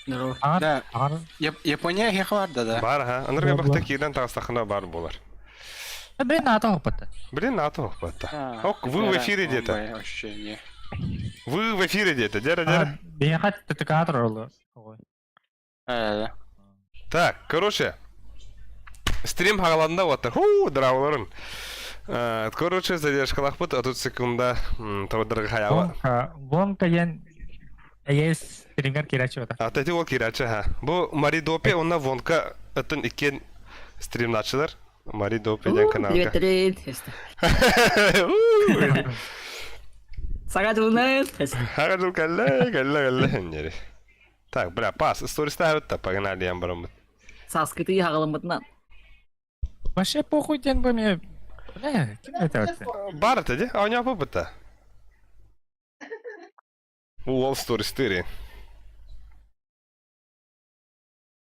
Здорово. Аҕар, Да, аҕар. Япония эһиэхэ бар да да. Бар ха. Анарга бахта киирэн таҕыстаххына бар буолар. Блин, НАТО хоппатта. Блин, НАТО хоппатта. Ок, вы в эфире где-то. Ощущение. Вы в эфире где-то, дера, дера. Биһиэхэ ТТК турар Так, короче, стрим хагаланда вот Ху, драволорун. Короче, задержкалахпыт, а тут секунда тордырга хаява. Вонка ен Эйес стримгер кирачы ота. А тети ол кирачы ха. Бу Мари Допе, онна Вонка атын иккен стримначылар. Мари Допе ден каналга. Привет, привет. Сага жылынан. Сага жыл кэллэ, кэллэ, кэллэ. Так, бля, пас, стористаабыт погнали диэн бараммыт. Сааскыты хаҕаламмытынан. Вообще похуй диэн бу эмиэ Бля, ким это вообще? Бар это де? А у него опыта. Уол стористыри.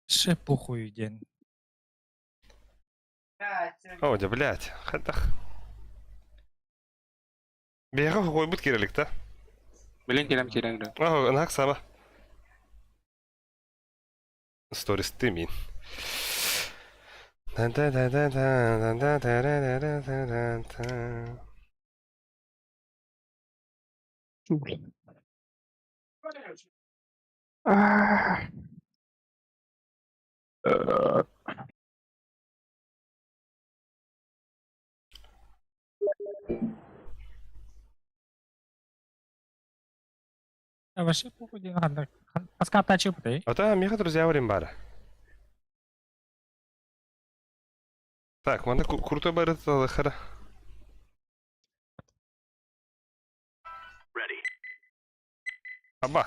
Вообще похуй диэн. О, да, блядь, хатах. Биһиэхэ хойбут киирэлик да? Билин кэлэм киирэн эрэ. Аһы, ынах саба. Стористы мин. А вообще похуй диэн ханна Аскаптачы бытай. Ата миэхэ друзья барим бары. Так, манна крутой барыта Аба.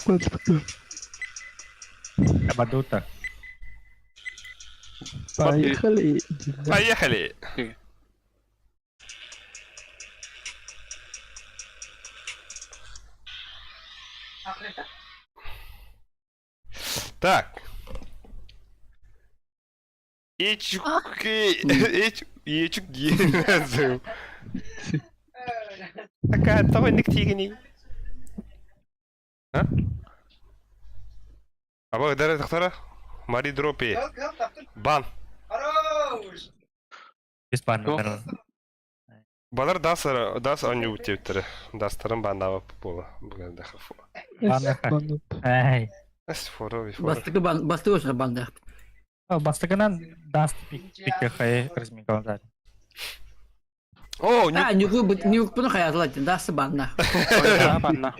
Абадута. Поехали. Поехали. Так. Ичуки, ичуки, Такая, давай нектигни. А? Аба, дара тахтара? Мари дропи. Бан. Без бан. Балар дас дас аню типтери. Дастарын бандава була. Бүгін дахафу. Бан. Эй. Эс форо ви форо. Бастыкы бан, бастыкы ошо банда. Бастыгынан даст пик пик хай размигалдар. О, А, нюгу нюгу хаятла, дасы банна. Банна.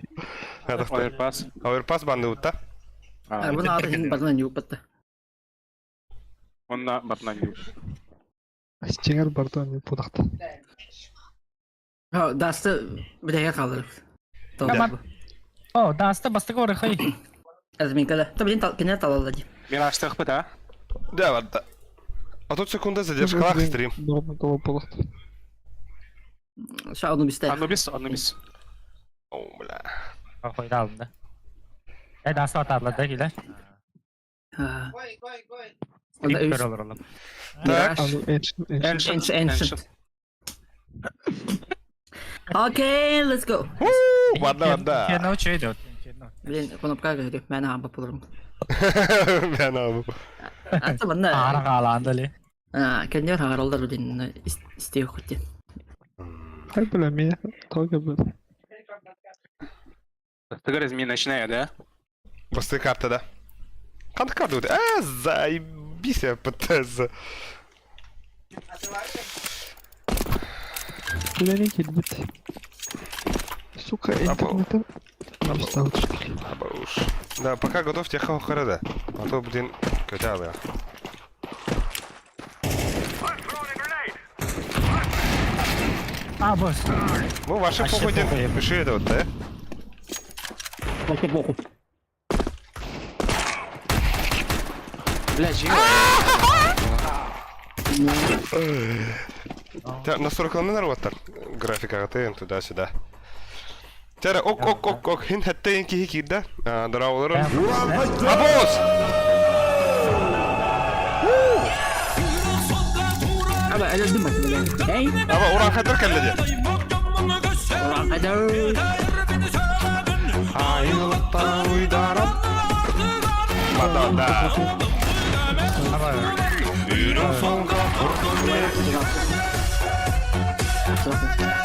Оверпас. Оверпас банды утта. Буну аты хин барна нюгу батта. Онна барна нюгу. Стенгер барда не пудахта. Дасты бирге калыр. О, дасты бастыгы оры хай. Разминкада. Та блин, кене талалла ди. Мен аштық да? Да, барда. А тут секунда задержка стрим. Ша Анубис та. Анубис, Анубис. О, бля. Қойда алдым да. Э, дасты атарлар да келе. Так. Ancient, ancient. Окей, let's go. Ладно, ладно. Инферно что идет? Блин, кнопка говорю, мен аба булырым. Мен аба. Ата манна. Ара қаланды ли. А, кендер харалдар блин, истею хоть. Хай бля, меня только был. Ты разми начинаю, да? Басты карта, да? Қандай карта өте? Ә, заебись, я ПТС. Бля, не келбит. Сука, интернетом перестал что ли? уж. Да, пока готов, я хара, А то, блин, когда я. А, босс. Ну, ваши похуй, пиши это вот, да? Вообще похуй. Бля, живо. На 40 нарваттар. Графика ТН туда-сюда. Тера, ок, ок, ок, ок, хин хаттен кихи кирда. Драулерон. Абос! Аба, әлі дымай, Эй? Аба, уран хатыр кәлледе. Уран хатыр. Да, да, да.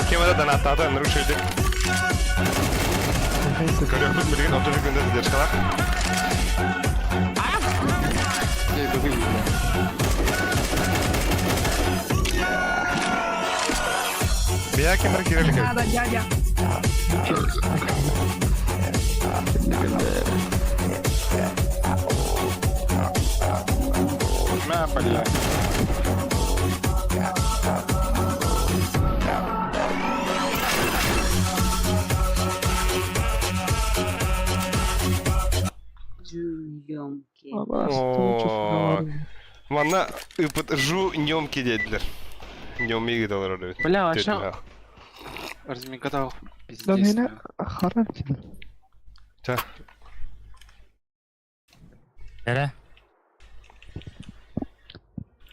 Ким это донаттаата, ынырык үчүгэйдик. Көрүөхпүт билигин 30 күндэ задержкалар. Бия кимер кирелик. Мә, бля. Жуёмки. О, Манна ыпыт жу нёмки диэдилэр. Нёмиги доллар эбит. Бля, вообще размигатал Да пиздец. меня характер. Ча. Эрэ.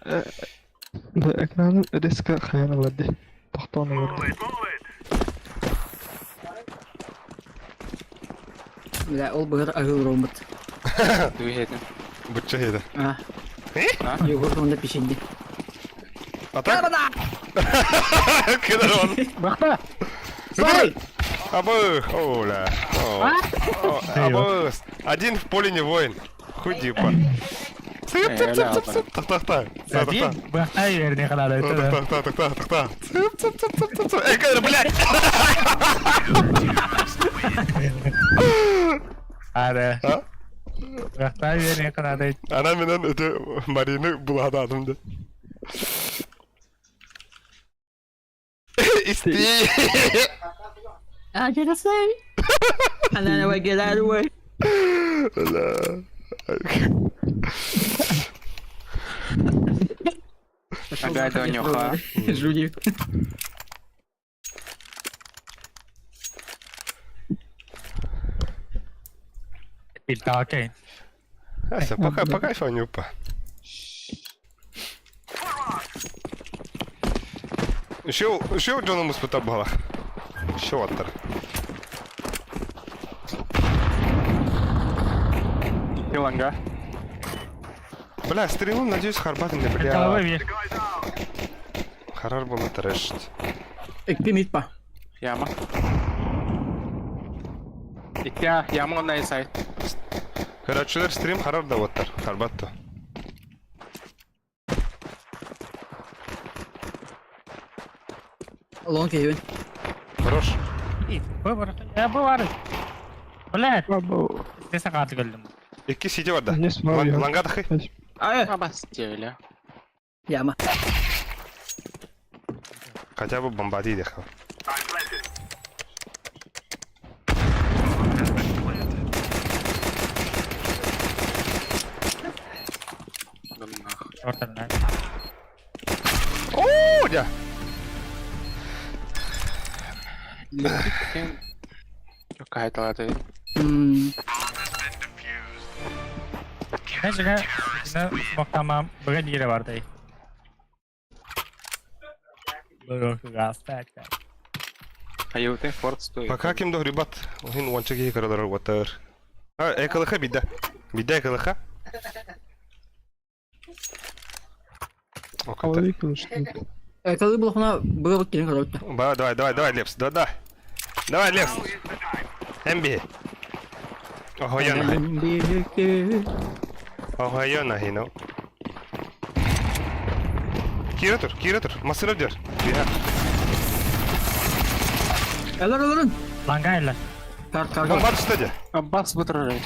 Да экраным резко хаян ыларды. Тохтоон ыларды. Бля, ол быһыр аһыы ромбут. Дуһетин. Бучча хеде. А. А? Йогурт онда печенье. А так? Кыдар он. Бахта! Стой! Абых! Оля. О, Абых! Один в поле не воин. Хуй дипа. Цып, цып, цып, цып, цып. Так, так, так. Так, так, так. Бахта верни халада. Так, так, так, так, так, так. Цып, цып, цып, цып, цып, цып. Эй, кадр, блядь! Ары. А? Бахта верни халада. Ана менен өтө Марины булададым да. Исти. I gotta say. And then I get out of the way. Бля. Опять до нюха. Жули. Окей. Ася, пока, пока фанюпа. Еще, еще Джона муспыта была. Еще оттар. Иланга. Бля, стрелу, надеюсь, харбатын не, Головой бля. вверх. Харар было трэшить. Экпимит па. Яма. Иккя, яма он сайт. Короче, стрим харар да оттар. Харбатту. Лонг эйвен. Хорош. Выбор. Я бываю. Блядь, Бабу. здесь ағаты көрдім. Икки сити бар да. Не смогу. Ланга тахы. А, Абастеля. яма. Хотя бы бомбади дехал. Да нахуй. Ортан. О, дя. Какая-то лата. М, Нәжіге, мақтамам, бүгін ере барды. А я вот форт стоит. Пока ким до ребят. Хин ванча ки каралар ватар. А, экалыха бида. Бида экалыха. Окей. Алейкум, что это? Экалы булахына быга бит короче. Ба, давай, давай, давай, Лепс, да, да. Давай, Лепс. МБ. Охуенно. Охуенно, хино. Киратор, киратор, массыров дер. Биха. Элар аларын. Лангайлар. Кар кар. Бомбар стадия. Аббас бутырырайт.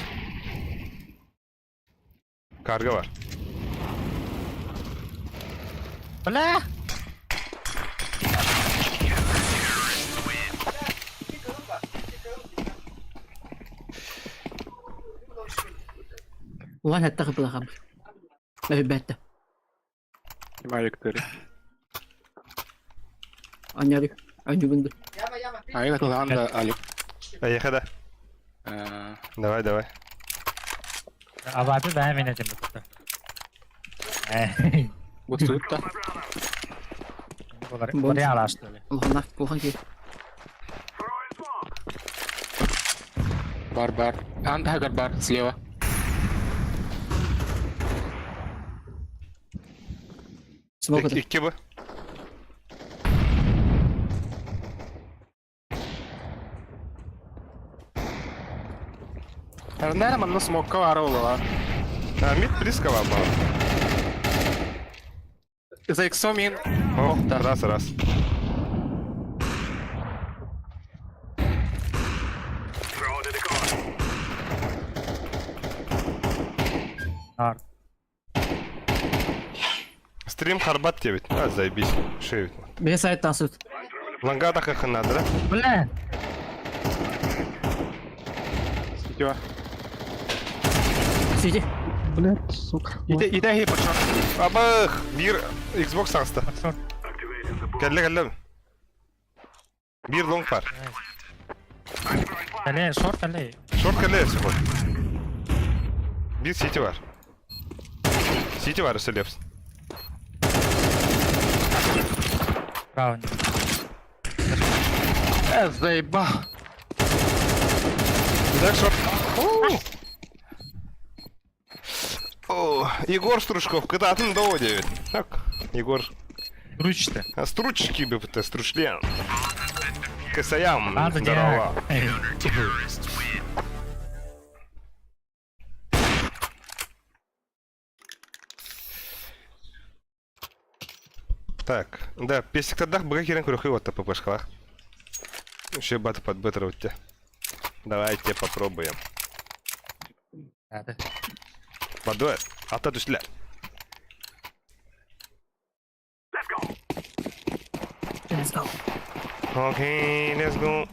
Карга бар. Бля! Улан хәтта кыпылахам. Мәһүбәттә. Малик тыры. Аняри. Анюбынды. А я ланда Алик. Поехали, да. Давай, давай. Абаты да мен этим бутты. Бутсута. Бұлар алашты. Улхана, улхан ки. Бар бар. Анда бар слева. Смок это. Икки бу. Наверное, манна смокка баара буолуоҕа. А, мид близко вам был. За иксом мин. О, раз, раз. Ар. Стрим харбат диэбит. А, заебись. Шеют. Бэйэ сайт тахсыбыт. Лангада хахынады да? Бля! Ситива. Сити. Блядь, сука. Ите, ите хи пошел. Абых! Биир Xbox таҕыста. Шорт. Кэллэ кэллэ. Биир лонг бар. Кэлэ, шорт кэлэ. Шорт кэллэ секунд. Биир сити бар. Сити бар өссө лепс. Правильно. Э, заебал. Так шорт. О, Егор Стручков, кытаатын доо диэбит. Так, Егор. Ручта. А стручки бы это стручлен. Косаям, Надо здорово. Так, да, песиктардах быга кирен көрөхүй отта ППшкалах. Еще баты подбытырывать. Давайте попробуем. Надо. Подует. Ата түстүлэр. Let's go. Окей, let's go.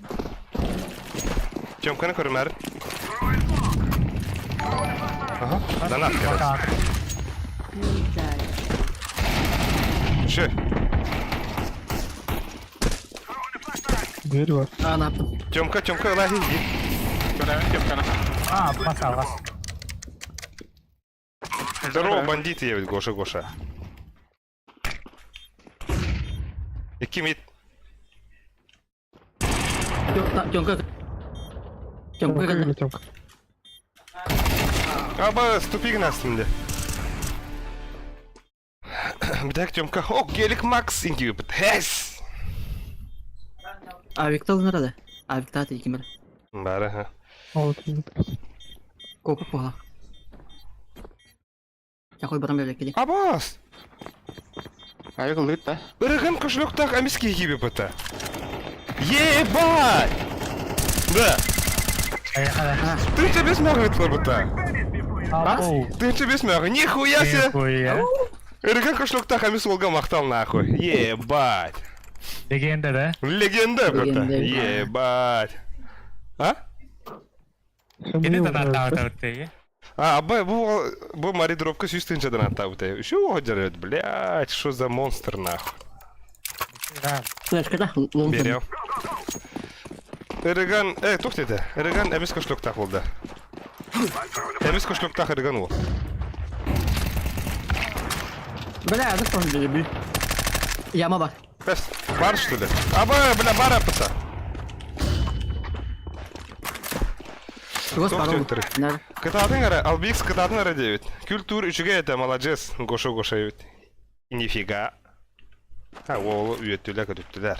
Тёмканы көрүмэр. Ага, донат, короче. Так. Еще. Дверь бар. А, наптым. Тёмка, Тёмка, ылаһын иди. Көрөбүн Тёмканы. А, баса, бас. Здорово, бандиты, я ведь Гоша, Гоша. Икки мид. Тёмка. Тёмка Тёмка кэллэ. или Тёмка? Аба, ступи нас мне. Так, Тёмка. О, гелик Макс индиюпт. Хэс! Авикта ылынар да. Авикта аты кимер. Бара, ха. Вот, блядь. Копа пуха. Якой барам бөлөк Абас! Айгыл лыт, да? Ырыгын кошелектах амиски гибепта. Ебать! Да. Поехали. Ты тебе смягает лабута. Ау. Ты тебе смягает. Нихуя себе! Нихуя. Ырыгын кошелектах амис волга махтал нахуй. Ебать! Легенда, да? Легенда, братан. Легенда. Ебать. А? Кини донаттаабыт эбит А, абай, бу, бу Мари дробка сүүс тыһыынча донаттаабыт. Еще одерет, блядь, что за монстр нахуй. Да. Флешката лонгтон. Берем. Ырыган, туох диэтэ? Ырыган эмис кошелектаах буолда. Эмис кошелектаах Ырыган уол. Бля, это что он Яма бар. Бэс, бар что ли? Аба, бля, бар апыта. Чугас Туох парол. диэбиттэрий? Нар. Кытаатын эрэ, Албикс кытаатын эрэ диэбит. Культур үчүгэй этэ, маладьыас, Гоша Гоша эбит. Нифига. А, уолу үөттүлэр көтүттүлэр.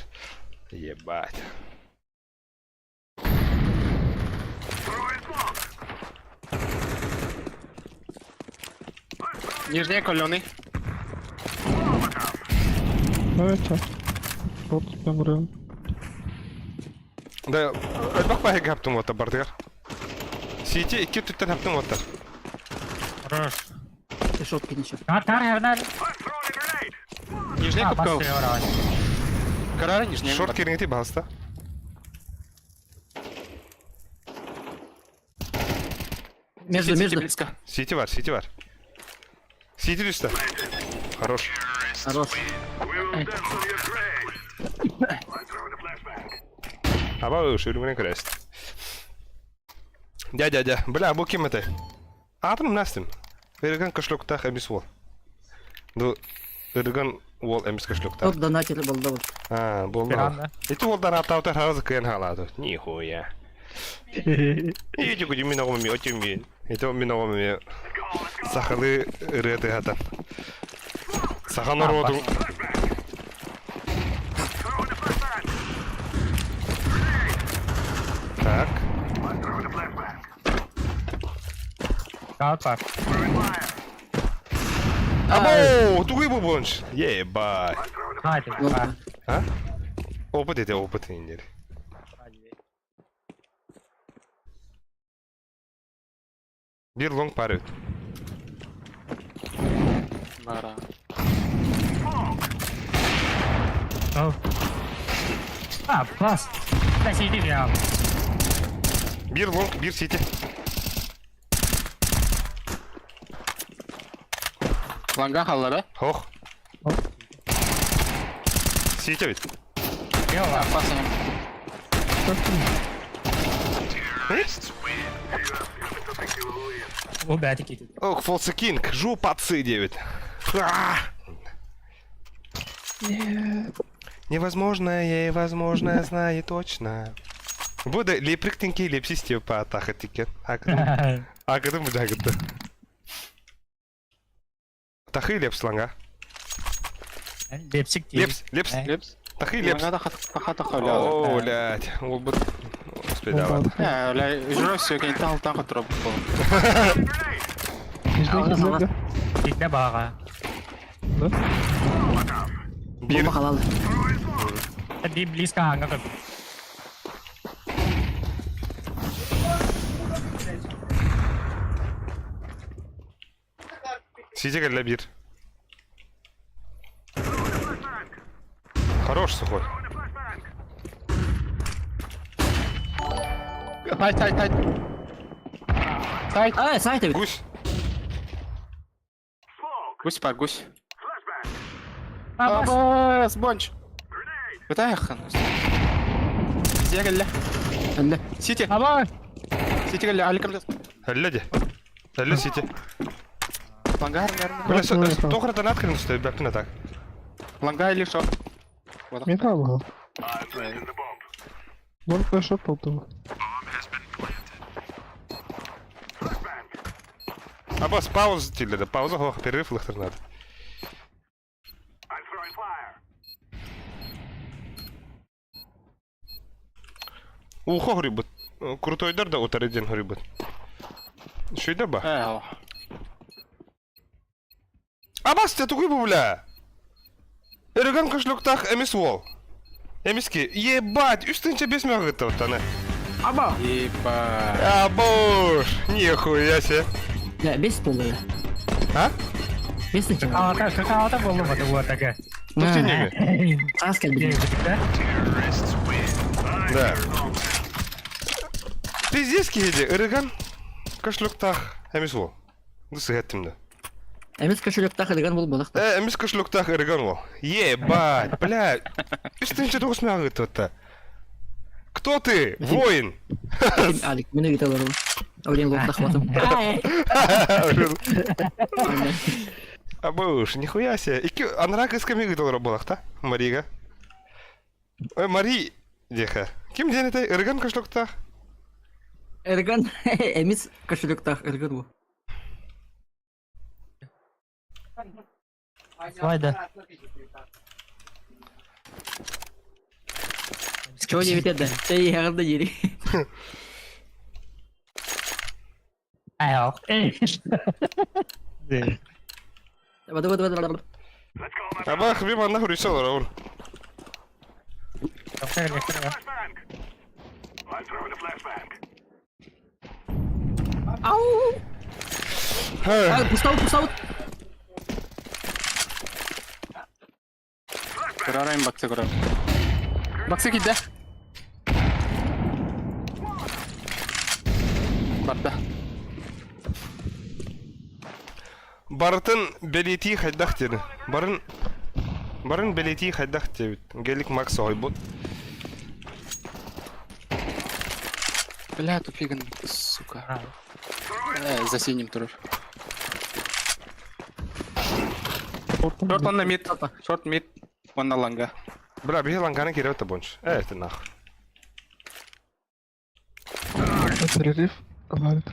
Ебать. Нижняя каленый. Давайте. Вот, прям район. Да, элбэх баһыга хаптым уота бардыгар. Сити икки өттүттэн хаптым уоттар. Хорош. Шот кинешев. А, тар, нар. Нижняя А, кубка. бас, давай. Карара нижняя. Шорт кириҥити баһаста. Между, между. Близко. Сити бар, Сити бар. Сити түстэ. Хорош. Хорош. Аба өлүмүнэн көрөст. Дядя, дядя, бля, бу ким этэй? Аатын умнастым. Ырыган кошелектаах эмис уол. Ну, Ырыган уол эмис кошелектаах. Топ донатер болды бұл. А, буолла. Пиран, Ити уол донаттаабыта сразу кыайан хаалаата. Нихуя. Ити кути мин оҕом эмиэ, отим мин. Ити мин оҕом эмиэ сахалыы ырыа тыаһатан. Саха норуотун Так. Каапар. Або, тугуй бу бонч. Ебать. Хватит. А? Опыт это опыт индер. Биир лонг пар эбит. Бара. Oh. А, класс. Да, сиди реал. Биир лонг, биир сити. Ланга халлара. Хох. Сити эбит. Реал. Пасаем. Ох, Фолса Кинг, жопа 9. Невозможное и возможное знает точно. Бу да леприктинки лепсисти по тахатике. Акадым бу жагытты. Тахы лепс ланга. Лепсик Лепс, лепс. Лепс. Тахы лепс. Ланга хата халя. О, блядь. Ол бут успедават. Э, бля, жро все, кень тал тахы троп. Кидде баға. Да? Бир. Бомба халал. Би близко аңға көп. Сидя кэллэ бир. Хорош сухой. Сайт, сайт, сайт. Сайт. А, сайт эбит. Гусь. Гусь пар, гусь. Абас, бонч. Бытайхан. Сити Әллә. Сити. Абас. Сити кэллэ, аликам. Әллә Әллә сити. Лангар, Бля, тохра донат кырын стоит, бля, так. Ланга или шо? Металл был. Лонг на шорт был. Абас, пауза тилде, пауза, хох, перерыв лыхтыр надо. Ухо грибут. Крутой да утариден грибут. Шуйда ба? Э, Абас, ты тугой бля! Эрган кошелектах эмис вол. Эмиски, ебать, үстінче бес мегаты вот она. Аба. Ебать. Абуш, нихуя себе. Да, бес болды. А? Бес тынча. Какаота, какаота болду ба вот такая. Тух Ас кэлбит. Да. Пиздец киһи ырыган кошелектах эмис вол. Ну сыгаттым да. Эмис кошелектах ырыган бол болах. Э, эмис кошелектах ырыган вол. Ебать, бля. Үстінче тоғыз мегаты вот Кто ты? Воин! Алик, мені гиталар ол. Аурен локтах батым. Абуш, нихуя себе. Ики анрак из камигы доллара была, та? Марига. Ой, Мари, деха. Ким день это? Ырыган кошелектах? Ырыган, эмис кошелектах ырыган бол. Слайда. Чего не битеді? Сей яғында ери. Аяқ. Бады бады бады бады. Абах, бима нахуй рисовал, Рауль. Ау! Пустаут, пустаут. Көрарайын баксы көрөр. Баксы кидде. Барда. Барытын белети хайдах деді. Барын Барын белети хайдах дебит. Гелик Макс ойбут. Бля, тупиган, сука. Э, за синим турur. Шорт он на мид. Шорт мид. Он на ланга. Бля, биһи ланганы кире бонч. Э, это нахуй. Перерыв. Ладно.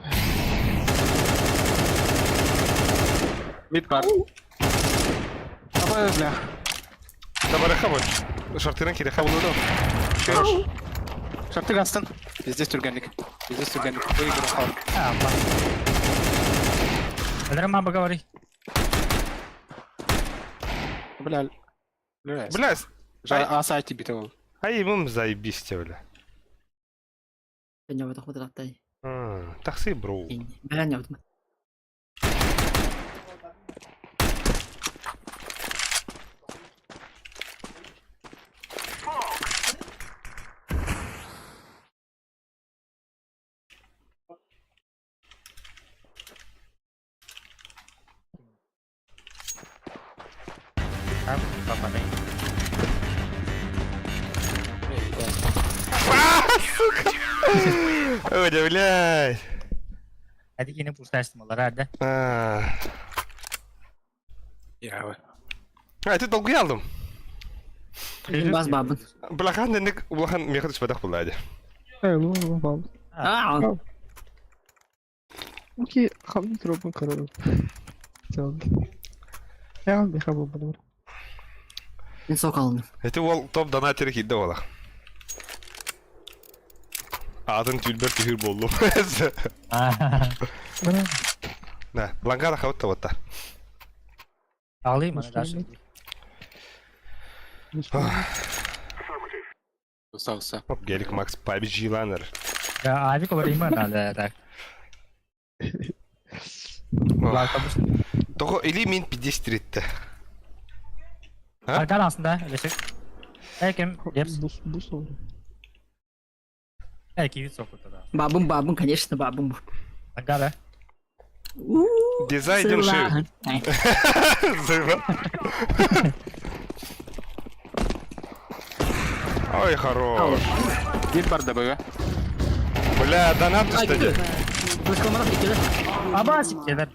Мид бар. Абы, бля. Табарыха вот. Шортынан кириха. Хорош. Шорты гастын. Пиздец түргэнник. Пиздец түргэнник. Выиграл хал. Өлөрө мама говори. Бля. Бля. Бля, Жа, а сайты бит ол. ай им заебись тебе, бля. Ньобутах буталаттай. Такси, бро. Бля ньобутум. Сука! Ой, блядь. Hadi yine пусташтым олар hadi. А, Я. А, ты долгий алдым. Бас бабын. Блахан дэнник улахан меха түспэтэх буолла дии. Э, лу, лу, бал. Аа. Окей, хабны тропын карадым. Я меха буолбатым. Мин сок алыным. Ити уол топ донатер киирдэ буола. Аатын түүлбэр түһүр буоллум. На, лангара хабытта буотта. Alayım onu da. Уса, уса. Оп, Гелик Макс PUBG ланер. Ya abi kolay надо так. Того или мин 53 тте. А? Arkadan aslında öyle şey. Belki Yeps. Бус, бус oldu. Belki yüz soktu da. Бабын бабын, конечно, бабын бу. Angara. Дизайн ши. Ой, хорош. Дед бар ДБГ. Бля, донат что ли? Aba siktir.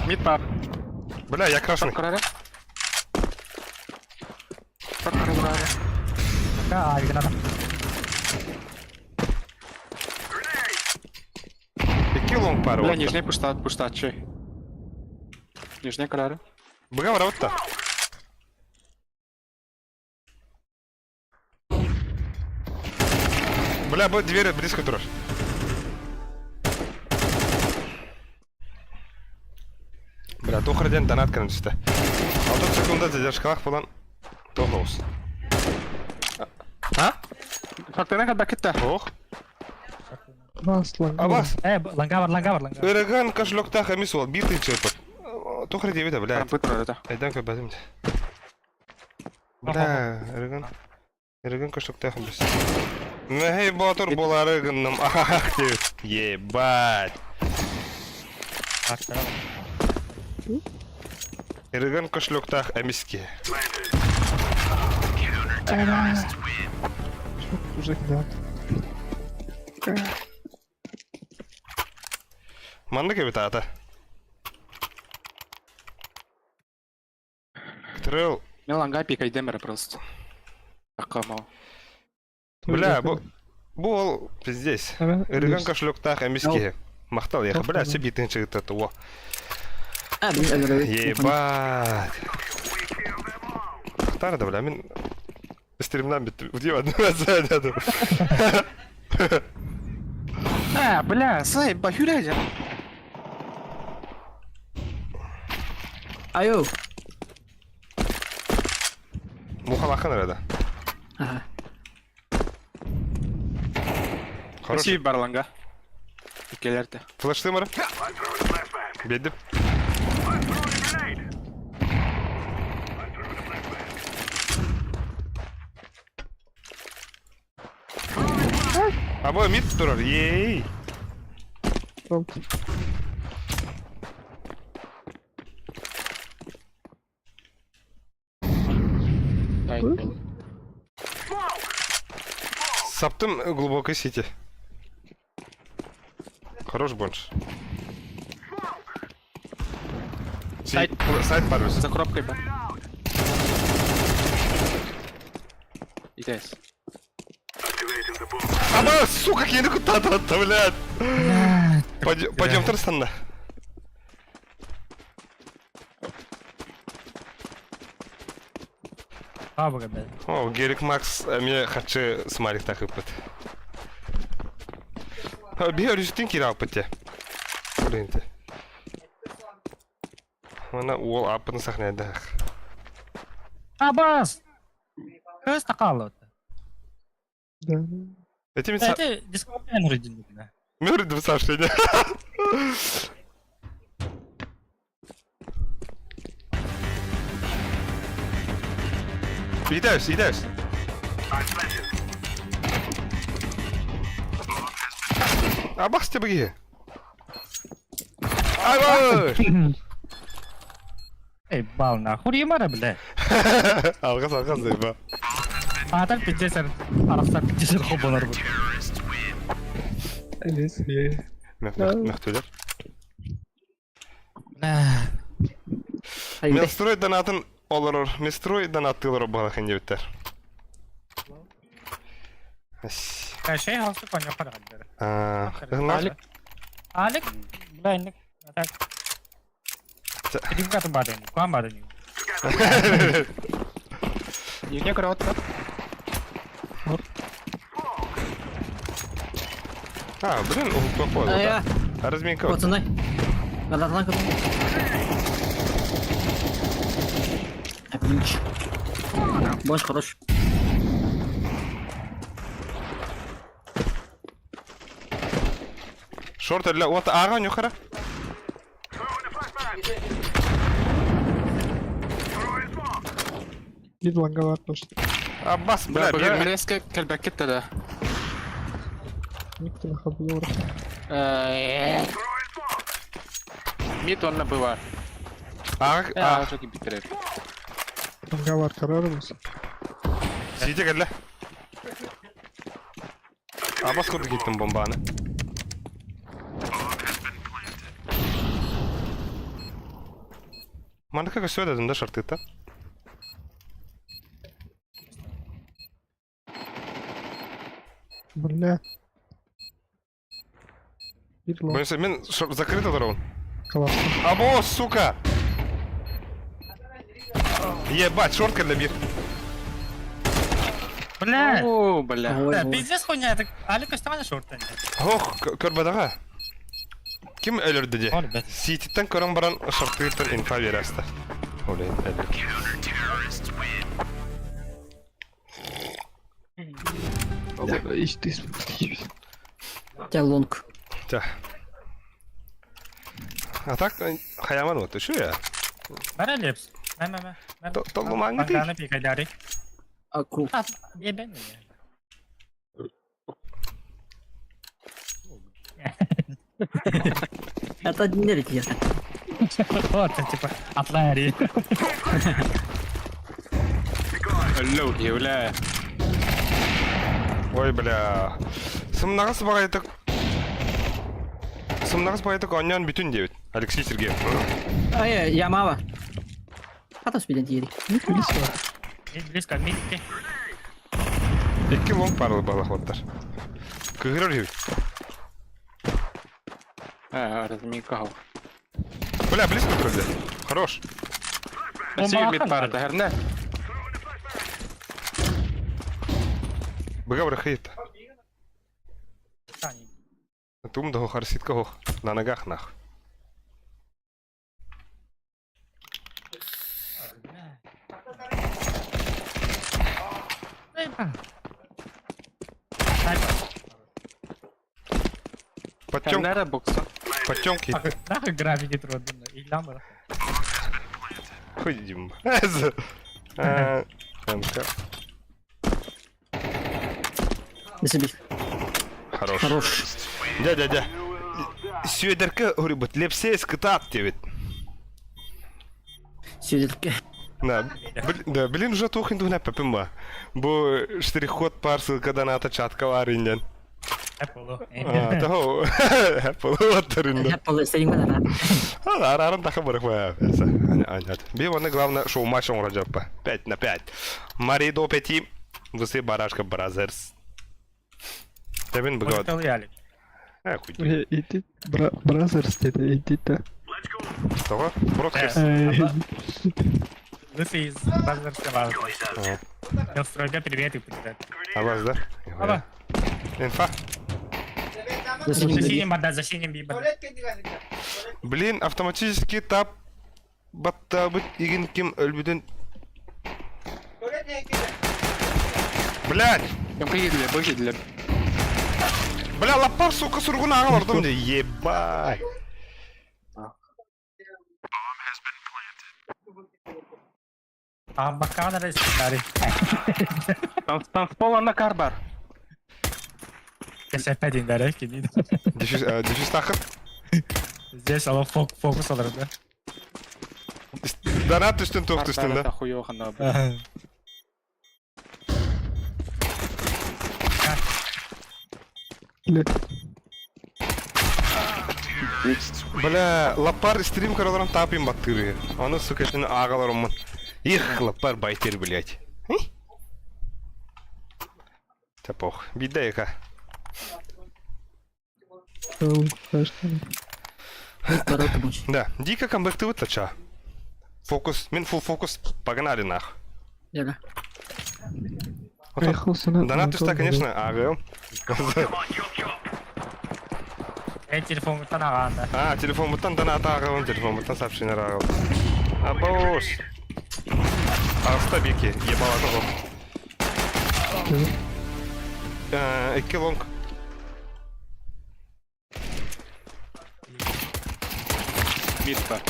Мид бар. Бля, я красный. Шорт Шорт карара. Ka abi kadar. Какие лонг пары? Бля, нижний пуштат, пуштат, чей. Нижний карара. Быга вот-то. Бля, будет дверь близко дрожь. Бля, тухар ден донат кірімсті. 6 секунда задержкалах болан тоғыз. А? Шортына кадда кетті. Ох. Бас, лангар. Абас. E langa var langa var langa. Ырыган кошелектах эмис ол бир тынчы өтіп. Тухар дебеді, бля. Компьютер это. Айдан көбәдім. Бля, ырыган. Ырыган кошелектах эмис. Мәхей батыр болары гынным. Ах, деп. Ебать. Ырыган кошелектах эмиске. Уже кидат. Манны кебет ата. Трел. Мен ланга пикайдемер просто. Аққамау. Бля, бу бу ол пиздец. Ырыган кошелектах эмиске. Мақтал еха. Бля, все битін чыгыты туо. А, блин, Ебать. Тахтар да, бля, мен стримнан бит. Удива, дедім. А, бля, сай, бахюрядя. Айо. Мухалахан арада. Ага. Хорош. Спасибо, бар ланга. Келерді. Флешты мара. Бедіп. Або мид турар. Ей. Саптым глубокой сети. Хорош бонж. Сайт. Сайт парус. За коробкой бар. Итес. Аба, сука, кейді куттады блядь. Пойдем Тарстанда. Хабыга бэл. О, Герик Макс эмиэ харчы смайликтаах ыппыт. Биһи өрүстүн киирэ алпыт те. Блин те. Уонна уол ааппытын сахнайдаах. Абас! Кыз такаллы. Да. Эти мен Это дисквалификация родили. Мөрдім сообщение. Идэс, идэс. Абас тебе Абас! Эй, бал нахуй мара, бля. Алгас, алгас, заеба. Аатар пиздец, арахсар пиздец хобонор бу. Мөхтүлер. Мелстрой донатын олорор, Мелстрой донаттыылар балахан диэбиттэр. Шей халсы коня парадыр. Алик. Алик, бля, инник. Так. Рибка барын, куам барын. Не көрөт. А, блин, уһуктуох А я. Разминка. Пацаны. Гранаталан көтөн. Отлично. Больше хорош. Шорт для вот ага нюхара. Бид лангалар тоже. Аббас, бля, Бля, бир резко кэлбэккит да. Никто на хаблор. Мид онна быва. Ага, А, а, уже битерер. Лангалар карарыбыз. сидя кэллэ. Аббас курдук киттим бомбаны. Манныка көстүбэт этим да шартыта. Бля. Бид ланг. Боюсь, мен закрыто дорогу. Классно. Або, сука! Ебать, шорт кэллэ бир. Бля. О, бля. Ой, ой. Пиздец хуйня, это Алик оставай на шорты. Ох, көрбадаға. Ким өлөрдү де? Ол, бет. Сититтен көрөн баран шартыттан инфа бересті. Олей, әлі. Ищ ты. Тебя лонг. Тя. А так, хаяман вот, еще я. Бара лепс. Мә, мә, мә. Толлумаңы ты. Аны пикайдари. Аку. А, ебен. Это не летит. Вот, типа, атлари. Лоу, бля. Ой, бля. Сымнағыс бағайтық. Сымнағыс бағайтық оннан бүтін дебит. Алексей Сергеев. Ай, я мало. А то спиден едет. Близко, митки. Икки лонг парлы балахоттар. Кыгырыр ебит. А, разминка. Бля, близко вроде. Хорош. Сигir мид бар да, херне. Быга брахит. Тум до харситка хох. На ногах нах. Подтем, Хернere бокса. подтемки. Нахуй граффити трудно. И ламбра. Хуй дим. МК. Засобись. Хорош. Хорош. Дядя, дядя. Сүйедерке говорит, лепсей скытат дебит. Сюдетке. Да, да, блин, уже тухин дуна пепимба. Бу штрих-код пар ссылка доната чатка варинен. Apple. А, того. Apple оттарында. Я полыстерин да. А, арарым таха барых ва. Би оны главное шоу матч он раджапа. 5 на 5. Мари до 5. Высы барашка Бразерс. Тебин бгод. А, хуй. Иди, Бразерс деді, иди да. Того? Бродкерс. Лысый из Базарского. Мелстройга привет и привет. Абаз, да? Аба. Инфа. За За синим синим бада, за синим биба. Блин, автоматически тап баттаабыт игин ким өлбүтүн... Блядь! Ямка киирдилэр, бу киирдилэр. Бля, лаппар, сука, суругун ааҕа олордум дии. Ебать. Ааммаккаҕын эрэ истиннээри. Танцпол анна кар бар. Кэсэппэ дииллэрэ кини. Дефис, дефис тахыр. Здесь ала фокус алар да. Донат түстүн, туох түстүн да. Хуёво ханна. Бля, лаппар стрим көрөлөрөн таапин баттыыр. Ону сука син аагаларыммын. Их, лаппар байтер, блядь. Тапох. Бида яка. Да, дико камбэктыбыт тача. Фокус, мин фул фокус, погнали нах. Яга. Донат түстэ, конечно, ааҕыам. Эн телефоҥҥуттан ааҕаан да. А, телефоммуттан донат ааҕабын, телефоммуттан сообщение ааҕабын. Абоос. Аста бики, ебалата лонг. Икки лонг. Мид бар.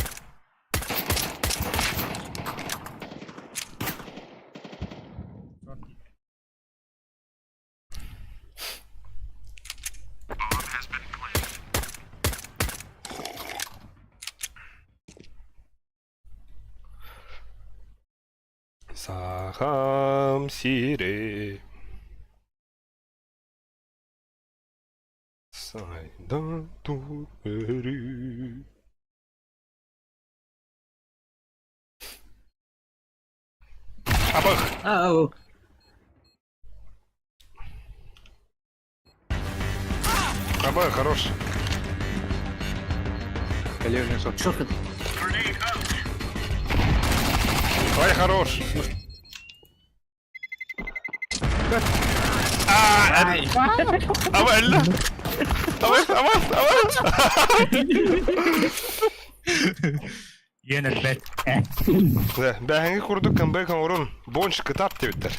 Сахам сире. Сайдан тури. Абах! Ау. Абах, хорош. Коллежный сот. Шорт. Ой, хорош. А, Аба, эллэ. Абас, абас, абас. Үөн өлбөт. Да, бэһэҥҥи курдук камбэк оҥорун бонч кытаат диэбиттэр.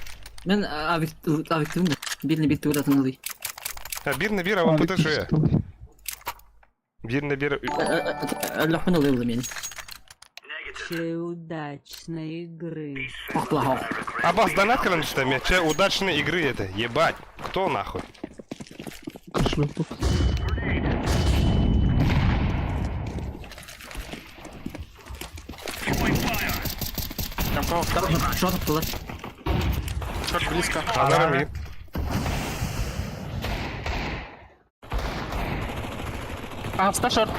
Мен авик авиктыбын да. Биирне биир тугу ылый. Биир на биир авапыта шуя. Биир на биир Өллөхпүн ылый ылым мени. Удачной игры. Ох, плохо. Абас донат кэлэн түстэ эмиэ. Че, удачной игры это. Ебать. Кто нахуй? Кошелек. Шорт тулар. Шорт близко. Анара мид. А, ста шорт.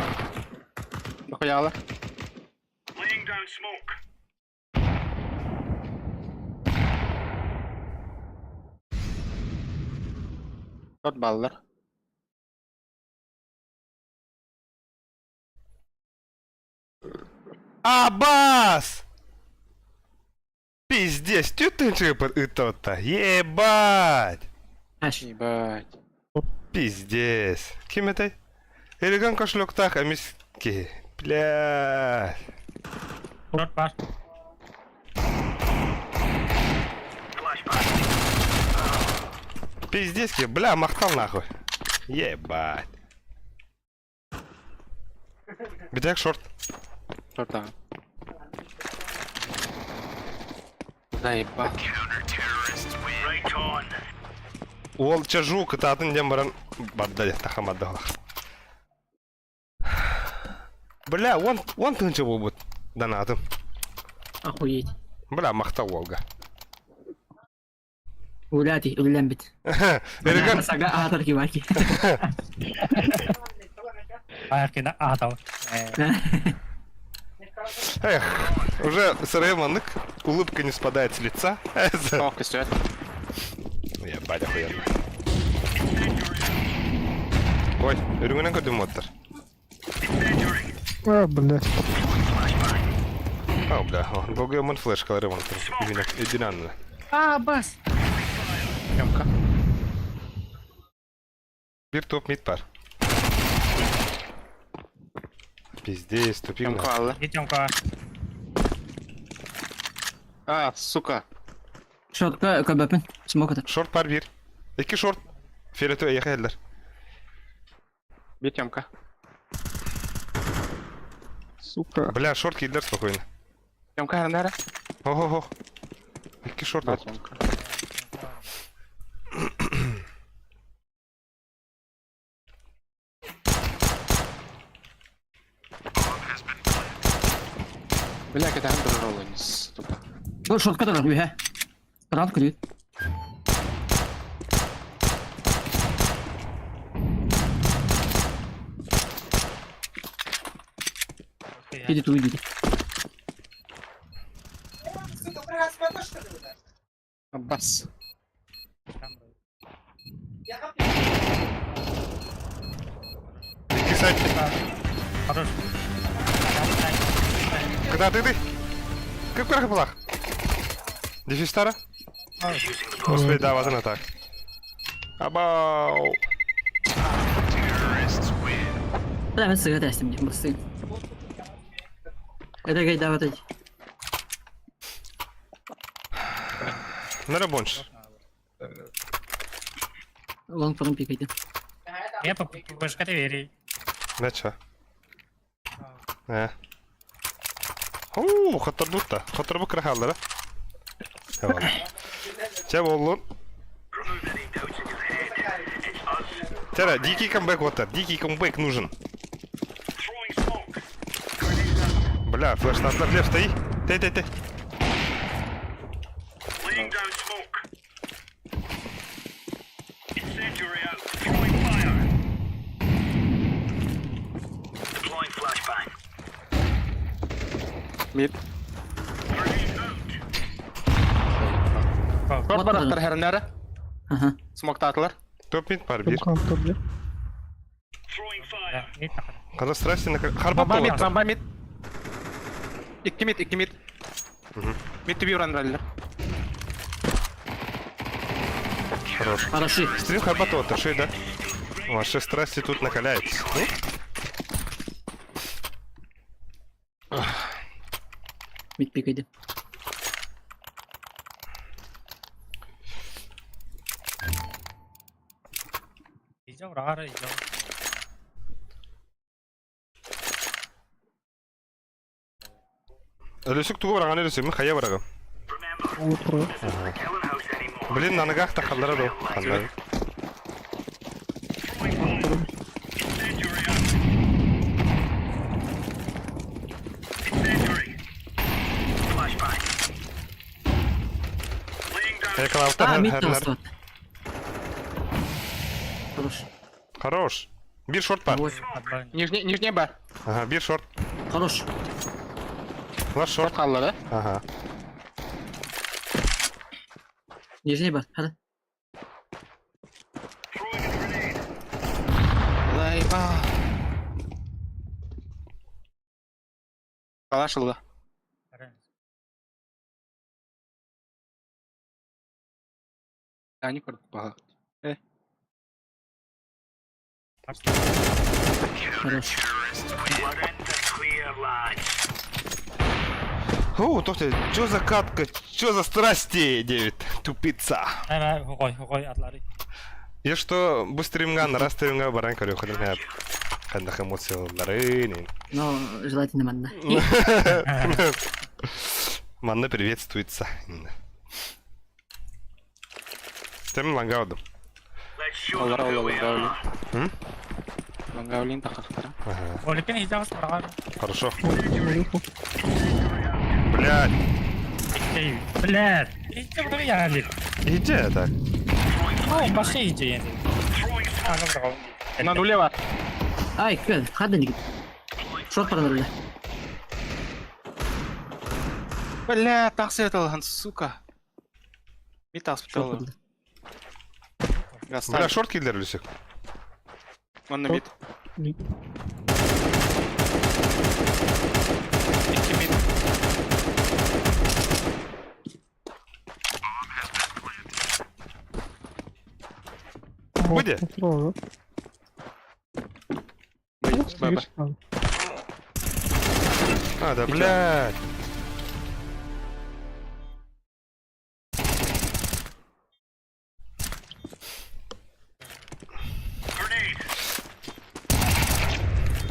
Дохуяла. Шорт баллар. Абас! Пиздец, тютынчы ыттотта. Ебать! Аш. Ебать. Пиздец. Ким этэй? Эриган кошелектах эмиски. Бля. Шорт бар. Пиздец, бля, махтал нахуй. Ебать. Бедяк шорт. Шорт, да. Заебал. Уол чажу кытаатын диэн баран барда тахамадда Бля, он он тыынча буолбут донатым. Охуеть. Бля, махтал уолга. Уляти, үллэмбит. Эриган Сага аатар киваки. Айакина аатал. Эх, уже сырой улыбка не спадает с лица. Ох, костюм. Ебать, охуенно. Ой, үрүҥүнэн көрдүм уоттар. А, блядь. А, бля, Богемон флешкалары вон Үдүнэн А, бас. Ямка. Бир топ мид бар. Пиздец, тупик. Ямка алла. Идем-ка. А, сука. Шортка көбөпүн. Смок атар. Шорт бар бир. Икки шорт. Фиолетовый ехеллер. Бит ямка. Сука. Бля, шорт киллер спокойно. Ямка ханара. Хо-хо-хо. Икки шорт бар. Ямка. Бля, кэтэн турар сука. Бу шортка турар үһэ. Раунд көрүт. Иди ту иди. Бас. Икки сайт. Хорош. Когда ты ты? Как крах была? Дефистара? Господи, да, вот она так. Абау. Бля, мен сыга тәстим дим, бу сыг. Это гайда вот эти. Нара бонш. Лонг потом пикайте. Я попушка вери. Нача. Э. Оу, хатырбытта. Хатырбы крахаллара. Чэ боллун. Тера, дикий камбэк вот так. Дикий камбэк нужен. Бля, флеш на лев стои. Ты, ты, ты. Мид. Шорт барахтар хернера. Ага. Смоктатлар. Топ мид пар бир. Ямка топ бир. Когда страсти на харба Бомба мид, бомба мид. Икки мид, икки мид. Мид түбі уран Хорош. Хороши. Стрим харба то ши, да? Ваши страсти тут накаляются. Ну? Мид пикайте. Идем, рара, идем. Өлөсүк тугу бараган өлөсүк, мен хая барагам. Утро. Блин, на ногах тахаллара до. Ханнар. А, мид там Хорош. Хорош. Бир шорт бар. Нижний, нижний бар. Ага, бир шорт. Хорош. Лаш шорт. Шорт қалды, да? Ага. Нижний бар. Хара. Лайба. Калашылды. Они көрдік баға. Хорош. О, тохте, чё за катка, чё за страсти, 9, тупица. Я что, быстрымга, на стримга баран көрө ходым Хандах эмоциялары. Но желательно манна. Манна приветствуется. Тем лангаудым. Олар лангаулин. Лангаулин тақақтара. Хорошо. Блядь. Блядь. Иди так. Ну, пошли иди. На нуле бар. Ай, көл, хада не Шорт паранули. Бля, тақсы алған, сука. Мид тақсы Бля, шорт киллер үлсек. Манна мид. Мид. Икки мид. Буде? Б, Б. А, да, блядь.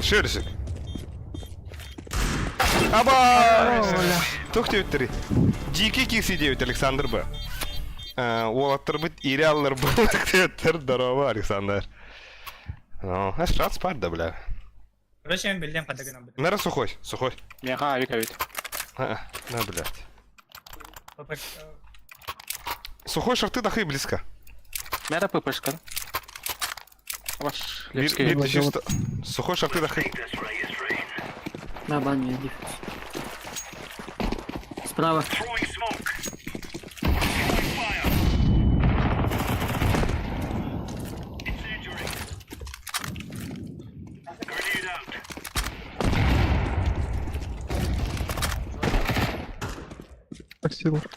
Ширсик. Аба! Тух диэбиттэрий? Дьиикэй киирсии диэбит Александр Б. Уолаттарбыт иирэ аллар буоллах диэбиттэр. Здорово, Александр. Ну, а шанс пар да, бля. Короче, мен биллем ханна гынан бит. Наверное, сухой, сухой. Миэхэ авик эбит. А, на, блядь. Сухой шорты дахы близко. Мэра ППшка. Ваш Бир, Лепский. бир чисто. Сухой шорты дахы. На баню иди. Справа. Таксилар.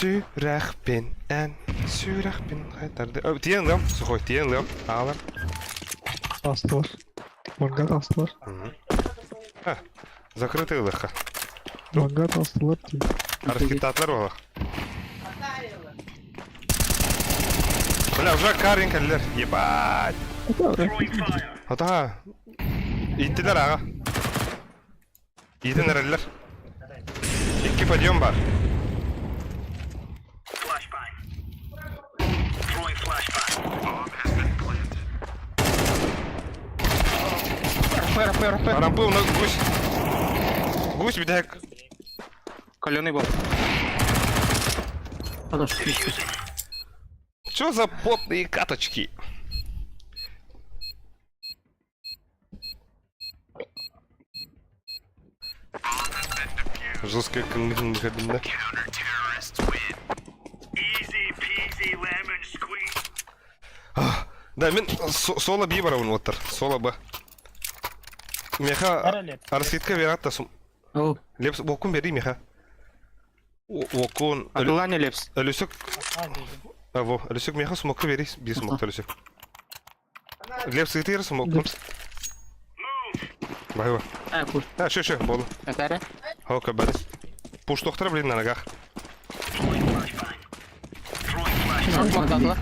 Сүрэхпин эн, сүрэхпин хайтарды. Тиэн лым, сухой, тиэн лым. Аалар. Астылар. Мангат астылар. А, закрытый лыха. Мангат астылар дии. Архитатлар олох. Бля, уже Карин кэллэр. Ебать. Ата. Иттилер аҕа. Иитэн эрэллэр. Икки подъем бар. РП, РП, РП. Рампы у нас гусь. Гусь бүтэһик. Каленый был. Хорош. Чё за потные каточки? Жесткая да? Да, мин соло би барабын оттар. Соло б. Меха арситка вератта сум. О, Лепс бокун бери меха. Окун. Атылане лепс. Өлүсүк. А, во, өлүсүк меха смокка бери, би смокта өлүсүк. Лепс ытыр смоккун. Байва. а, кур. А, шо, шо, болу. Это Хока, бады. Пуштохтар, блин, на ногах. Смоктатылар.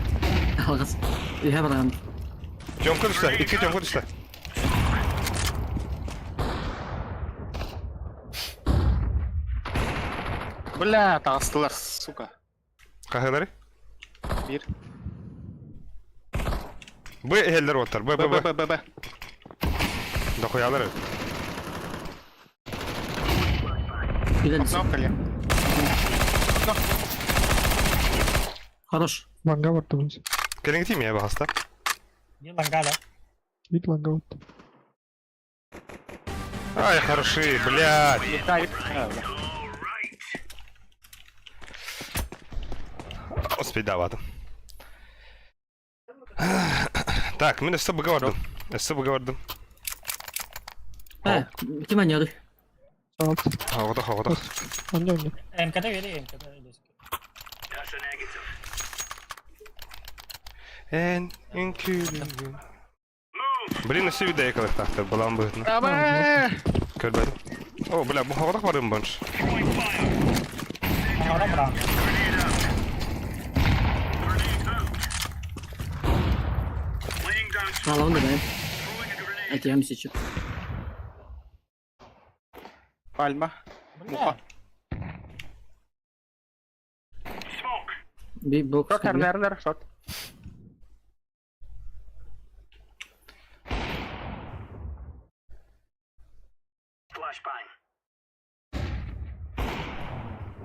Алгас. Үһэ баран. Тёмка түстэ, икки Тёмка түстэ. Бля, таҕыстылар, сука. Хаһылары? Биир. Б эһэллэр уоттар, Б, Б, Б, Б. Б, Б, Б. Дохуялар. Билен. Окно кэлиэ. Хорош. Ланга бар табыз. Кэлиҥҥитий миэ баҕаста. Не лангада. Вид ланга вот. Ай, хороши, блядь. Летает. А, бля. Успейдаватым. Так, мин өссө быга бардым. Өссө быга бардым. Э, ким анньыарый? Алт. Оҕото, оҕото. Анньа анньа. МКТ бери, МКТ. Эн үҥкүүлүүгүн. Блин, өссө видео кылыктаахтар, балаан быһытына. Аба! Көрбөтүм. О, бля, бу оҕотох барым бонш. Ара бра. Алабын да бэйэм. Этиэм сичи. Пальма. Муха. Би бокс. Шот, эр, эр, шот.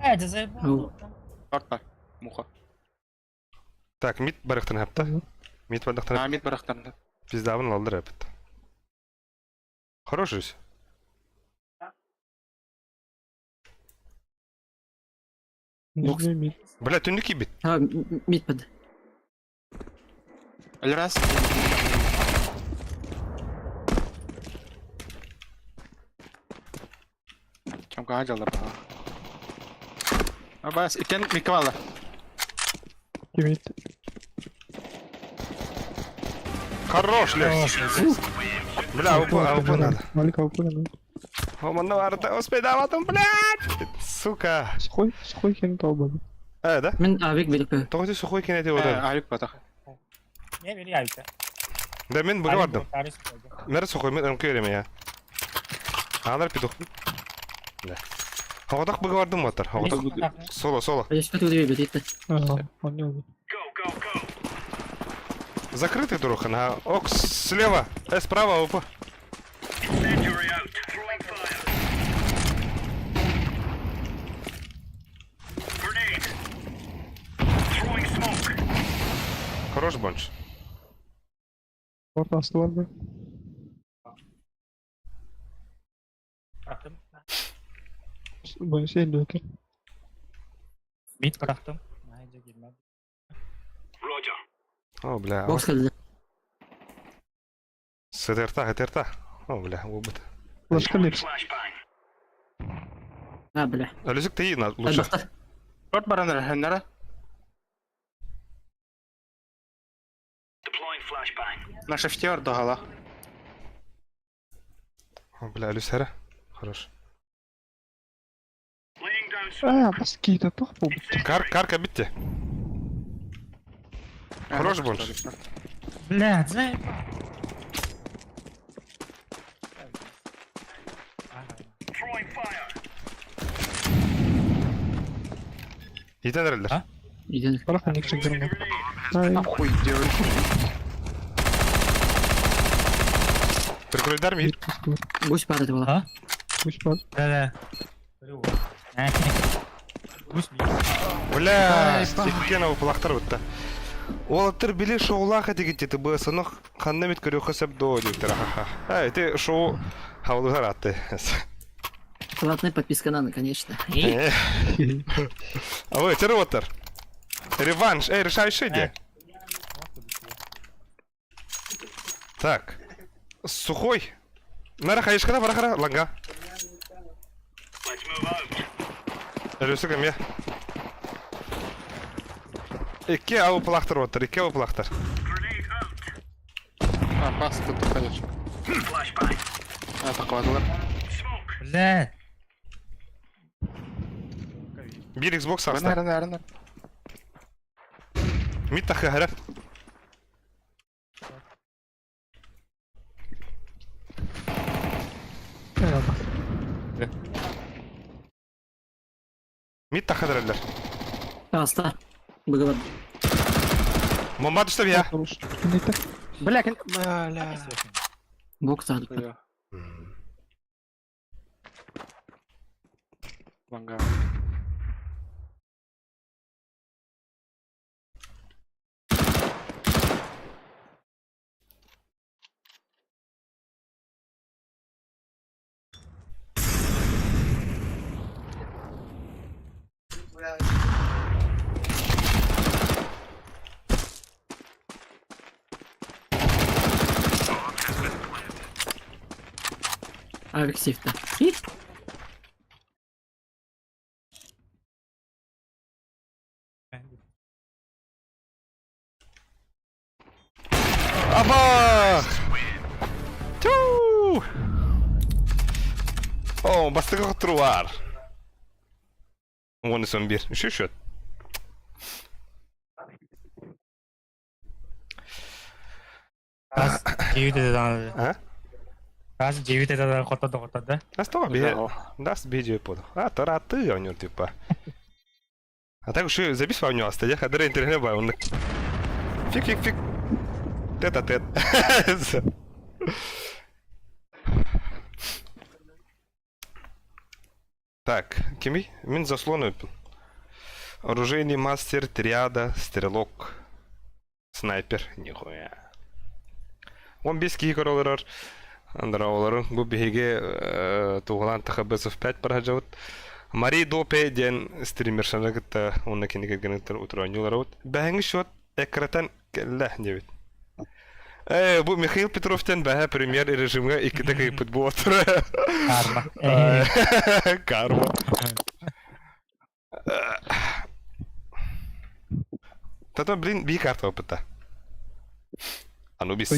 Э, это заебал. Шот Муха. Так, мид барыктан хапта. Мид барыктан. А, мид барахтан. Пиздабын алдыр эпит. Хороший. Бокс. Нижний мид. Бля, түннүк кийбит. А, мид под. Раз. Чемка ажалар. Абас, иккен Миквала. Кимит. Хорош, Лев. Бля, АВП, АВП надо. Малик АВП надо. О, манна барыта успейдаватым, блядь! Сука. Сухой, сухой хен толбады. Э, да? Мин авик билиппи. Тоҕо сухой кинети отар. Алик батах. Не бери авика. Да мин быга бардым. Мэр сухой, мен МК береме я. Алар петух. Да. Хоҕотох быга бардым отар. Хоҕотох. Соло, соло. Өспөт удиби бититте. Ага, он не убил. Закрытый дурухан, а? Ок, слева. Э, справа, опа. Хорош бонч. Орта асты бар бы. Бойынша 50 екен. Мид бырахтым. О, бля. Бокс кэллэ. Сытырта, сытырта. О, бля, убыт. Флешка лепс. А, бля. Алюзик, ты на лучше. Элбэхтэр. Рот баранар хэннара. На шифте ордоһала. О, бля, Алюс хара. Хорош. А, бас кейті тоқ бұл бітті. Кар, карка битте. Хорош бонч. Блядь, заебал. Итен эрэллэр. А? Иден. Барахан екі жігдерін. Ай, Нахуй делай. Прикройдар мир. бір қыз бар. Гусь падает была. А? Гусь бар. Да-да. Гусь Бля, стекена упалахтар бутта. Уолаттар били шоулаах этигит ТБС-ны ханна эмит көрүөххэ сөп дуо диэбиттэр аха. Эй, ити шоу хавлыгар атты. Платная подписка надо, конечно. А вы, тер уолаттар. Реванш, эй, решающий иди. Так. Сухой. Нара хайышкана барахара ланга. Әлөсі кім, я? Икки ауы плахтар оттар, икки ауы плахтар. А, пас тут конечно. А, такого Бля. Бир Xbox аста. Нара, нара, нара. Мид тахы харап. Мид тахы дырылар. Аста. Быгабар. Бомба түстө я. Хорош. Кенетті. Бля, бля. Бокс адыппы. Ланга. Авик сейфте. И? Аба! Тю! О, бастыгы трувар. Оны сон бир. Үші счет. Раз 9 да. А? Раз 9 да хотод хотод да. Астова бе. Даст бе поду. А, тара ты онюр типа. А так уж запись у него остается, хадыр интернет бай он. Фик фик фик. Тет а тет. Так, кими? Мин заслон өпіл. Оружейный мастер, триада, стрелок, снайпер, нихуя. Он бес кии королорор. Андра олору. Бу биһиги туғалан ТХБСов 5 параджабыт. Мари Допе диэн стримершаны кытта онна кини кэргэнигтэр утуруонньууларабыт. Бэһэҥҥи счет эккирэтэн кэллэ диэбит. Э, бу Михаил Петровтен бэһэ премьер режимҥэ иккитэ кыйыппыт буолтура. Карма. Карма. Тата, блин, бии карта опыта. Анубис.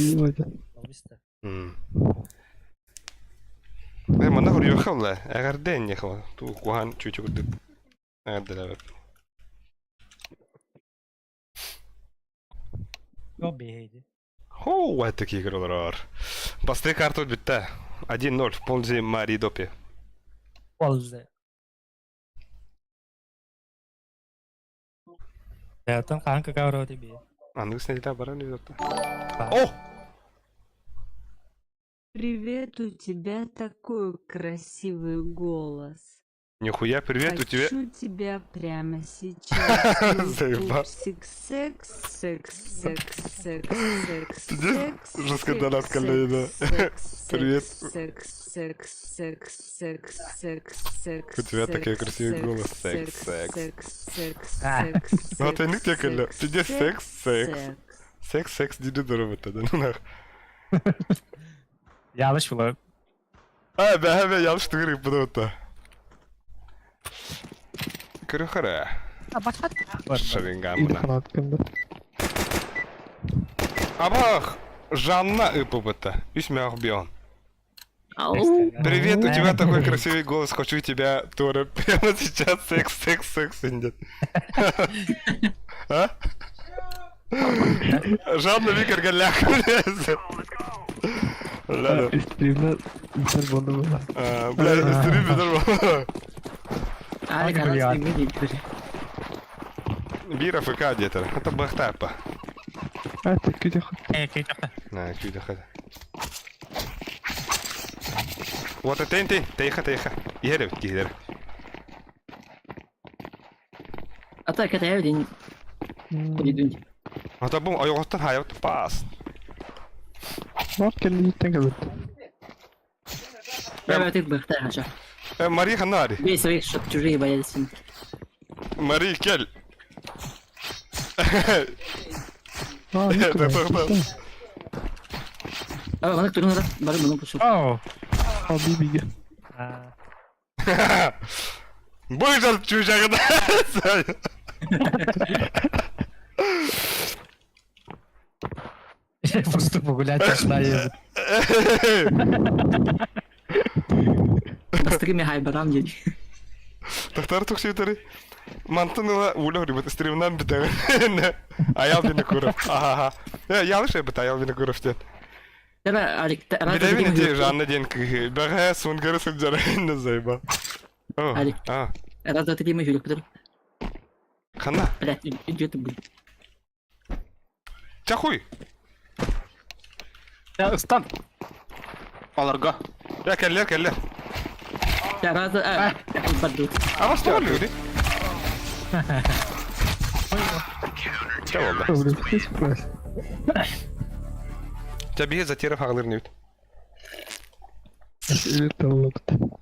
Э, манна хоруйуохха Эҕэрдэ инньэхэ туу куһаан чүүчү курдук эҕэрдэлээбэт. Хоу, это игр олорор. Бастакы карта бүттэ. 1-0 в пользу Марии Допи. Пользы. Оттон хаһан какао би? Аныгыс неделя баран үйөттө. О! Привет, у тебя такой красивый голос. Нихуя, привет, у тебя... Хочу тебя прямо сейчас. Заебал. Ютубсик, секс, секс, секс, секс, секс, Пиздец, секс, жестко секс, донат секс, коллеги, секс, Привет. секс, секс, секс, секс, секс, секс, У тебя такой секс, красивый секс, голос. Секс, секс. секс, секс, А. секс, Ну, ты не секс, текали. секс, Пиздец, секс, секс. секс. Секс, секс, диди здорово тогда, ну нах. Yanlış bulan. А, да, да, yanlış tuguruk bu da. Көрөхөрө. Шарингамына. Фанаткында. Абах! Жанна ыпыбыта. Үс мях бион. Ау. Привет, у тебя такой красивый голос, хочу тебя тоже прямо сейчас секс, секс, секс, индет. А? Жанна Викер галях. Ладно. Стримда битер болды була. Бля, стрим битер Алик, Блядь. ана стримге дейт. Бира ФК где-то. Это бахтапа. А, так күйде На, күйді хата. Вот это тен, тейха, тейха. Иһэр эбит киһилэр. Ата катая день. День. Ата бу ойоҕоттон хаайабыт паас. Бар келді жеттен келбет. Я ты бы хорошо. Э, Мари ханари. Бей своих, чтоб чужие боялись. Мари кел. А, Это тоқтат. А, мана турун раз бары муну пошел. Оу. А, бибиге. Быжар чужагына. Просто погулять пошла я. На стриме хай барам день. Тохтар тукситери. Мантын ыла улы рибет стримнан битер. Аял Винокуров. Ага. Э, ялыш эбит Аял Винокуров ден. Тара Алик, раз Билебин ити Жанна ден кыһы. Бэҕэ сунгары сылдьар заеба. О, Алик. а, Раз, два, три, мы Юлик, который. хана. Блядь, где ты был? Чахуй. Я ыстан. Аларга. Я кэллэр кэллэр. Да, раз, а, паду. А вас что люди? Ча болды. Ча биһи Затиров хаҕалыр нүт.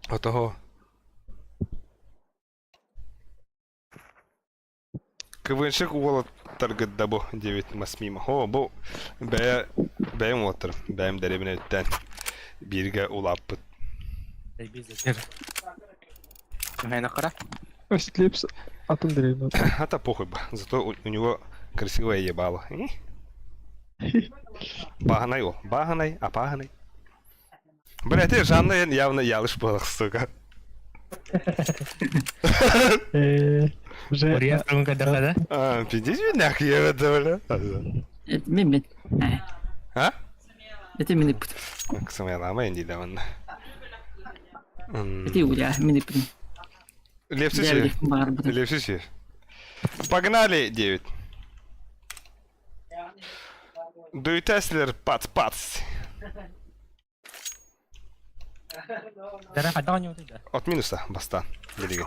Отого. КВНщик уолаттаргыт да бу диэбит мас мимо. О, бу бэйэ бэйэм уолаттар, бэйэм дэриэбинэттэн бииргэ улааппыт. Мына кара. Лепс атын деревня. Это похуй бы, зато у него красивое ебало. Бааһынай ол, бааһынай, апааһынай. Бля, ты Жанна явно ялыш была, сука. Уже да? А, пиздец, нахуй я это, бля. Это мен. А? Это мен пут. Ксымайламай инди да онна. Это Юля, мен пут. Лепсиси. Лепсиси. Погнали, 9. Дуйтеслер, пац-пац. От минуса, баста. Билигин.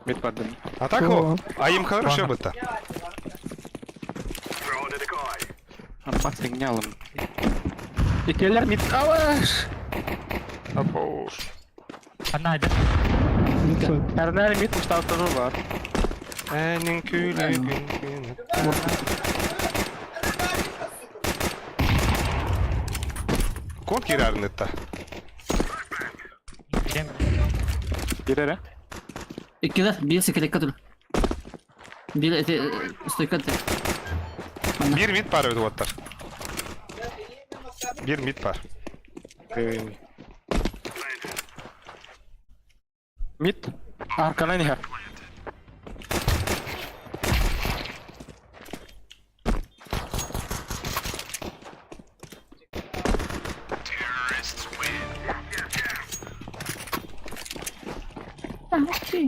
Мид бардым. А так о, а им хорошо бы то. Апа сигналым. Икелер мид алаш. Апош. Эрнер мид ушталтыры бар. Энин күлі күн күні. Кон кирарнытта. Бирер, Икки да, бир секрет который. Биир эти стойка Биир мид паар эбит уоттар. Биир мид паар. Мид. Арканан иһэр.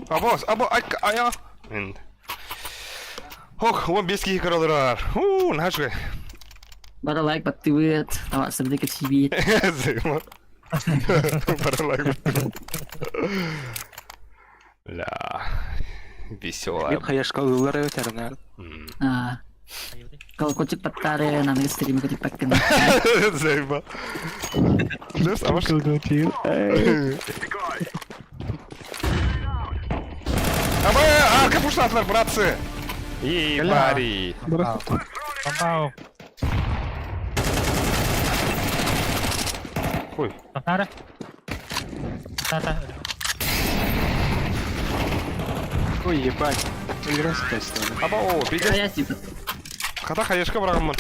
Абос, або, ая. Ох, 15 киһи көрөлөр. Уу, наһаа үчүгэй. Бары лайк баттыбыт, сырды кэпсиибит. Зыма. Бары лайк баттыбыт. Ля, веселая. Мин хаешка ыллар эбит эрэнээр. Колокольчик баттаары, аныгы стримы көтүппэккин. Зайба. Плюс, а может... Абы, арка пуштатылар, братцы! Ебари! Бамбау. Хуй. Татара. Тата. Ой, ебать. Өлөрөс Аба, о, пиздец. Я типа. Хата хаешка бырагаммын.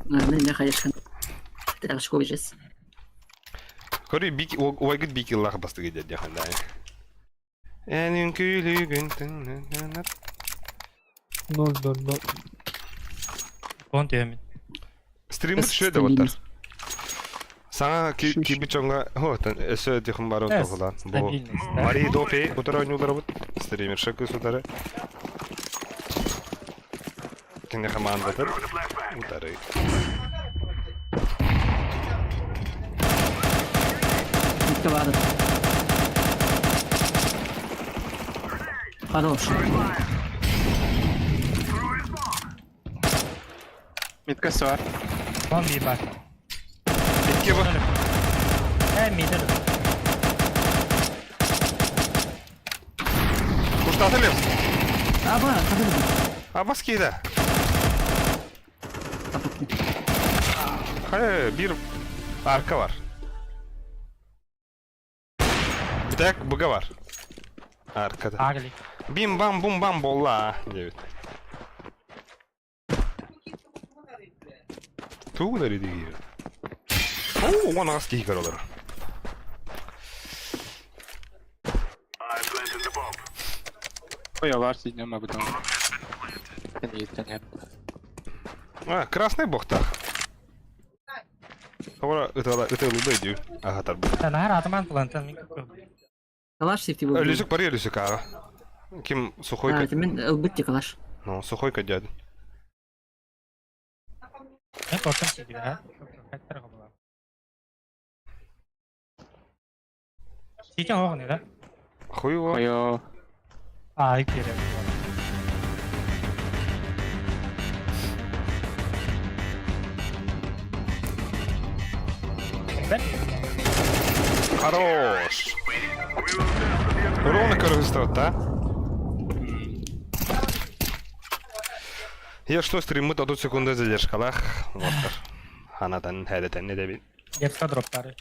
Не хаешка. Тирашко бижес. Көрүй бик уайгыт бик иллах бастыгы дед яханда. Энин күлүгүн тыңнанат. 0-0-0. Кон түйемин. Стриммит шөдө боттар. Саңа киби чоңга, хо, өсө дихым бар отоғылан. Бу Мари Допи утара ойнулар бут. Стримерша көз утары. Кине командадыр. Утары. Хорош. Митка сар. Кон би бар. Икки бу. Э, мидер. Куштаты лев. Аба, хабар. Абас кейде. Хайы, бир арка бар. Bir быга бар. Аркада. Агли. Бим бам бум бам болла. Девит. Тугунар иди. Оо, он ас кихи көрөлөр. Ой, алар сиднем об этом. А, красный бохтах. Ора, это это лубе дю. Ага, тар. Нахар атаман плантан. Калаш сифти был. Люсик пари Люсик, ага. Ким сухой А, это мен ылбыт калаш. Ну, сухой дядя. Мен тортым сидиби, ha? Ситен оғын да? Хуево. Ой, А, керек. Хорош. Ровно көрүстөр да? Я что стриммут 30 секунда задержкалах. Вот. Ханадан хәдәтән не дебин. Детска дроптары.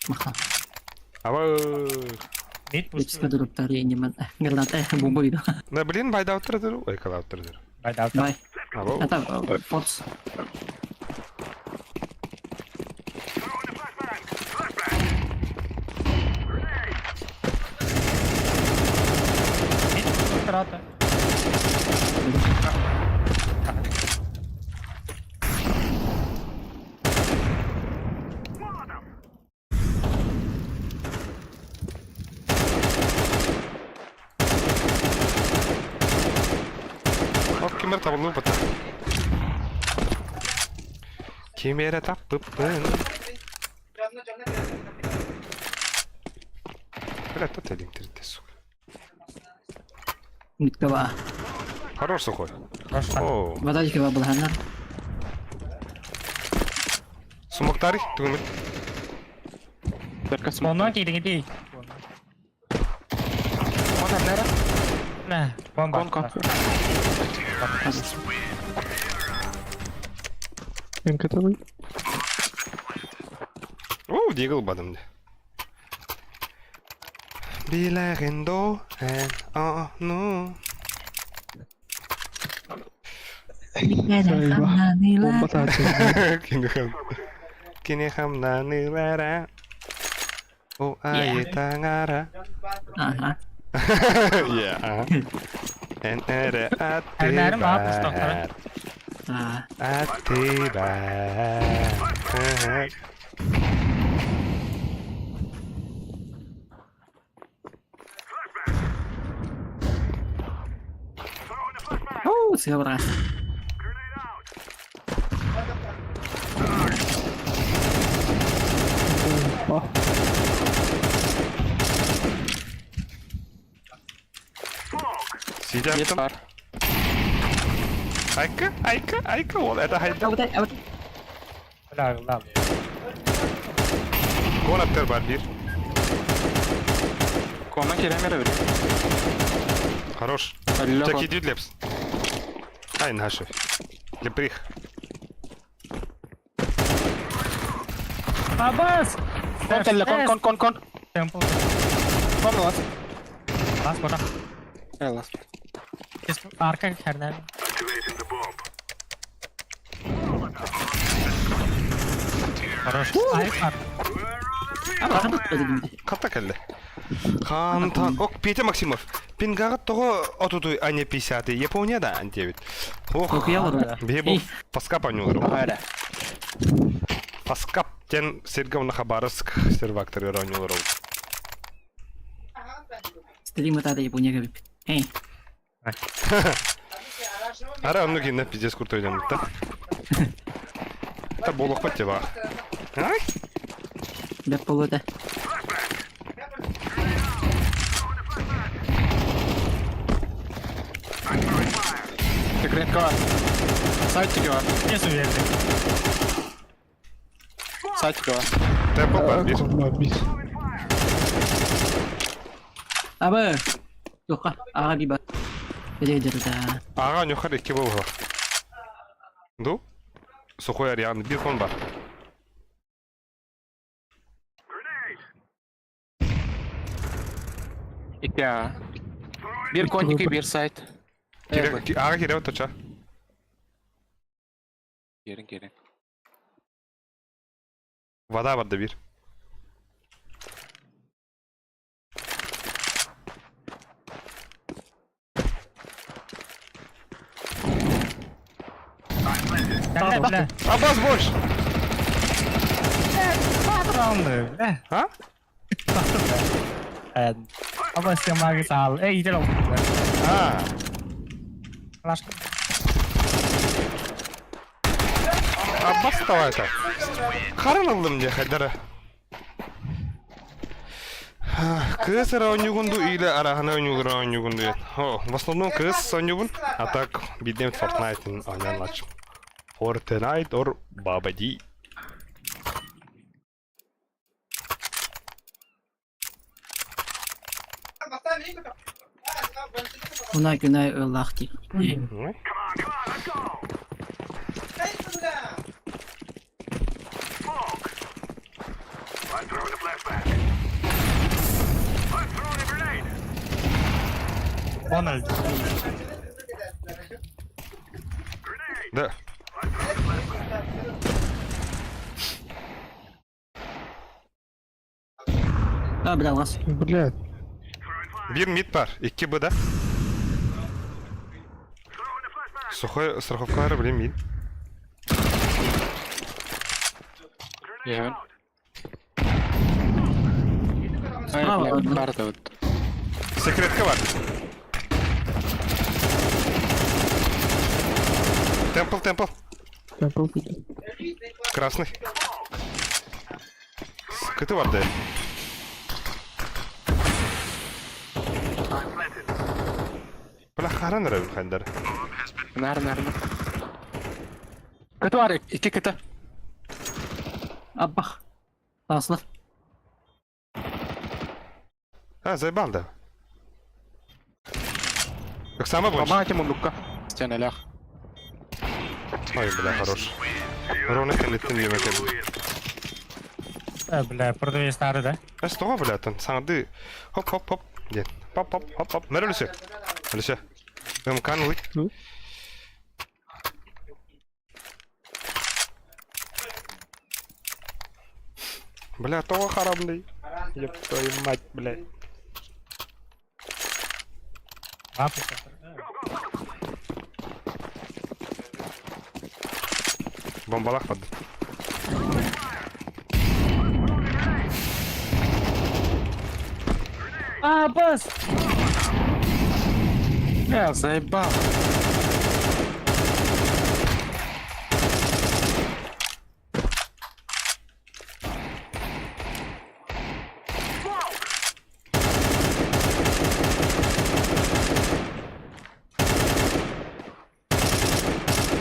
Маха. Аба. Мид Детска дроптары не Граната бомба виду. Да блин, байда отырдыр. Ой, кала отырдыр. Байда Давай. Аба. Это форс. Мид пустырата. Оп, кимер табылды бата. Кимере таппыппын. Бля, тут электр сука. Миткова. Хорош сухой. Хорош. О, Вода дикого была, сумоктари, түгүмүт. Только смог. Оннан кейдиң иди. Мә, бомба. Кон, кон. МКТВ. О, дигл бадым. Билэҕин доо эн ону? Сайба. Бомба тааччы. Кини хам Кини хамнаныылара О айы таҥара Ага. Yeah. Эн эрэ Эрнээрим баар пустохтара. аттыбар А, Аттыбар Оу, сыгабыра. Бомба. Сидят Мид там. бар. Айка, айка, айка, ол это хайда. Абытай, абытай. Бля, ладно. Кон аттар бар бир. Кома керемер били. Хорош. Алло. Чаки дюд лепс. Ай, наши. Леприх. Абас! Кон кэллэ, кон кон кон кон. Темпл. Кон лас. Лас бара. Э, лас. Арка хернер. Хорош. Ай, ар. Аба, ханта дедим. Хата кэллэ. Хантан. Ок, Петя Максимов. Пингагат того отутуй, а не 50 Япония, да, 9. Ох, Ох, я вот. бебу фаскап анюлар. Ара. Фаскап тен Сергей на Хабаровск сервактор анюлар. Стрим это Япония говорит. Эй, Ара, онну кинна пиздец крутой дем, да? Это болох паттева. Ай? да полута. Секретка бар. Сайтики бар. Не суверен. Сайтики бар. Темпл бар бир. Кон бар бир. Аба. Yo'qqa, аға биба. Беде да. Ага, нюхар икки болға. Ду? Сухой Ариан, бир кон бар. Икки а. Бир конники, бир сайт. Кире, ага, кире точа. Керин, керин. Вода бар да бир. Бля, бля. Абаз больше! Раунды, бля. А? Абас я магис ал. Эй, иди раунд. А, Лашка. Аббас давай это. Харан алым де хайдара. Кыз ойнугунду или арахана ойнугура ойнугунду. О, в основном кыз ойнугун, а так бидем Fortnite ойнан Fortnite or Бабади. Мына күнай ыллахти. Ой. Дональд. Да. А, бля, лас. Блядь. Бир мид бар, икки б да. Сухой страховкалары блин мид. Явен. Ай, Справа, бля, ладно. бар да вот. Секретка бар. Темпл, темпл. Темпл. Красный. Кыты бар да. Бля, харан рабин хандар. Нар, нар, нар. Кыты бар, икки кыты. Аббах. Таслар. А, заебал да. Как самое больше. Помогайте мундукка. Стена лях. Ой, бля, хорош. Ровно кеннеттен yemek yedim. Э, бля, продавец нары да? Эс тоҕо бля тан саҥардыы хоп хоп хоп диэн. Поп поп хоп хоп. Мэр өлүсө. Өлүсө. Ымкан ылый. Бля, тоҕо харамный. Еб твою мать, блядь. Бомбалах барды. А, бас! Бля, заебал.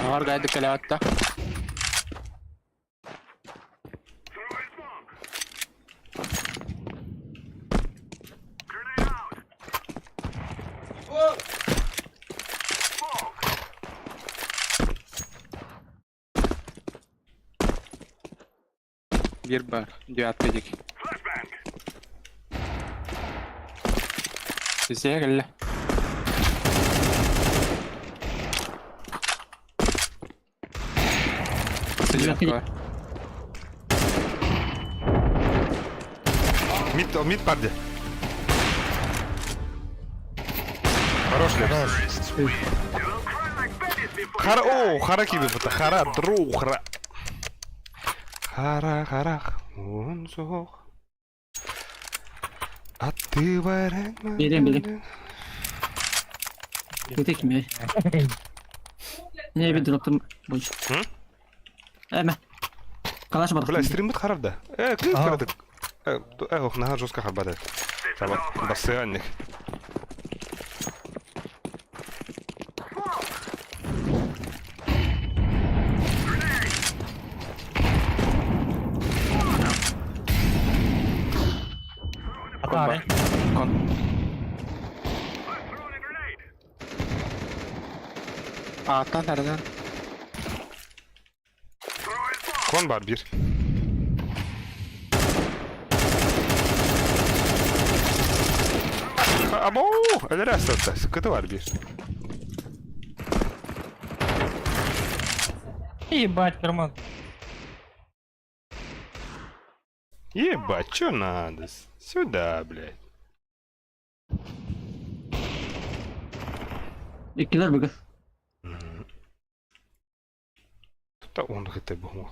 Ağır gaydı kalabatta. Биир бар, девятка диэки. Сисиэ кэллэ. Девятка бар. Мид, мид парди. Хорош, Лепс. Хара, о, хара киби бута, хара, дру, хара. Хара, харах, он суох. Аты баран. Берем, берем. Это кими? Не, bir дроптым больше. Hı? Эме. Калаш бар. Бля, стримбит харар да. Э, кыз карадык. Э, э, ох, наһаа жестко харбат. Таба, бассыанник. Атаары. Кон. Ааттан nereden? Кон бар бир. Або, эле астатта. Сыкыты бар бир. Ебать, карман. Ебать, чё надо? Сюда, блядь. Иккилер бүгүн. Тут он хите бу.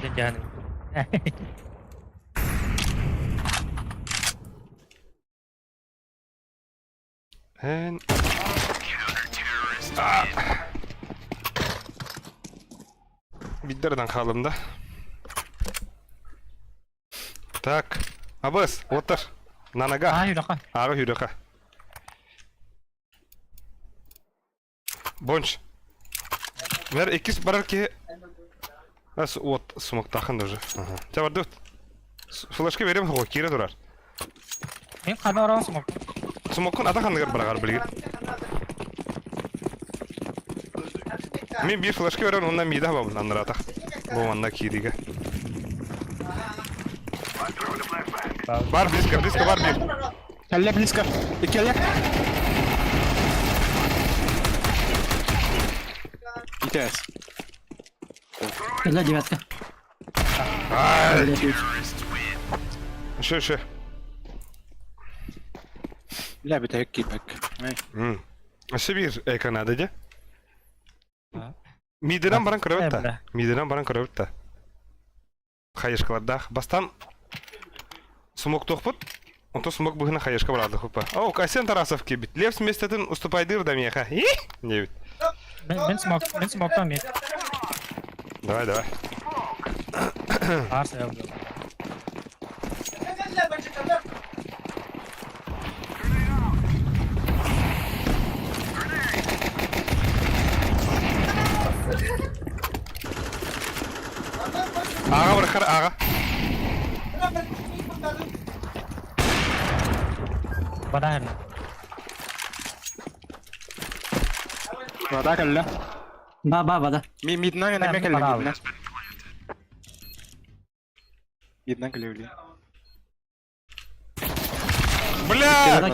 Деньганы. Эн. Биддерден хаалым да. Так. Абыс, отыр. На ногах. Аа, юрака. Ага, юрака. Бонч. Мэр иккис барар киһи Ас от сумактахан даже. Ага. Ча барды. Флешка берем хо кире турар. Мен қана оран смок. Смоккун ата ханныгар барагар билигин. Мен бир флешка берем, оннан мида хабабын аннар атах. Бу манна кириге. Бар близко, близко бар бир. Кэллэ близко. Иккэлэ. ИТС. Кэллэ девятка. Ай, Шö, шö. Бля, бүтэһик киирбэк. Өссө биир экранада дьэ. Мидынан баран көрөбүт да. Мидынан баран көрөбүт да. Хайышкалардаах. Бастан смоктуохпут. Онтон смок быһына хайышка бараардыхпыт. О, Касен Тарасов киирбит. Левс миэстэтин уступайдыыр да миэхэ. Диэбит. Мен смок, мен смоктан мен. Давай, давай. Аар саял. Аҕа барахар аҕа. Бадаһын. Вода кэллэ. Ба ба ба да. Ми миднан эме кэллэ миднан. Миднан кэлэ Бля!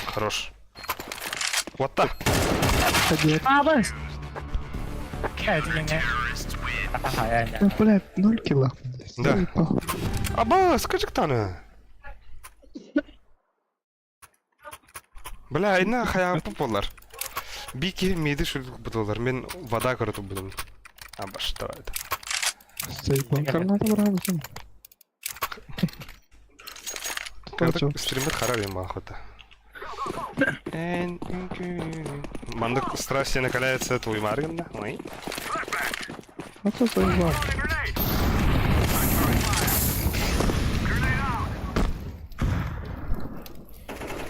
Хорош. Вот так. Абас! Да, блядь, ноль килла. Да. Абас, скажи ктаны. Бля, инна хаяпы болар. Бики миди шүлдүк бутулар. Мен вода көрөтүп будум. Абаш, давай. Заебал. Граната брал. Стримит харар им охота. Мандык страсти накаляется твой марган, Ой. А то заебал.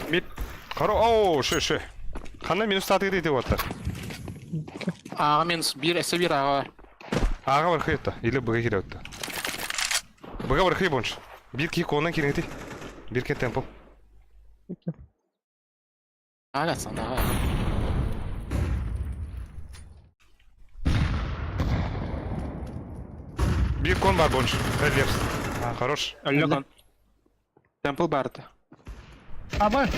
Мид. Хоро, оу, ши, ши. Хана минус таты дейді оттар. Аға минус бір, эсэ бір аға. Аға бар хыйытта, или бұға кере өтті. Бұға бар хый бонш. Bir ки конан кереңти. Bir кен темпо. Аға сан, аға. Bir кон бар бонш. Рельефс. Хорош. Өлі кон. Темпл барды. Абы!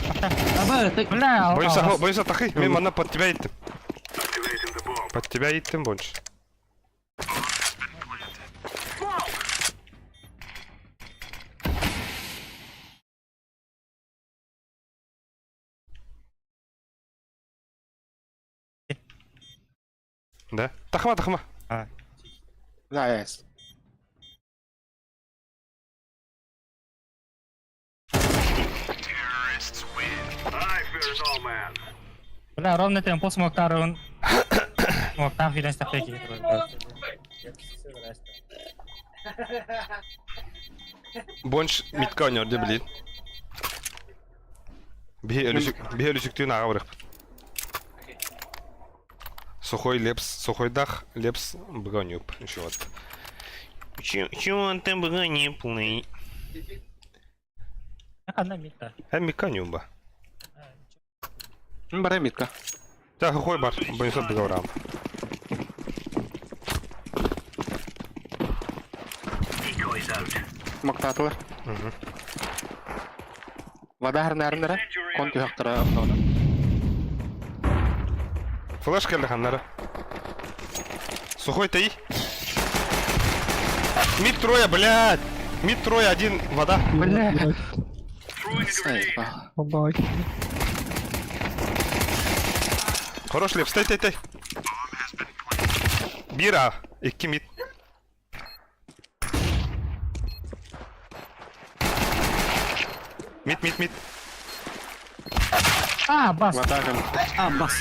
Аба, так. Бля, Бойынса, бойынса тахи. Мен мана под тебя иттим. Под тебя иттим бонш. Да? Тахма, тахма. Да, есть. Бля, ровно темпо смоктарын. Смоктан филен стапеки. Бонч митка ойнор деп билейін. Бие өлүсүктүүн аға барық. Сухой лепс, сухой дах, лепс бгонюп. Еще вот. Чего ты бгонюплый? Ханна митта. Э, миканюба. Бара мидка. Так, сухой бар, бойынса бгаврам. Мактатылар. Вода харнарынара. Кон түйақтара автоны. Флеш келді ханнара. Сухой ты. Мид трое, блядь. Мид трое, один, вода. Бля. Заебал. Бабай. Хорош лепс, стой, стой, стой. Бира, икки мид. Мид, мид, мид. А, бас! Вода кэл. А, бас.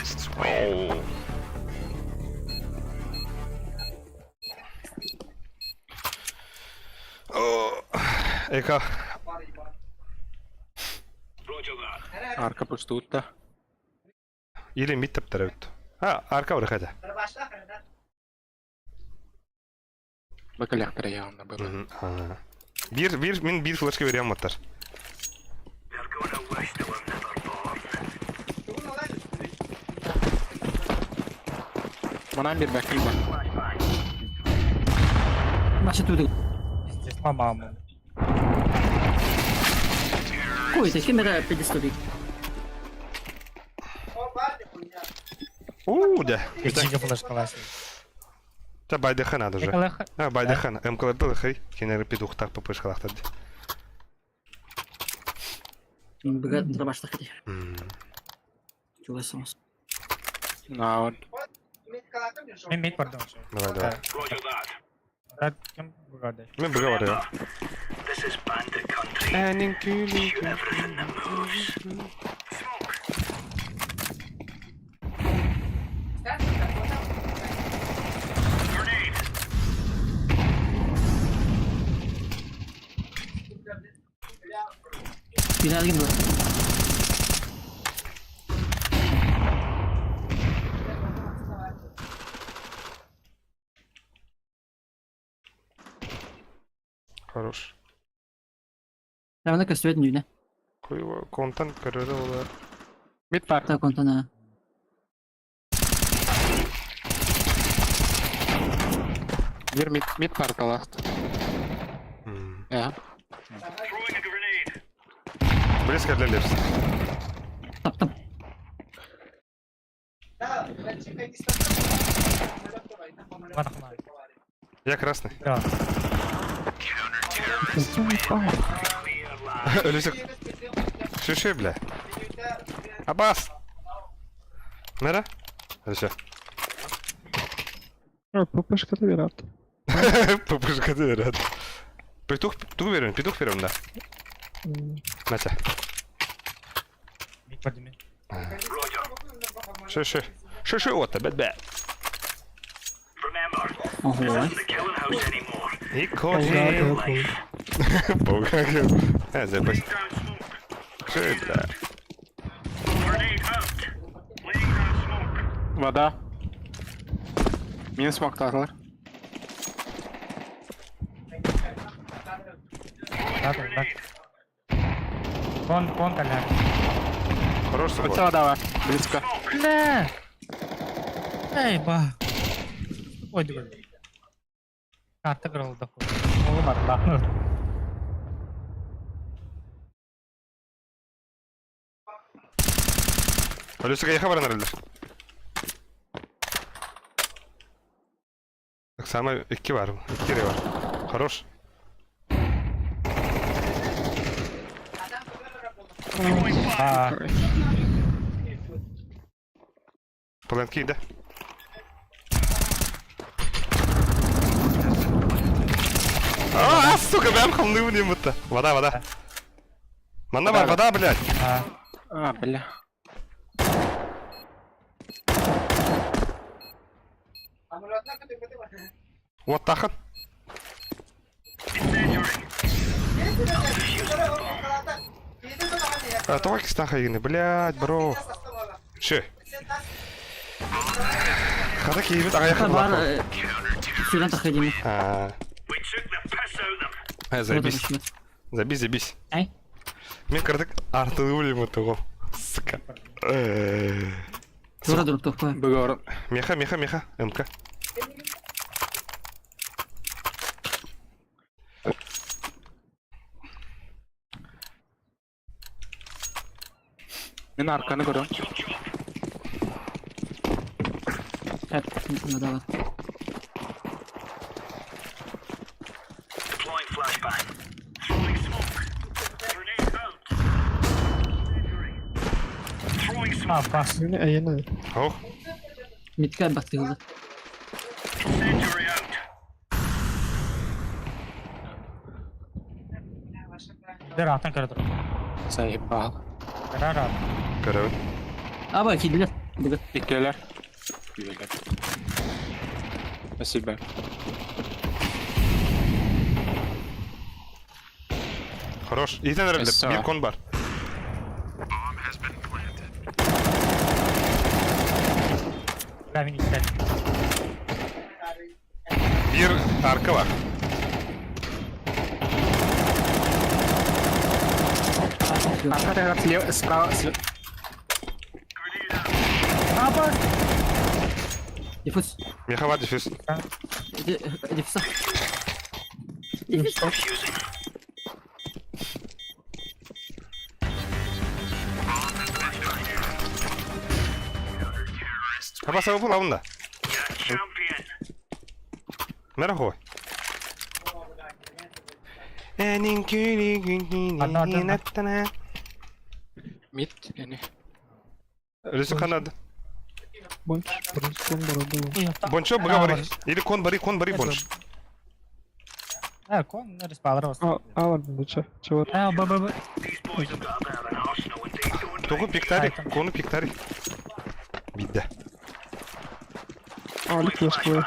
Эка, Арка пустутта. или мид таптар өттү. А, арка бар хада. Бакаляқтара яғында было. Бир, бир, мен бир флешке берем оттар. Манан бір бәкіл бар. Маша тут. Пиздец, мамаму. Кой, ты кем это педистовик? У, да. Жига флешкалась. Та байдыхан ады уже. А, байдыхан. МКЛ хый. Кенері пидухтақ ппш қалақтыр. Быга дробаш так. Чего сам? Наон. Мен мид бардым. Давай, давай. Да, кем бгады? Мен бұға бар я. Final gibi. Хорош. Давай на костюме не. Контент көрөрө буолар. Мид бар. Так, онтон Бир мид, мид бар last. Yeah. Близко для Лепса. Таптым. Я красный. Да. Өлүсүк. Шиши, бля. Абас! Мера? Өлүсө. А, ППшка берат. ППшка берет. Петух, тугу берем, петух берем, да. Натя. Миг подними. Шиши. Шиши, вот, бэт бэт. Ого. И коли. Запас. Ши, бля. Вода. Минус смоктарлар. Да, да, да. Кон, кон, коляр. Хорош Вот собой. вода бар. Близко. Бля! Эй, ба. Ой, дура. Карта кырылды. Оğlu бар, да. Өлүсүк эйхэ баран эрэллэр. Так самое икки бар. Икки эрэ бар. Хорош. А, Плент киирдэ. А, сука, бэм хамныбын диэн бутта. Вода, вода. Манна бар, вода, блядь. а, А, бля. Вот тахан. А, тоҕо кистаха игини, блядь, бро. Шö. Хата киибит аҕайах Бар, булаах. сюда заходили. А. Э, забись. Забись, забись. Ай. Мен кырдык артылы ему того. Сука. Тура друг такое. Бөгөр. Меха, меха, меха. МК. Мин арканы көрөм. Так, вода бар. а, бас. Мин әйене. Ох. Митка баттыгызы. Дер атын кырды. Заебал. Кырар ат. Көрөбүн. Аба, киделер. Дигит. Иккилэр. Үйэлэр. Спасибо. Хорош. Итен эрэллэр. Эссо. Биир кон бар. Бля, мин иттен. Биир арка бар. Арка тагар слева, справа, слева. Аба! Диффуз. Меха бар дефьюз. Диффуз. Диффуз. Аба сабы булабын да. Мера хой. Ана, ана. Мид, эне. Өлүсү канады. Бонч, кон бар Бончо быга бары. Или кон бары, кон бары бонч. А, кон, респалар А, а бар бунча. Чего? А, б, б, б. Тугу пиктари, кону пиктари. Бидде. А, лик флешковый.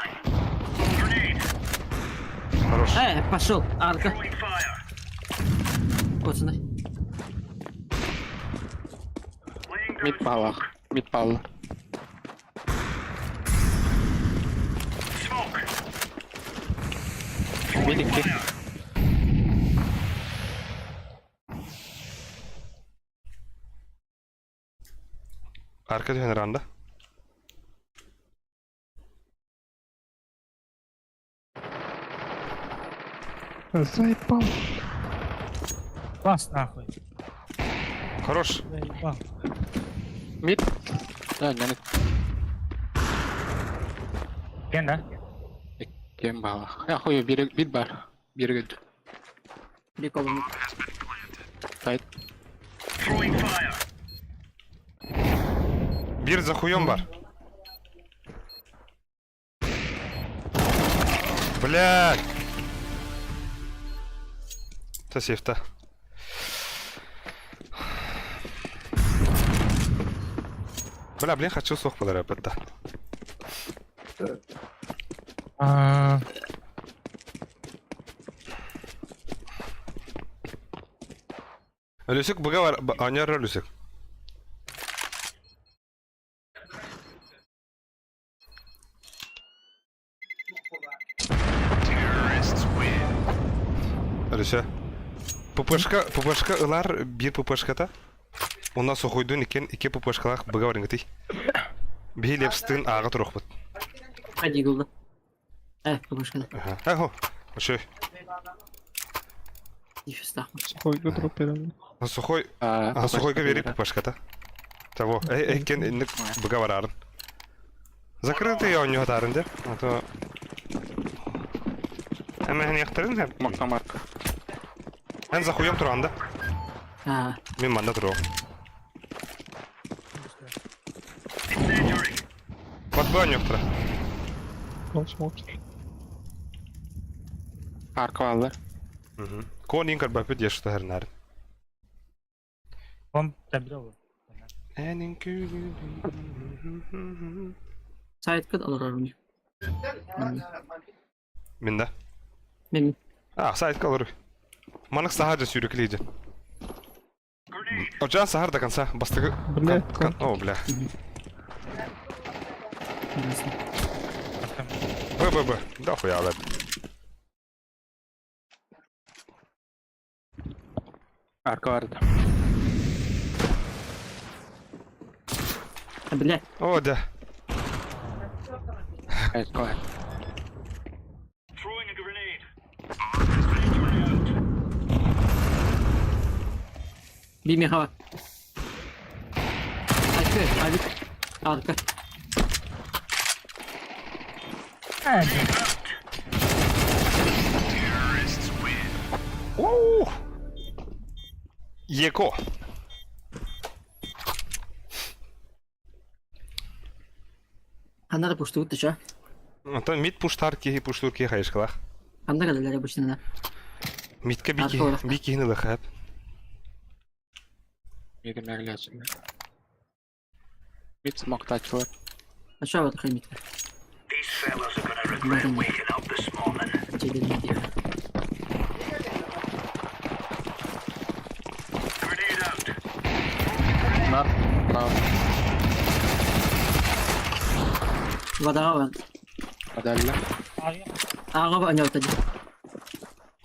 Хорош. Пошел, арка. Вот сюда. Мид палах. Мид пал. Мид икки. Арка түһэн ыранда. Заебал. Бас нахуй. Хорош. Заебал. Mid. Да, не Кен да? Кем бала. Я хуй бир бир бар. Бир гүд. Бик олом. Сайт. Бир за хуем бар. Блядь. Та сейфта. Бля, блин, хочу сох подарок, да. Люсик, быга аняр Люсик. Люся. ППшка, ППшка ылар бир ППшката. У нас ухуйдун икен ике ППшкалах быга барынгытый. Биһи лепстын ага турохпут. Ходи гулда. Бабушка. Ага. Ахо. Ошой. Еще стахну. Сухой дроп берем. Сухой, а сухойга бери ППшката. Того, эй, эй, кен инник быга барарын. Закрытый у него тарын, да? А то... Әмә һин яқтырын һәм. Макта марка. Эн за хуем туранда. А, Мин манда туру. Бат бу яқтыра. Он смог. Арка алар. Кон инкар бапы деш что хернар. Бомб табил. сайт кыд алар армия. Минда. Мен А, сайт калыр. Манык сахар сүйреклейді. Оджан сахар до конца. Бастыгы. Бля, О, бля. Б, Б, Б. Да хуя, ладно. Арка барды. Бля. О, да. Evet, go ahead. Би меха. Арка, арка. Арка. Оу! Еко. Ханара пушту ты чё? Антон мид пуштар ки пуштур ки хайшкалах. Ханара для обычно да. Мидке бики Арка. бики хины лахат. Миди мәгләчиләр. Мид смоктачылар. А чё вот хаймит? Нар. Прав. Вода ван. Адалла. Ага, аня вот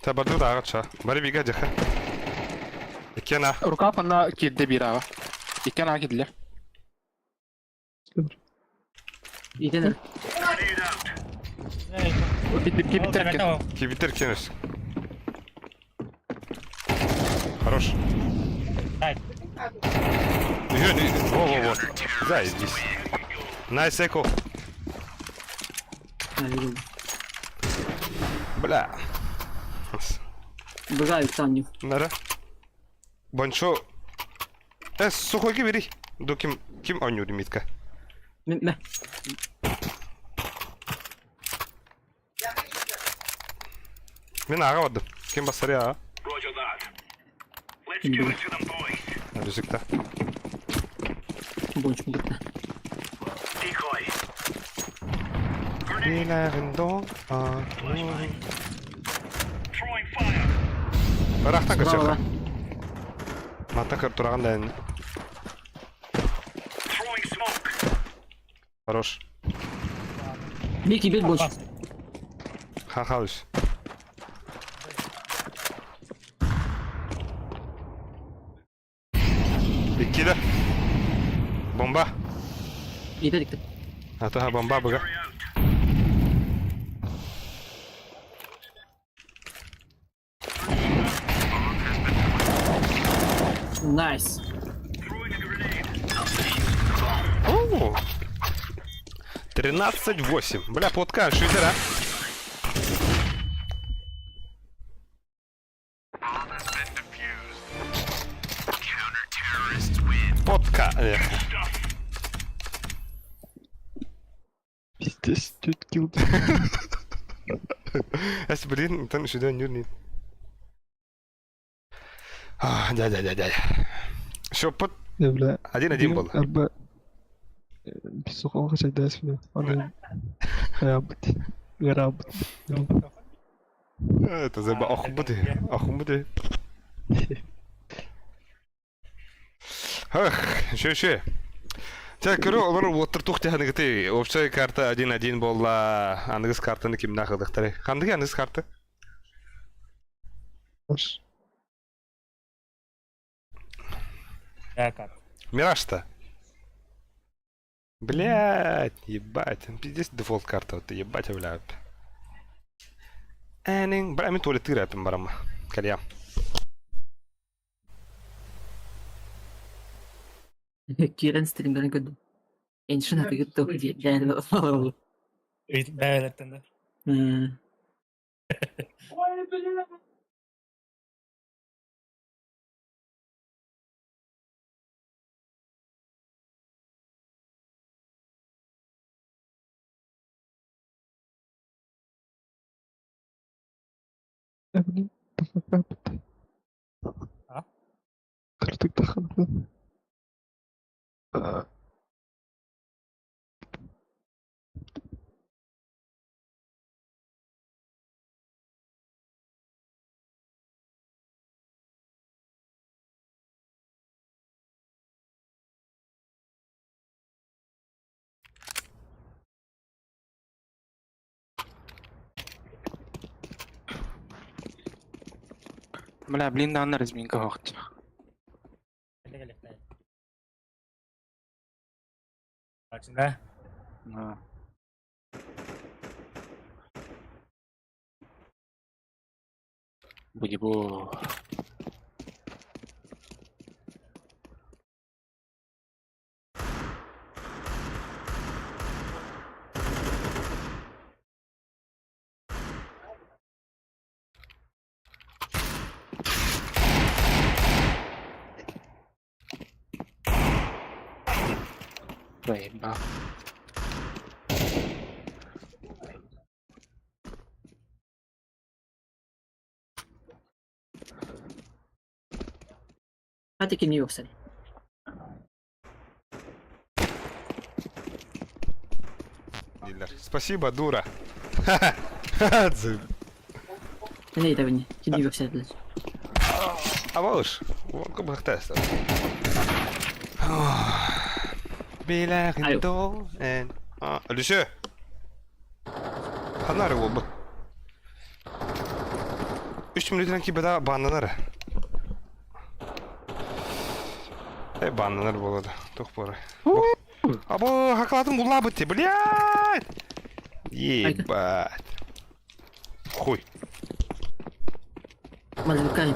Та барду да агача. Бари бига жаха. Икена. Рукав ана кидде бир ага. Икен ага кидлер. Иден. Кибитер кен. Кибитер кенес. Хорош. Во, во, во. Заебись. Найс эко. Бля. Бегаю там. Нара. Бончо. Сухой бери. Ду ким ким ойнур митка. Ме. Мен ага бардым. Ким басар я? Рюзикта. Бонч бутта. Рахтан Браво. көчөкө. Мата көр тураган да энэ. Хорош. Бики бит бонч. Ха-ха үс. Иккиде. Бомба. Иитэ иликтим. Атаха бомба быга. Nice. О! 13-8. Бля, плотка, швидера. Плотка. Пиздец, тут килл. Эс, блин, там сюда не Дядя, дядя, дядя. Все, под Бля. 1-1 был. Арба. Бисухан хачайдас бля. Аны. Рабыт. Рабыт. Это заба. Ох, буды. Ох, буды. Эх, еще, еще. Чэ, көрө олор уоттар тух тиһаныгыты. Общая карта 1-1 буолла. Аныгыс картаны кимнээх ылыахтарай? Ханныгы аныгыс карта? Аш. Карта. Мираж-то. Блять, ебать. Пиздец дефолт карта. Вот, ебать, бля. Энин. Бля, мен туалет тыыраппын барамма. Кальям. Киирэн стримнэрин көрдүм. Ancient атыгыт туох диэн Бэйэлэттэн да. Эбни. Тахакапыт. А? Кырдык таханапыт. Бля, блин, да, разминка хохт. Да? Да. Будебо. Заебал. Хата кимнии охсор. Дилер. Спасибо, дура. Эн ыйытабын кимнии охсор Абалыш. Бахтаста. Билэрин эн. Алүсө. Ханары буолбут. Үс мүнүүтэнэн киирбэтэ бааннанар. Э, бааннанар буолла Туох буолар. Або, хакалатын буллаабыт ти, блядь! Ебать. Хуй. Мазбукай.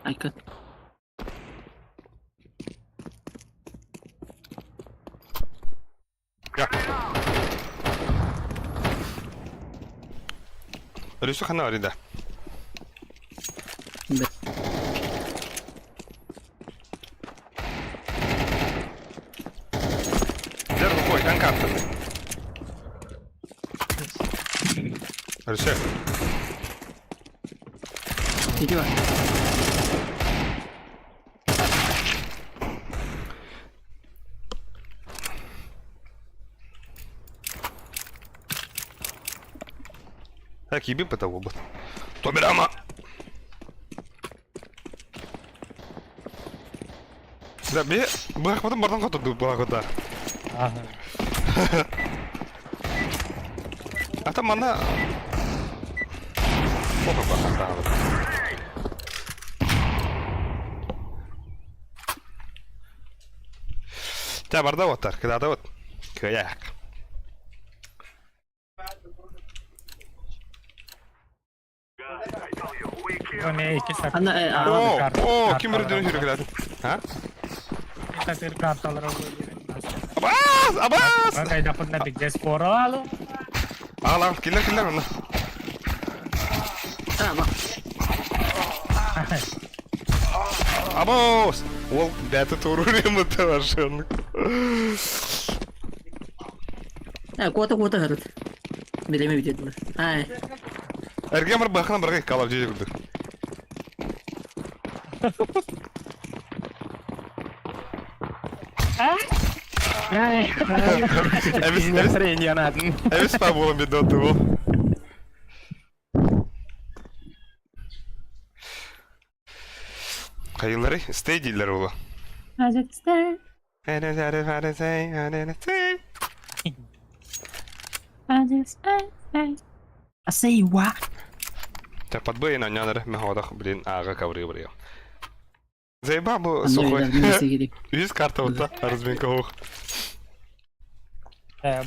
Айка. Өссө ханна барый да? Дьэ, рукой, эн картаны. Өссө. Иди бар. Так, еби по того бот. Тобирама! Да, бе, бырахпытым бардан хотурду бырахыта. Ага. Ата манна... Опа, бахтаабыт. Чэ, барда уоттар, кытаатабыт. Кыайаах. Ана О, о, ким үрдүнү хүрүкүлээтин? А? Абаас, абаас! Аҕалаах, киллэр, киллэр онно. Абоос! Уол бэйэтэ туоруур эммытта баршыаннык. Куота куота һырыт. Билеме бүтүн. Ай. Эрге бар бахына барга калап жей курдук. Эбис, эбис, эбис па буолан бидде отты бол. Хайылары стей дииллэр уолу. I say what? Чэ, подбыйын анньан эрэ, мин хоодох, блин, ааҕа ковры бырыйам. Заеба бу сухой. Үс карта утта, разминка ух. Это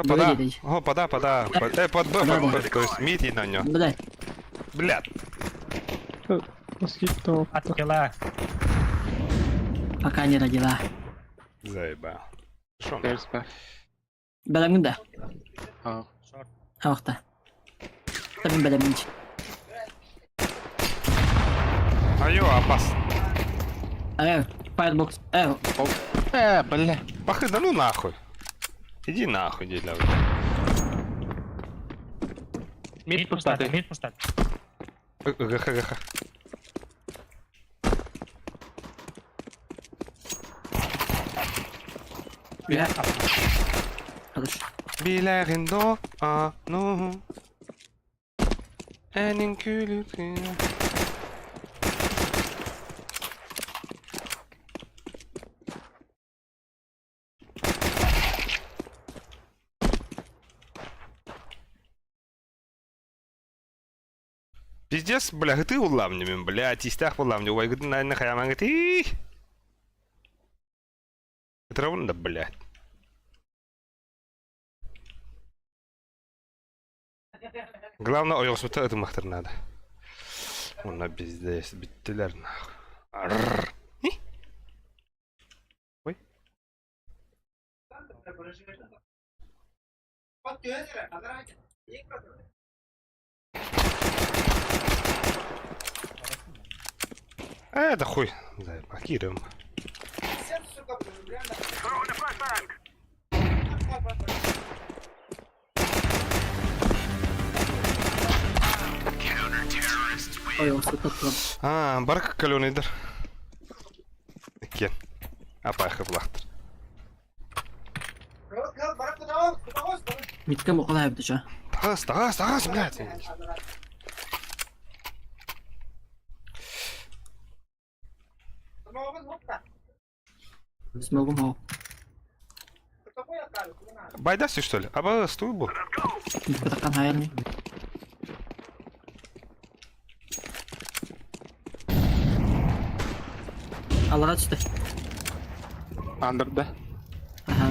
пода. О, пода, пода. Под Б, под Б, то есть мид на нё. Блядь. Блядь. Откила. Пока не родила. Заеба. Шо? Бэлэмҥин да? Хаахта. Табын бэлэммин. Айо, опас. Firebox. Бля. Пахы, да ну нахуй. Иди нахуй, дядя. Мид пустаты, мид пустаты. Гх, гх. Бля. Хорошо. Билэрин до, а, ну. Энин күлүкү. Пиздец, бля, ты улам бля, тистях улам, не ой, наверное, хаяман, ты. Это да, блядь. Главное, ой, это махтар надо. Онна пиздец, биттилер нахуй. Арррр. Ой. Это хуй. Да, кирим. Ой, осы А, барк каленый дар. Кен. Апайхы блахтыр. Митка моколай бдыча. Тағас, тағас, тағас, блядь. Смогу мол. Байдасты, что ли? Аба, стой был. Митка такан хайрни. Алара түсті. Андерда. Ага.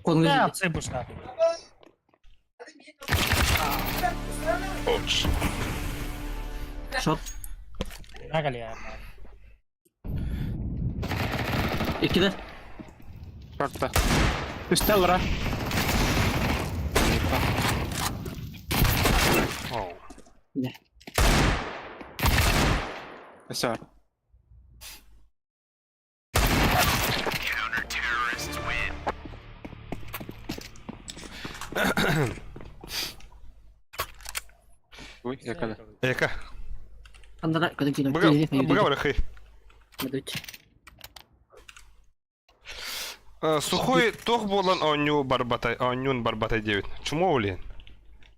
Қолыңа Да, жетті. цибуш нахуй. Шот. Нагали. Екіде. Шортта. Үстел ра. Оу. Не. Все. Ой, якада. Эка. Андара көтөн киин. Быга, быга барахы. Сухой тох болан оню барбатай, онюн барбатай 9. Чмо блин?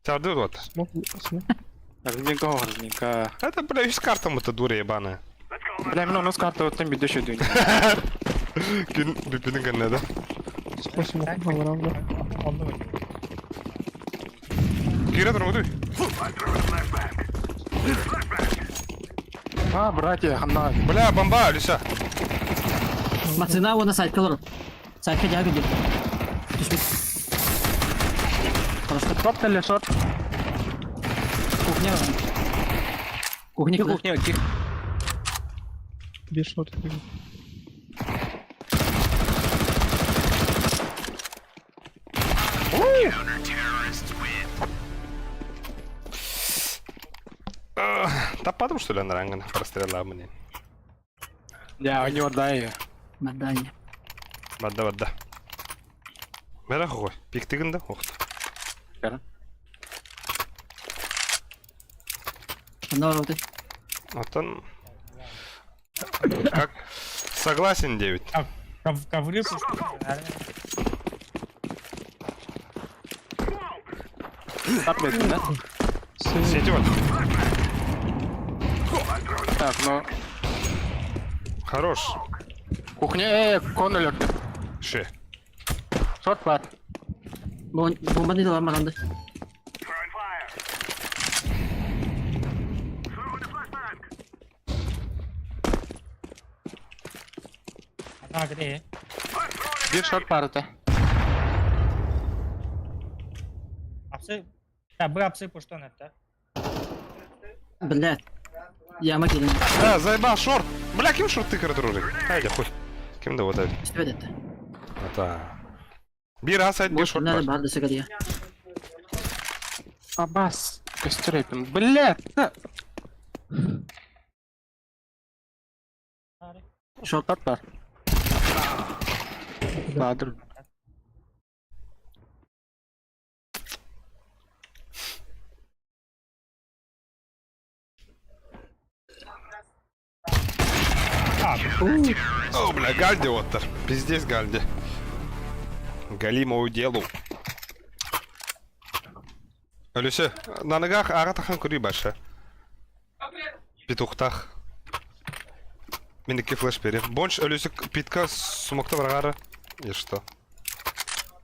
Чарды вот. Смог, смог. Разминка, разминка. Это, бля, с картам это дура ебаная. Бля, мен оны карта өттен бидде шөдүйін. Күн бүпінің кәнне да. Спасибо, аларам, да. Кире тұрмын өтүй. На, братья, хана. Бля, бомба, Люся. Массыына уонна сайтка олорор. Сайтка дьаа күндү. Түспүт. Хорошо. Шорт или шорт? Кухня. Кухня. Кухня, ких. Две шорты. Таппатым что ли анараңын прострела мне. Я, у него дай. Мадание. Бадда бадда. Бәрі қой. Пиктігін да оқты. Онда барабыты. Оттан... Как? Согласен, 9. Ковры пушки. Тап да? Сети вот. Так, ну... Хорош. Кухня, кон өлөрдө. Ше. Шорт бар. Бомбаны да бармаганды. А, где? Бир шорт бар это. Апсы. Да, бы апсы пуштон это. Блядь. Яма келин. Да, заебал, шорт. Бля, ким шорт тыкыр дружик? Айда, хуй. Ким да вот это? Истебет этте. Ата. Бир асайт, бир шорт Надо бар. бар десе кадия. Абас. Костерепин. Бля, да. Шорт. Шорт бар. Баадыр. О, бля, Гальди оттар. Пиздец Гальди. Галимову делу. Алюся, на ногах ара тахан кури баша. Петухтах. Менікі флеш берем. Бонч Алюся питка сумокта врагара. И что?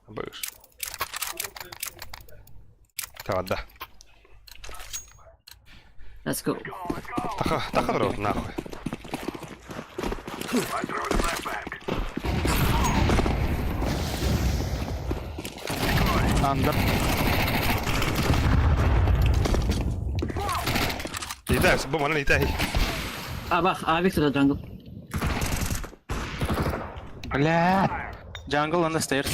Быш. Так, да. Let's go. Таха, таха дорог, нахуй. Андер. Итай, бомбаны итай. А, бах, а, Виктор jungle. Бля. Jungle on the stairs.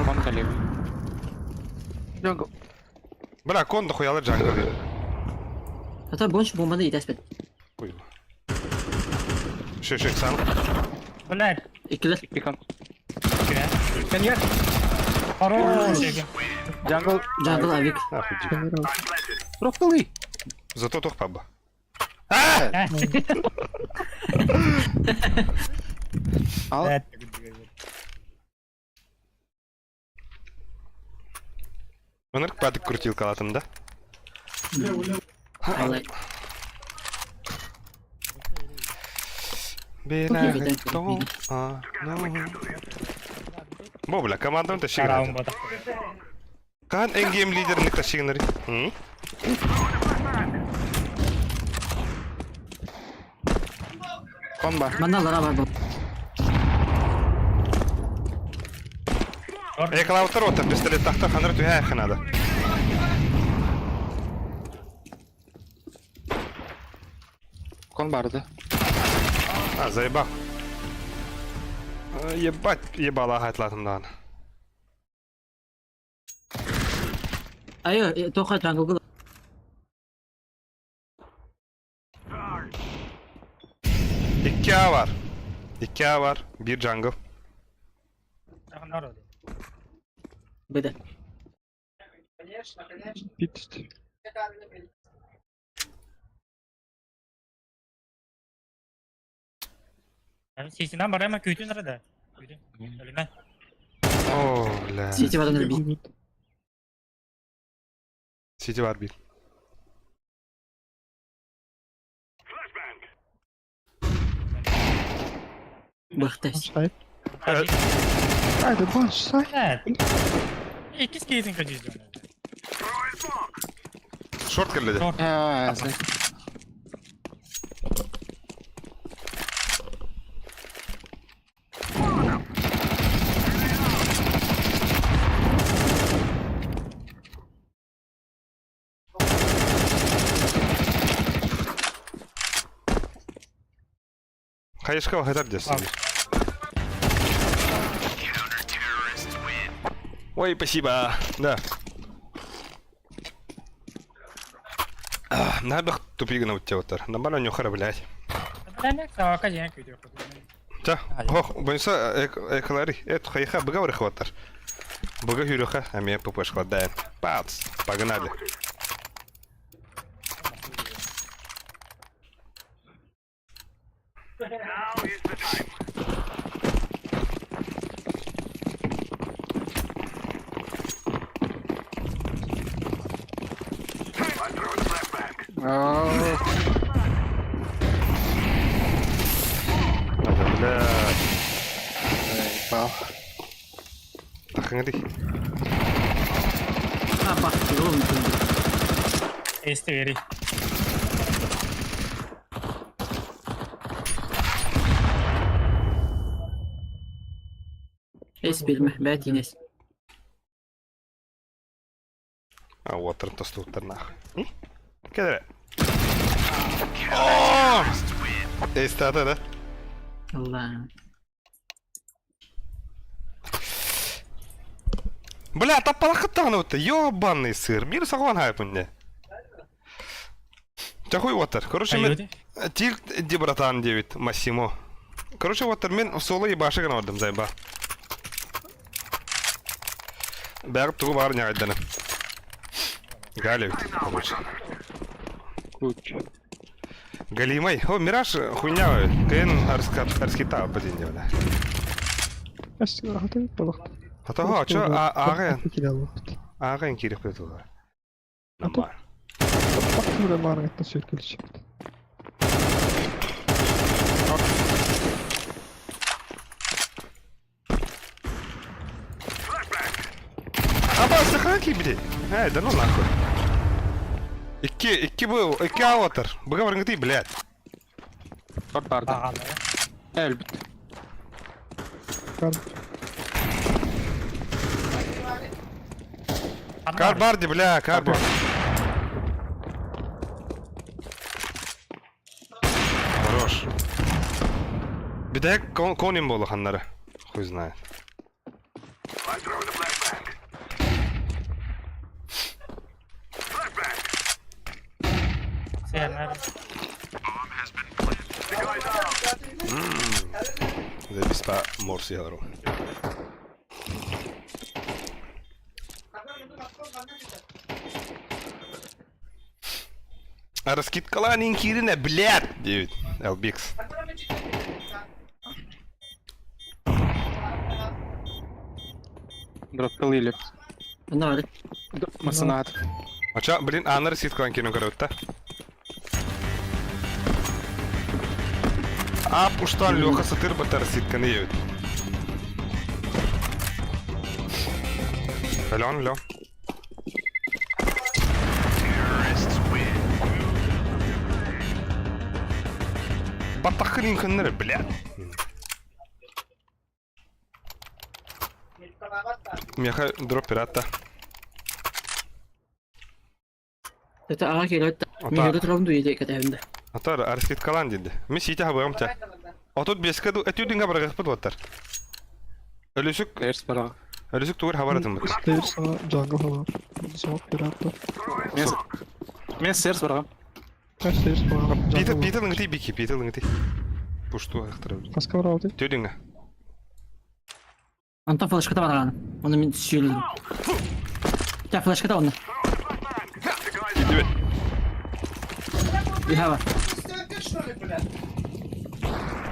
Кон калиб. Jungle. Бля, кон дохуялы джангл. Ата бонч бомбаны итәспет. Хуй. Шик, шик, сам. Блядь. Иккилер. Пикон. Кирә. Коньяк. Хорош. Jungle. Jungle авик. Нахуй, дико. Камера. Рохталы. Зато тух паба. Ал. Өнірк падык крутил калатым, да? Алай. Бо, бля, командам Караун тащигнер. бота. Кан энгейм лидерник тащигнер. Кон бар. Манна лара бар бу. Эклаутер ота пистолет тахта ханыр түһә ханада. Кон барды. А, заебал. Ебать, ебала хатлатым дан. Айы, тоха jungle. İki A var. İki A var. Bir jungle. Беде. Пит. Сисинан барама күтүн арада. Күтүн. Өлүмә. О, бля. Сити бар би. Сити var bir. Бахтас. Сайт. А, это бонч, сайт. Блядь. Икис кейсин кажыз. Шорт кэллэ. Шорт. Аа, Хайышка хатар десин. Ой, спасибо. Да. Набах тупигана уттеотар. Нормально нюхара, блядь. Та, ох, бойса эколари, эт хайха быга хватар. Быга хүрөха, а меня ПП хватает. Пац, погнали. Надо, бля. Бал. Тахыңды. Апа, голову Эстери. Эс билме, бәт инес. А, уоттарын тостуттар нахуй. Кедere. О! Эстата, да? Алла. Бля, таппалахыттаҕына бутта, ёбаный сыр. Мир саҕалан хайпын не. Чахуй уоттар. Короче, мен тильт ди братан девит Массимо. Короче, уоттар мен соло ебашы гына бардым зайба. Бәріп тугу бар нягайданы. Галевит, короче. Куча. Галимай. О, Мираж хуйня. Кен арскита падение, бля. Атаға, чо, ағайын. Ағайын керек қойды олар. Нормально. Аба, сахаки, блядь. Эй, да ну нахуй. Икки, икки был, икки аватар. Быга барыңгы блядь. Шорт барды. Элбит. Кар барди, бля, кар бар. Хорош. Бидек коним болу ханнары. Хуй знает. Заебись по морси говорю. А раскидкала кирина, блядь! 9. LBX. Дроптыл или. Онна Масанат. А чё, блин, а на раскидкала кирину короче, А, пуштан Леха сатыр бата раскидканы ебет. Алло, алло. Батахын көннәре, блядь. Меха дроп пирата. Это ага келет. Мен өтө турабын дуйде кетебинде. Атар арскиткалан диде. Мен сите хабарым та. А тут беске ду этюдинга баргах бит ваттар. Өлүсүк Терс бара. Өлүсүк тугур хабаратым бит. Стейрс джангл хабар. Смок пирата. Мен стерс бара. Стейрс бар. Питер Питер ңти бики, Питер ңти. Пушту ахтыр. Хаска барауды. Тюдинга. Антон флешката барган. Оны мен сүйүлдүм. Та флешката оны. Дибет. Ихава.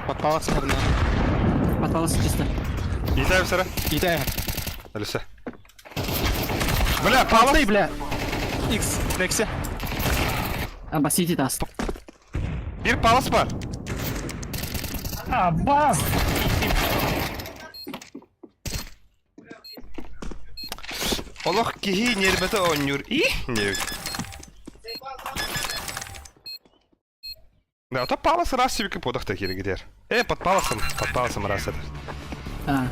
Подпалас барна. Баталыс чисто. Итаев сара. Итаев. Алиса. Бля, палас. бля. X, Nexi. Аба сити тас. Bir палас бар. А, бас! Олох кихи нербете оннюр. И? Не. Да, то палас раз себе подах такие где. Под паласом раз это. А,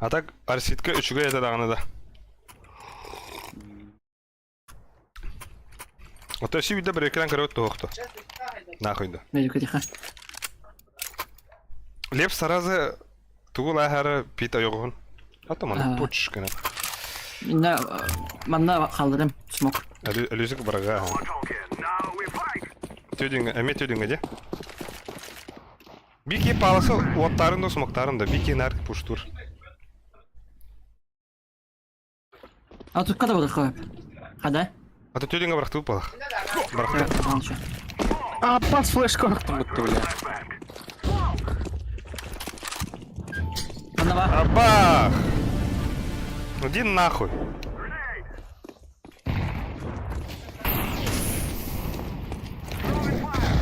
А так Арситка үчүгэй этэ даҕаны да. Ото өссө биирдэ бөрөкүнэн көрөбүт туһуохту. Нахуй да. Медик тихо. Лев сразу тугу лааһары пит ойоҕуһун. Ато маны А. пуч гына. Инна манна хаалларым смок. Өлүсүк барага. Төдүҥ, эме төдүҥ де. Бики паласы уоттарын да смоктарын да бики нар пуштур. А тут когда буду Хада? А то төдүҥ барахтыы палах. Барахты. А, пас флешка охтум бутты, бля. Манна ба. Абах! Иди нахуй.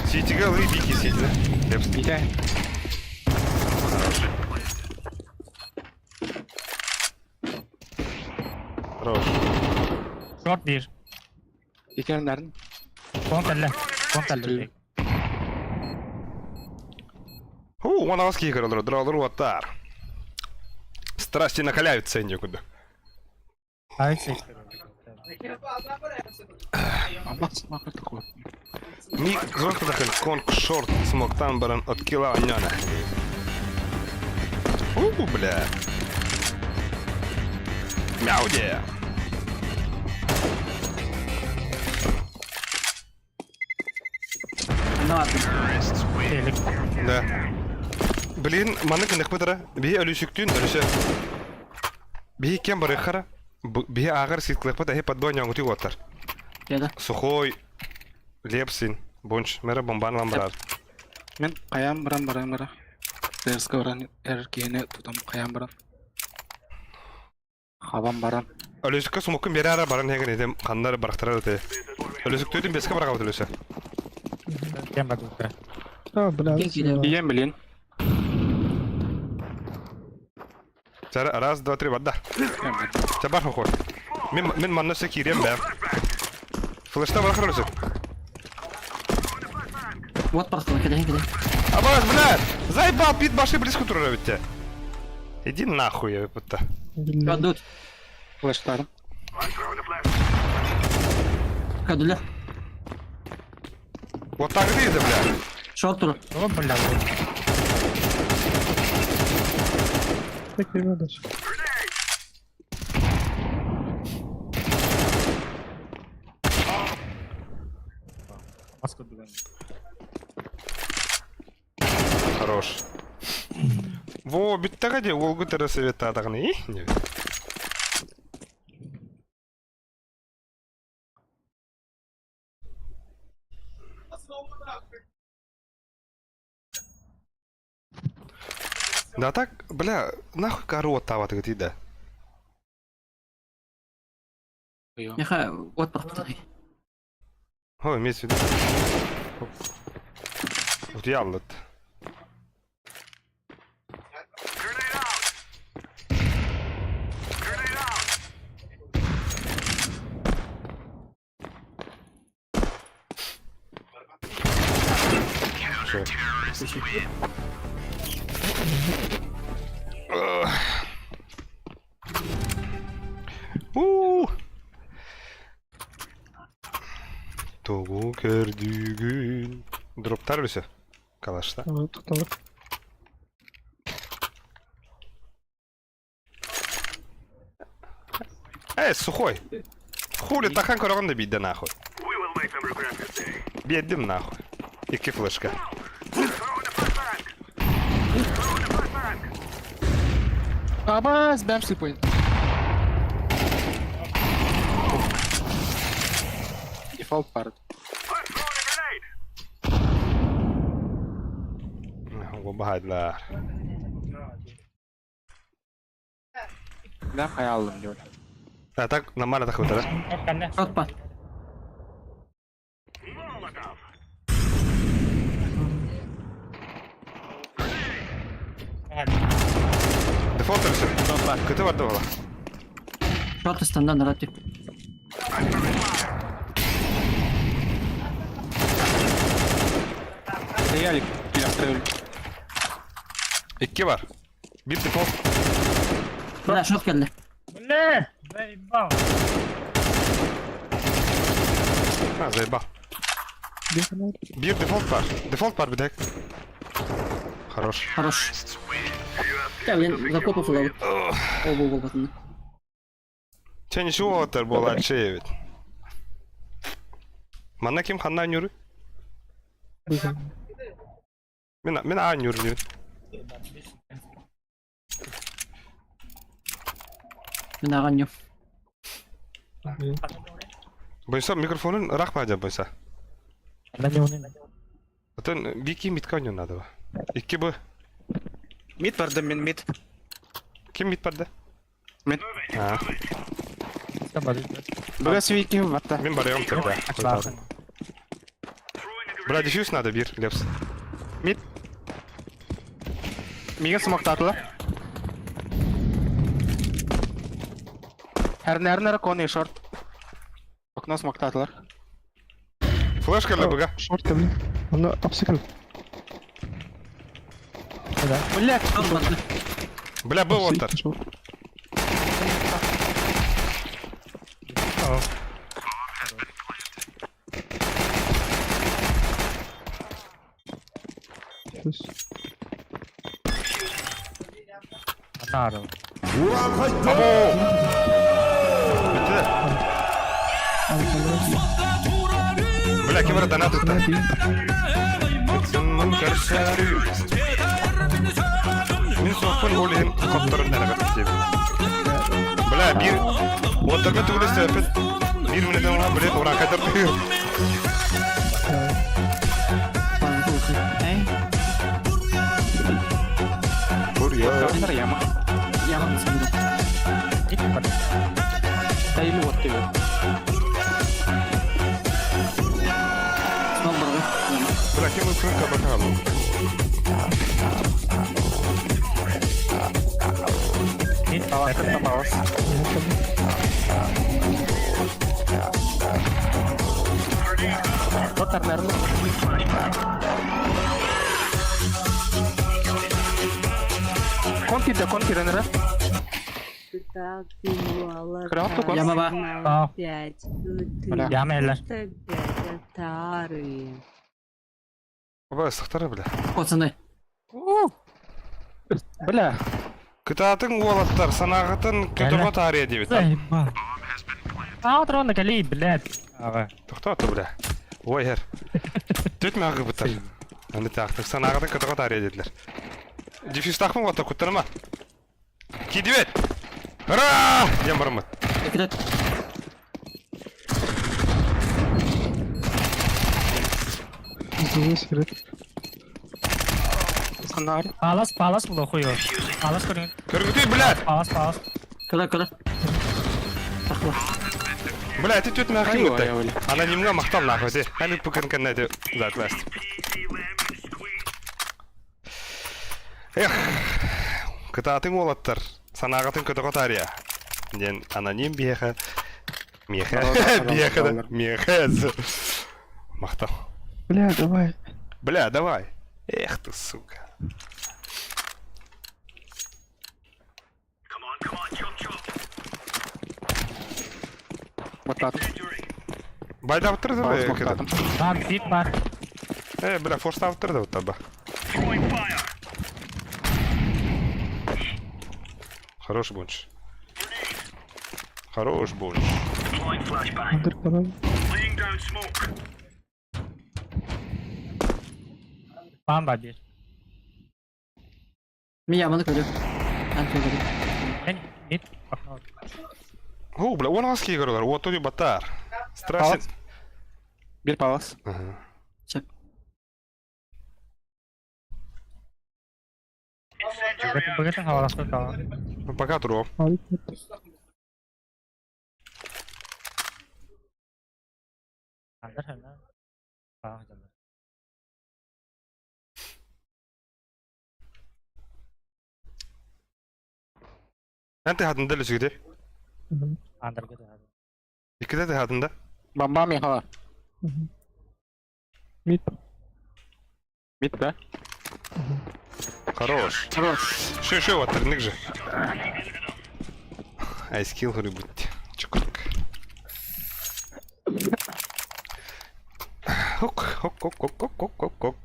Ситига лы бики сити. Лепс. Иде. Хорош. Short bir. Икеннәрин. Конталла. Конталла. Ху, он аски көрөлөр, дралыр уаттар. Страсти накаляют ценник куда. Ay sektör. Абас махыр такой. Ми зонтадахын конг шорт смоктан баран от кила аньяна. У, бля. Мяуде. Манна ба. Телек. Да. Блин, маны кынық бытыра. Бии өлүсүктүүн өлүсө. Бии кем барыхара. Бии ағыр ситкілік быт әхи подбой няңгути оттар. Яда. Сухой, лепсин, бунч, мэрэ бомбан ламбарар. Мен каян баран баран бара. ДРСК баран РГН тутам каян баран. Хабан баран. Өлүсүккө сумуккун бере ара баран хеген едем қандар барақтырар өте. Өлүсүктүүдүн беске барғабыт өлүсө. Кем бадукта. А, бля, Кем киде? Ием блин. Сара, раз, два, три, вода. Табар хохор. Мен, мен манна се кирем бә. Флешта барахар өлүсүк. Вот просто киде киде. Абас, бля! Заебал, пит баши близко турар битте. Иди нахуй, я будто. Бля. Кадут. Флештарым. Кадуля. Вот так ты, бля. Шорт тур. О, бля. Так и надо же. Маска дуган. Хорош. Во, биттага де, ол көтөрө совет атагны. Не. Да так, бля, нахуй кору оттаваты говорит, да. Яха, вот просто. Ой, имеется в виду. Вот я лот. Всё. У. Тугу көрдүгүн. Дроптар бүсө. Калашта. Вот, тут Эй, сухой. Хули тахан көрөгөн да бийде нахуй. Биедим нахуй. Икки флешка. Абас, бэм слепой. Дефолт парт. Бахайдлар. Да, хаялым diyor. А так нормально так вот, да? Канна. Шорт па. Дефолт все. Көтө барды бала. Шорт стандан нарратив. Стояли, я Икки бар. Биир дефолт. Бля, шот кэллэ. Бля, заебал. А, заебал. Биир дефолт бар. Дефолт бар бүтэк. Хорош. Хорош. Чэ, блин, закопов ылабыт. Ол бу буолбатын. Чэ, ничего уолаттар буолааччы эбит. Манна ким ханна оонньууруй? Мин, мин оонньуур диибин. Мин ааҕан Бойса микрофонун ыраах баадьа бойса. Оттон бики митка оонньуу надо. Икки б. Мид бардым мин мид. Ким мит барда? Мин. А, Быга свики батта. мин барыам тогда. Бля, дефьюз надо, бир, Лепс. Мид. Мига смоктатыла. Эрнер коны шорт. Окно смоктатылар. Флешка для быга. Шорт бля. Онно обсыкал. Блять, Бля, был оттар. Шорт. Плюс. Наро. Або! Bitti. Бля, ким донат тутта? Мин соқпын ол иһин хотторун нэрэ диэбит. Бля, биир уоттарга түгүлэ сөппүт. Биир мүнэтэн улахан билет ураакайдар тыыр. Эй, Бурья. яма. я вам скажу. Тайли вот ты. Смог барга. Бля, ким укрын кабака алу. Палас. Вот Арнер. Кон киирдэ, кон киирэн эрэ. Кыраҕат тугун? Яма ба. Пять. Бля. Яма эллер. Пять. Тары. Оба, сахтара, бля. Пацаны. Бля. Кытаатын уолаттар, санааҕытын көтөҕө таарыйа диэбит. Заебал. А, на кали, блядь. Ага. Тохтоото, бля. Ой, эр. Түт мөҕү бытар. Аны таахтык санааҕытын көтөҕө таарыйа диэтилэр. Дефьюзтаахпын уоттар куттарыма. Киирдибэт! Ура! Диэн бараммыт. Экрет. Злой секрет. Ханнаар. Палас, палас было хуё. Палас көрүн. Көргүтүй, блядь! Палас, палас. Кыра, кыра. Тахла. Бля, это түт мөҕү Айва, бытар. айва. Анонимҥа махтал нахуй ти. Аны пукан кэннэ затласт. Эх, кытаатын уолаттар, санааҕытын көтөҕө таарыйа. Диэн аноним биэхэ, миэхэ, биэхэ да, миэхэ. Махтал. Бля, давай. Бля, давай. Эх ты, сука. Баттаатым. Байдабыттыр да Палас бе, смоктаатым. Бар, бит бар. Э, бля, форстабыттыр да таба. Хороший бунч. Хорош бунч. Андер канал. Бамба бир. Мен яманы көрүм. Эн көрүм. Мен мид. Окно. О, бля, он вас кигерлер, вот тут батар. Страшен. Палас. Бир палас. Ага. Чеп. Бөгөтүн хаваласпыт калан. Ну, пока труп. Андер хана. Аа, жаман. انت هتندل سيدي Андер көтө. كده هتنده Бамба миха. Мид. Мид, да? Хорош. Хорош. Шö шö оттарнык же. Айскил быть. Чукурк. Хок, хок, хок, хок, хок, хок, хок, хок.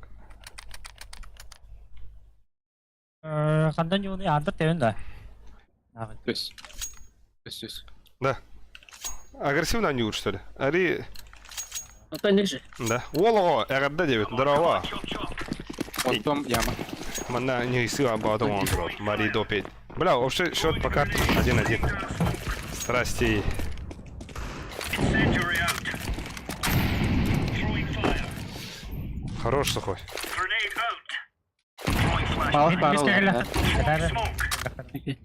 Хандан юуны андыр тэбин да. Түс. Түс, түс. Да. Агрессивно они что ли? Ари... Оттон же. Да. Олого, РД 9, здорово. Потом яма. Манна не сила батом он рот. Мари до 5. Бля, вообще счет по картам 1-1. Страстей. Хорош сухой. Палас бар ол. Окей.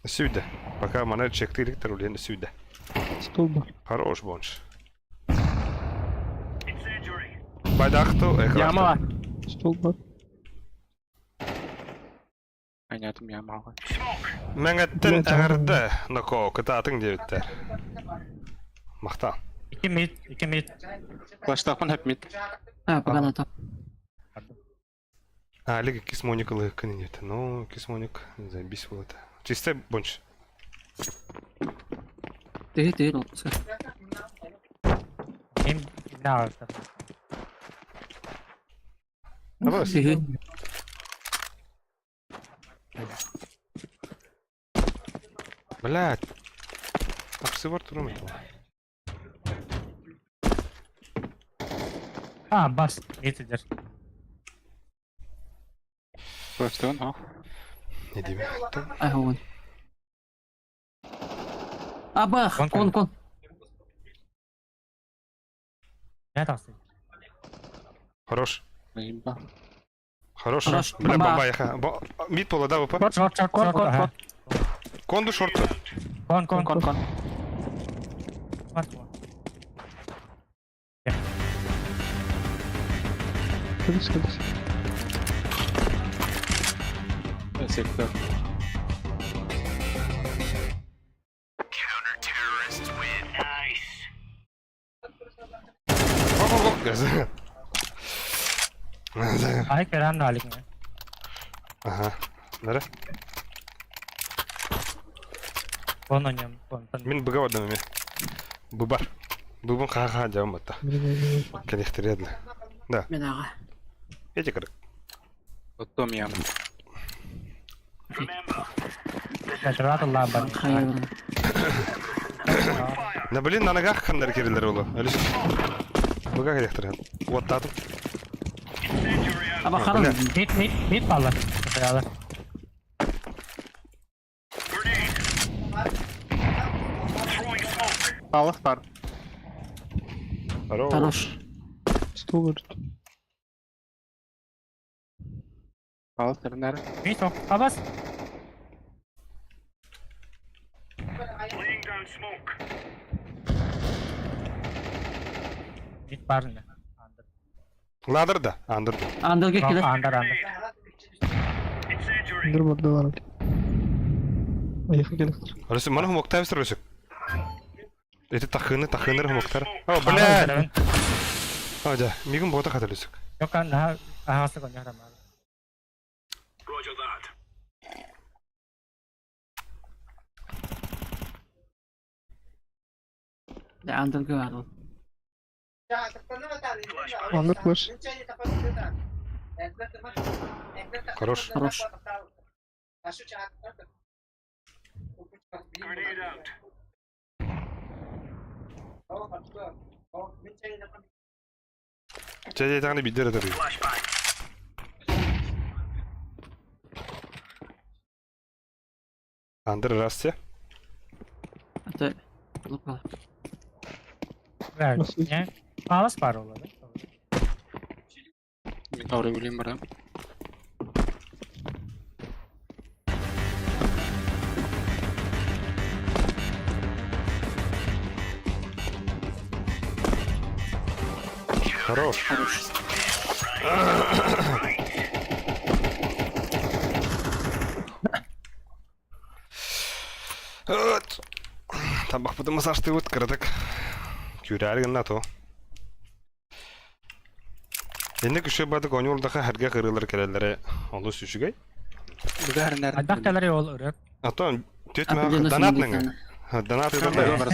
Сюда. Пока мана чекты электр улен сюда. Стол бар. Хорош бонш. Байдахту Яма бар. Стол бар. Понятно, яма бар. Мәңәттен әгәрдә нако кытатын диэбиттэр. Махта. 2 мид, 2 мид. Флаштахпын хэп мид. А, пока на топ. А, Лига кисмоник ылык нет. Ну, кисмоник, заебись был это. Чисто бонш. Ты, ты, ну, пускай. Им на. Давай. Ты. Блядь. Апсывар турум это. А, бас, мид идер. Флаштан, ха. Не диме. Ай, вон. Абах, Кон, кон, кон. Не тахсы. Хорош. Заебал. Хорош. Хорош. Бля, Бомба. бомба яха. Мид пола, да, ВП? Шорт, шорт, шорт, Кон, кон, кон. Конду шорт. Кон, кон, Кон, кон. кон. Кадыс, кадыс. Сектор. Го, го, го. Ай, керам на алик. Ага. Нара. Кон оньом, кон. Мин быга одному ми. Быбар. Быбын ха-ха жабым атта. Кенехтередли. Да. Мен ага. Эти кырык. Потом яма. Катрат Аллах бар. Хайыр. На блин, на ногах хандар кирилер олу. Әлі Быга керехтеред. Уаттатым. Аба харам. Бля. Мид, мид, мид палла. Катрат. Палас бар. Хорош. Хорош. Стол бар. Палас тернер. Мид, абас. Мид бар. Ладыр да, андыр да. Андерге келер. Андер, андер. Андыр бар да бар. Аяққа келе. Өрісі, мана хумоктай бістір өсік. Эти тахыны, тахыныр хумоктар. О, бля! О, да, мигін бота қатыр өсік. Yok на ахасы кон яхрам. Да, андерге бар. ол. Андыр флеш. Хорош. Хорош. Чәй тағаны бидер өтір. Андыр рас те. Это лука. Не? Палас бар ол. Мин оры өлем бар. Хорош. Хорош. Вот. Табақ бұды массаж ты өт кірдік. Күрәрген на то. Инник үчүгэй бардык оонньуур даха хэргэ кырыылар кэлэллэрэ олус үчүгэй. Хайдах кэлэрий ол ырыат? Антон, теть Определенно донат синник ныңы. Донат ыытар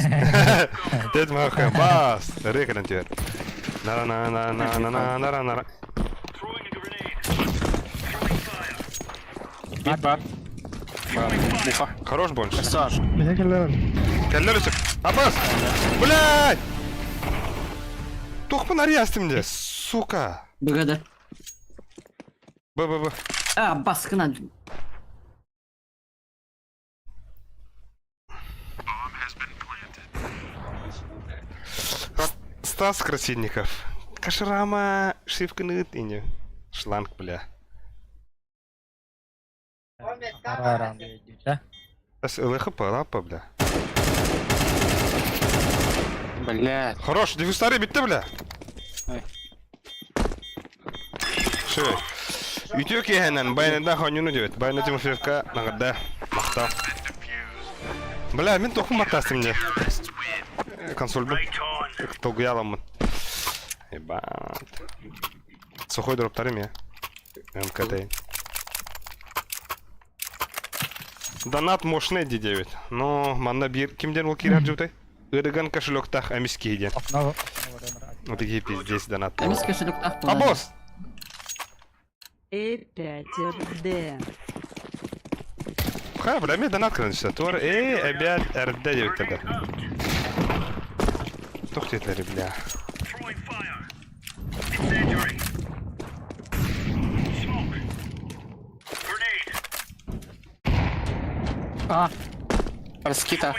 Теть махы бас. Ырыа кэлэн түһэр. Нара на на на на на нара нара. Бит бар. Бар. Муха. Хорош бонч. Саш. Меня кэллэр. Кэллэр үсүк. Абас! Блядь! Тохпун арыйастым де, сука. Быгада. Б Б Б. А, баскынан. Стас Красильников. Кашрама шивкыныт ини. Шланг, бля. ЛХП, лапа, бля. Блядь. Хорош, дефустары битте, бля. Ай. Шö. Үтүө киэһэнэн Байнада хоньуну диэбит. Байна Тимофеевка наҕарда. Махтал. Бля, мин тохум баттаастым дьэ. Консольбун. Толгуйаламмын. Ебать. Сухой дроптарым я. МКТ. Донат мощный ди диэбит. Но манна биир кимден ол киирэр дьутай? Ырыган кошелектах эмис киһи диэн. Вот такие пиздец донат. Эмис кошелектах буолар. А босс! Э5РД. Ха, бля, мне донат кырын Туар, э, обед, РД диэбит тогда. Тух диэтилэр, бля. А. Раскита.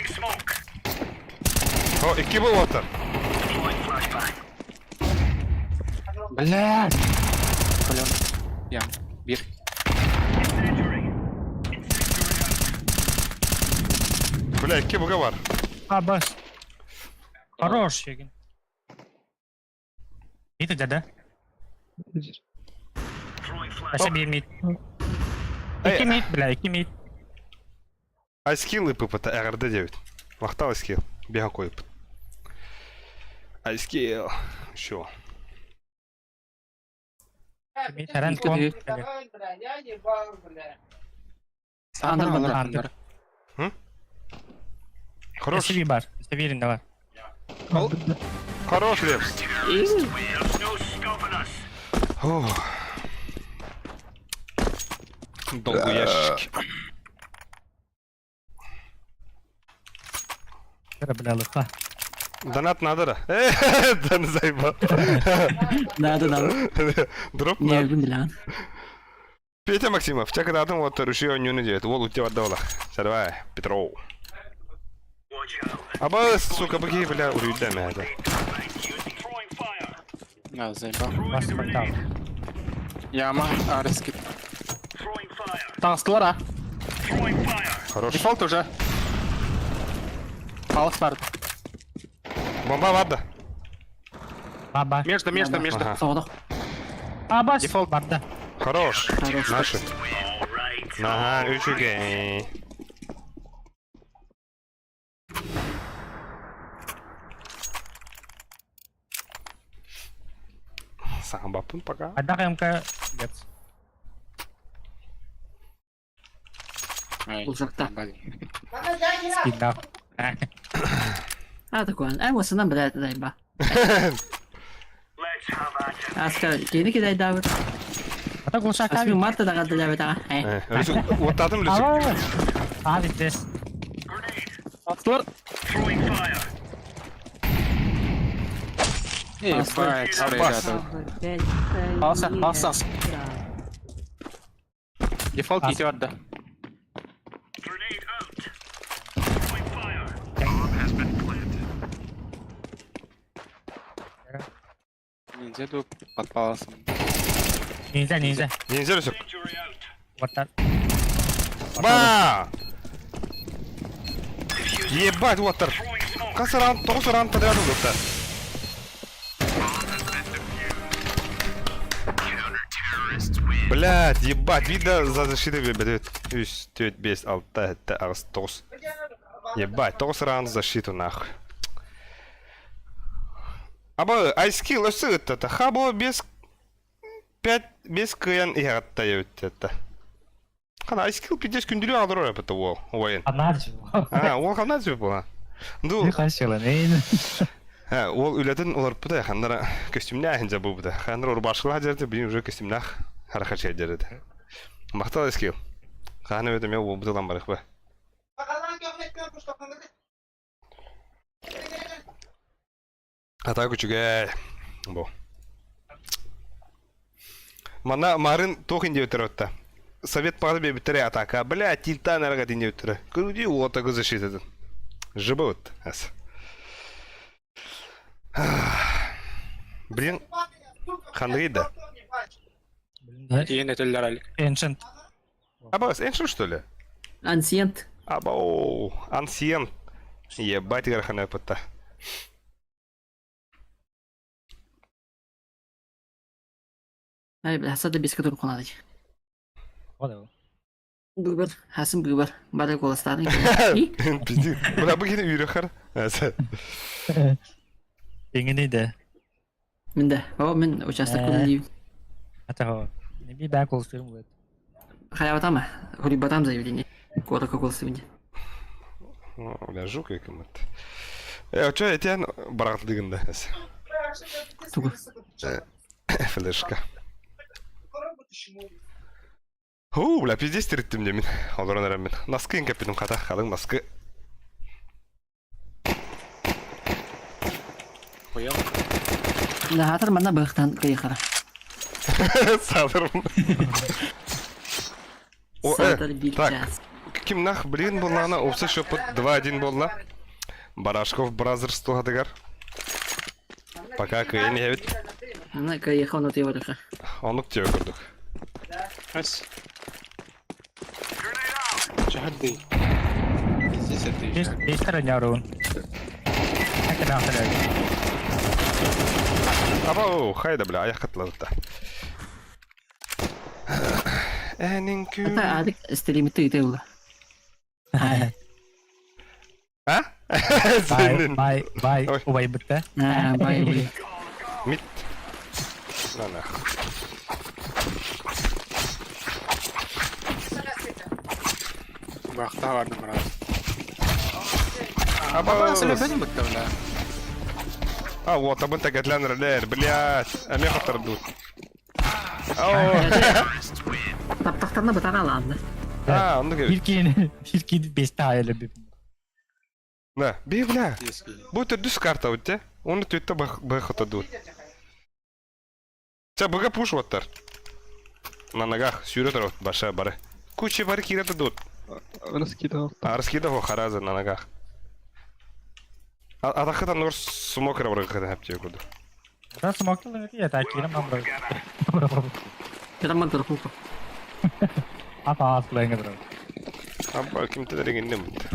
О, икки буолуоттар. Блядь. Блин. Ям. Бир. Бля, икки буга бар. Абас. Хорош, Егин. Мид да? Вообще бир мид. Икки мид, бля, икки мид. Айскилл ИППТ РД9. Махтал Айскилл. Бега койып. Айскилл. Еще. Мид, Рен, кон. Андер, Андер. Хорош. Севи бар. Северин давай. Хорош, Лепс. Ох. Долгу ящички. Бля, лыха. Донат надо, да? Э, да заебал. Да, да, да. Дроп Не, надо. билэн. Петя Максимов, чак датым вот руши онюны диэт. Уол утте барда Давай, Петров. Аба, сука, быги, бля, урүйдәме это. А, заебал. Бас портал. Яма, а, раскит. Таҥастылар, а. Хорош. Дефолт уже. Палас бар. Бомба барда. Баба. Между, между, между. Ага. Соҕотох. Абас. Дефолт. Барда. Хорош. Хорош. Наши. Ага, үчүгэй. Саҥа баппын пока. Хайдах МК. Лепс. Ай, Булжакта. блин. Спидах. А, такой. Ай, осынан бля, дайба. Аска, кини кидай дабыр. А так глушак Асми марта да гадда дабы Э. Оттатым лүсүк. А, здесь. Аттылар. Ебать, Аббас. ребята. Опять Алса, алса. Дефолт Ас. ете барда. Ниндзя ду под паласом. Ниндзя, ниндзя. Ниндзя лүсүк. Вот так. Ба! Ебать, уоттар. Хас раунд, тоҕус раунд подряд ылбыттар. Блядь, ебать, видно за защитой бэбэт. Үс, түөрт, биэс, алта, сэттэ, аҕыс, тоҕус. Ебать, тоҕус раунд защиту нахуй. Аба, айскилл өссө ыттата. Хабо без... Пять без кыйан иһэҕитта эбит Хана айскил пиздец күндүлүү аҕалар эппит уол уойын. Анаадж. А, уол ханаа сөп була. Ду Хасиланейн. Уол үлэтин уларпыта ханнара көстүмнээх инжа буубута. Ханнара урбашкалаах жерде бин уже көстүмнээх харахача жерде. Махтал айскил. Хана өтө мен уолбуталан барыхпа. А так үчүгэй. Бу. Манна марын туох индиөтөр отта. Совет пағды бебиттере атака. Бля, тильтан арага индиөтөрө. Күрүди уота защитатын. Жыбы вот. Ас. Блин, ханрыйда. Иен этеллер алик. Ancient. Абас, Ancient что ли? Ancient. Абау, Ancient. Ебать, гархана пытта. Ай, бля, хаса да беска тур қонады. Whatever. Быбыр, хасын быбыр. Бары голостарын. Пиздец. Бля, бу кини үйрөхөр. Иңини де. Мен де. О, мен участок көрдім. Ата Не би бәк олсуйм будет. Хаяватама. Хурибатам заявление. Коротко голосование. Бля, жук екімет. Э, чё, этен барақтылығында. Тугу. Флешка. Ху, бля, пиздец тириттим де мен. Олорон эрем мен. Носки кеппитим хата, халың носки. Хуял. Да, хатыр манна бықтан кайхара. Садырым. О, Садыр бир так. час. Ким нах, блин, боллана, опса шөпіт 2-1 болла. Барашков Бразерс туһатыгар. Пока кыйын ебит. Ана кайха оны тыйварыха. Онук тебе көрдүк. Ас. Чахарды. Пиздец это Беш беш тараняруун. Абау, хайда, бля, аяқ катылады да. Әнин Ата күн. адык стримити ыйты А? Бай Сенин. бай бай Ой. убай бітті. А, бай бай. Мит. На нах. Бахта барды брат. Абау. Сәләбән битте бля. А, вот, абын тәгәтләнерләр, блядь. Әмә хатырды. Ау. Таптақтарына бытаға аланды. А, онды Бир кебит. кейін бир кейін беште айылы бир. На, би, бля. Ески. Бу дүс карта өтте. Оны төтті бахатады. Ча, быга пуш оттар. На ногах сүйрет от баша бары. Куча бары кирет дут. Раскидал. А раскидал хараза на ногах. А атақы нор смокер бар хәп тие күрде. Да смоктыл эти я так кирем нам бро. Кыраман тұрқуқы. Ата аслайыңы бро. Абба ким телереген не бит.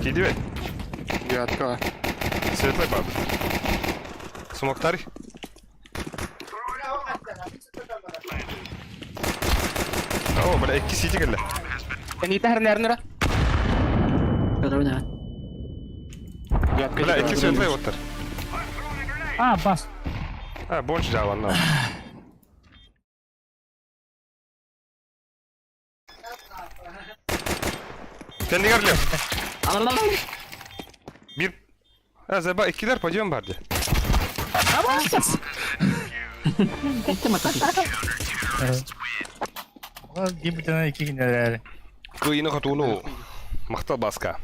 Киди бет. Ятка. Светлый баб. Смоктар. О, бля, икки сити келді. Әни тәһәрләрне Көрөбүн Ятка. Бля, икки светлый оттар. А, бас. А, больше жаванна. Sen ne Bir... Ha, Zeba ikiler podium vardı. Еттем ататы. Бир бүтән iki күн Кыйны хатуну. Махтал баска.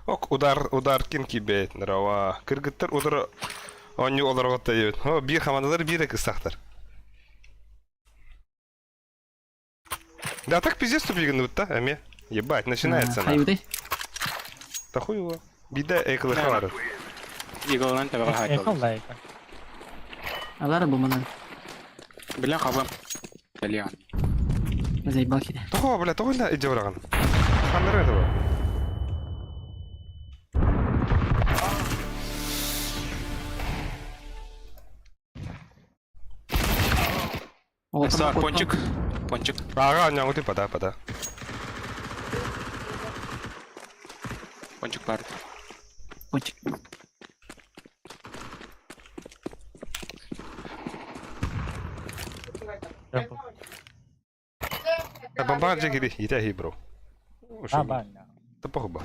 Ок, удар, удар кин кибет, нрава. Кыргыттар удар... Оню олар отта ебет. О, бир хамандалар бир кыстактар. Да так пиздец тупиган вот та, аме. Ебать, начинается на. Хайуды. Да хуй его. Бида эклы хавар. Иголан табага Эко хайтал. лайк. Алары буманан. Бля хабам. Итальян. Заебал киде. Того, бля, того да иди враган. Хаммер этого. Сар, пончик. Пончик. Ага, не, ты пода, пода. Пончик бар. Пончик. Бомбаҕа дьэ кири, итэ бро. А, баанньа. Да похуй ба.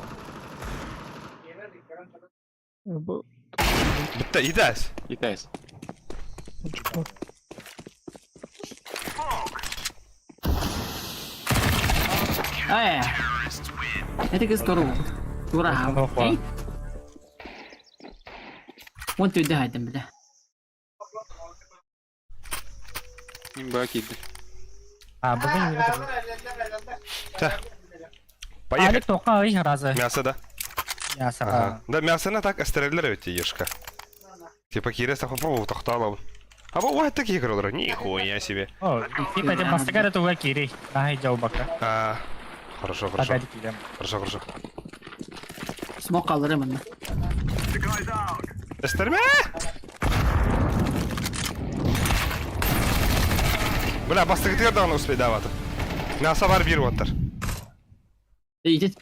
Бу Бүттэ, итээс. Итээс. Э. Это кыз тору. Тура. Он түрдэ хайдым биле. Мин баа киирдим. А, бүгүн Чэ. Поехали. Алик тоққа ый разы. Мясо, да? Мясо. Ага. Да, мясоны так эстереллер эбит ешка. Типа киирэ сахапа тохтоолобун. А бу уһат такие көрөлөр. Нихуя себе. О, типа это бастыгара туга кири. Нахай жаубака. А, хорошо, хорошо. Погоди киирем. Хорошо, хорошо. Смок калдырым мында. Эстерме! Бля, бастыгытыгар даҕаны успейдаабата. Мясо бар биир уоттар. Идет.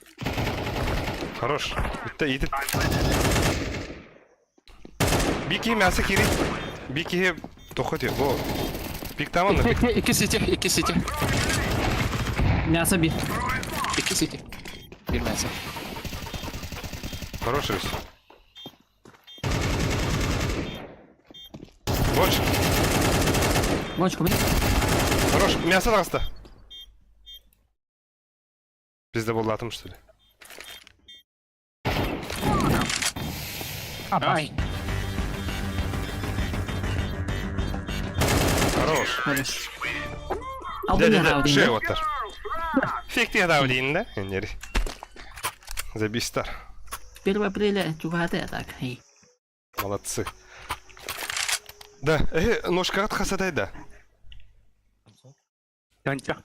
Хорош. Бүттэ иитит. Бии киһи мясо кири. Бии киһи тохо ти. Бо. Пик там онно. Пик. Икки сити, икки сити. Мясо бир. Икки сити. Биир мясо. Хорош рыс. Больше. Бочку бир. Хорош. Мясо таҕыста. Пизда буоллаатым что ли? Ай. Хорош. Хорош. Дэ, дэ, Алдын дэ, раунд. шея оттар. Фиг даа да? Энери. Забистар. 1 апреля чугаты так. Эй. Молодцы. Да, ножкаҕыт хасатай да. Тонча.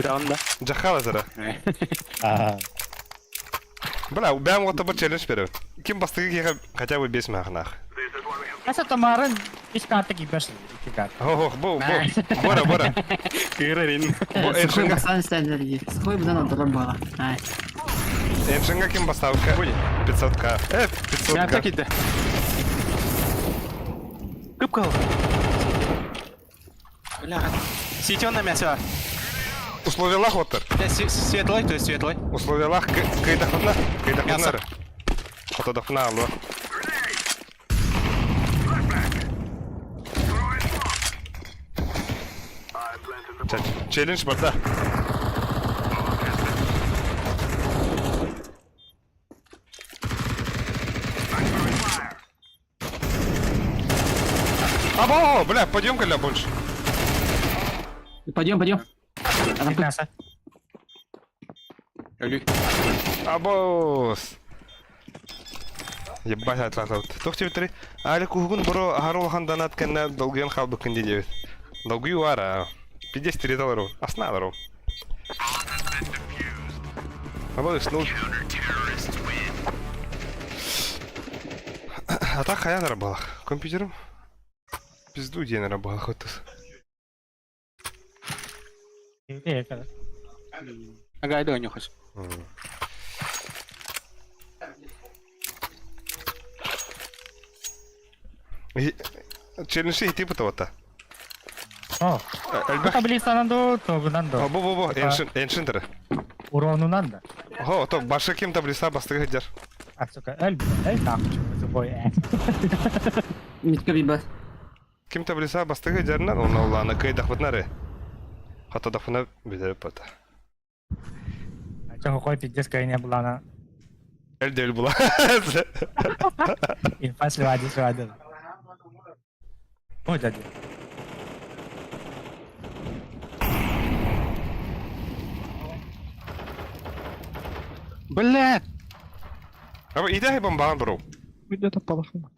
Раунда. Жахала зара. А. Бля, бэм вот табы челлендж берем. Ким бастыгы киһиэхэ хотя бы бес махнах. Аса тамарын үс карта киирбэс икки карта. Ох, бу, бу. Бора, бора. Кыырарин. Бу Сухой эншинга, бастан стендерги. Сухой будан алдырым бала. Ай. эншинга ким поставка? 500к. 500к. Мясо киирдэ. Кып-кыл. Бля. Сити онно мясо. Условиялаах оттар. Светлый, то есть светлый. Условиялаах кыйдахына, кыйдахына. Хотодахына алло. Челлендж барда. Або, бля, пойдем ля больше. Пойдем, пойдем. Мясо. Өлүй. Абос. Ебать, атлатабыт. Туох диэбиттэрий? Алик уһугун боро аһары улахан донат кэннэ долгуйан хаалбыккын дии диэбит. Долгуйуу баар Пиздец тиритэ олоробун. Астына олоробун. Або снул. А так хайа нарабалах. Компьютером? Пизду диэн нарабалах оттус. Ага, иду нюхать. Челлендж ити бутабата. О, Элбэх. таблицанан ду, тугунан ду. Бу бу бу, эншин, эншин Уронунан да. Хо, то башы ким таблица бастыгы сылдьар. А, сука, эл, эл нахуй, зубой, э. Митка биба. Ким таблица бастыгы сылдьарынан, онно улаана кыайдахпытына эрэ. Хотодохпуна бүтэрэ бата. А чё, какой пиздец, не была она. Эл дээл була. Инфа сливады, сливады. О, дядя. Бля! Аба идэһи бомбаҕын бро. Где-то палахмат.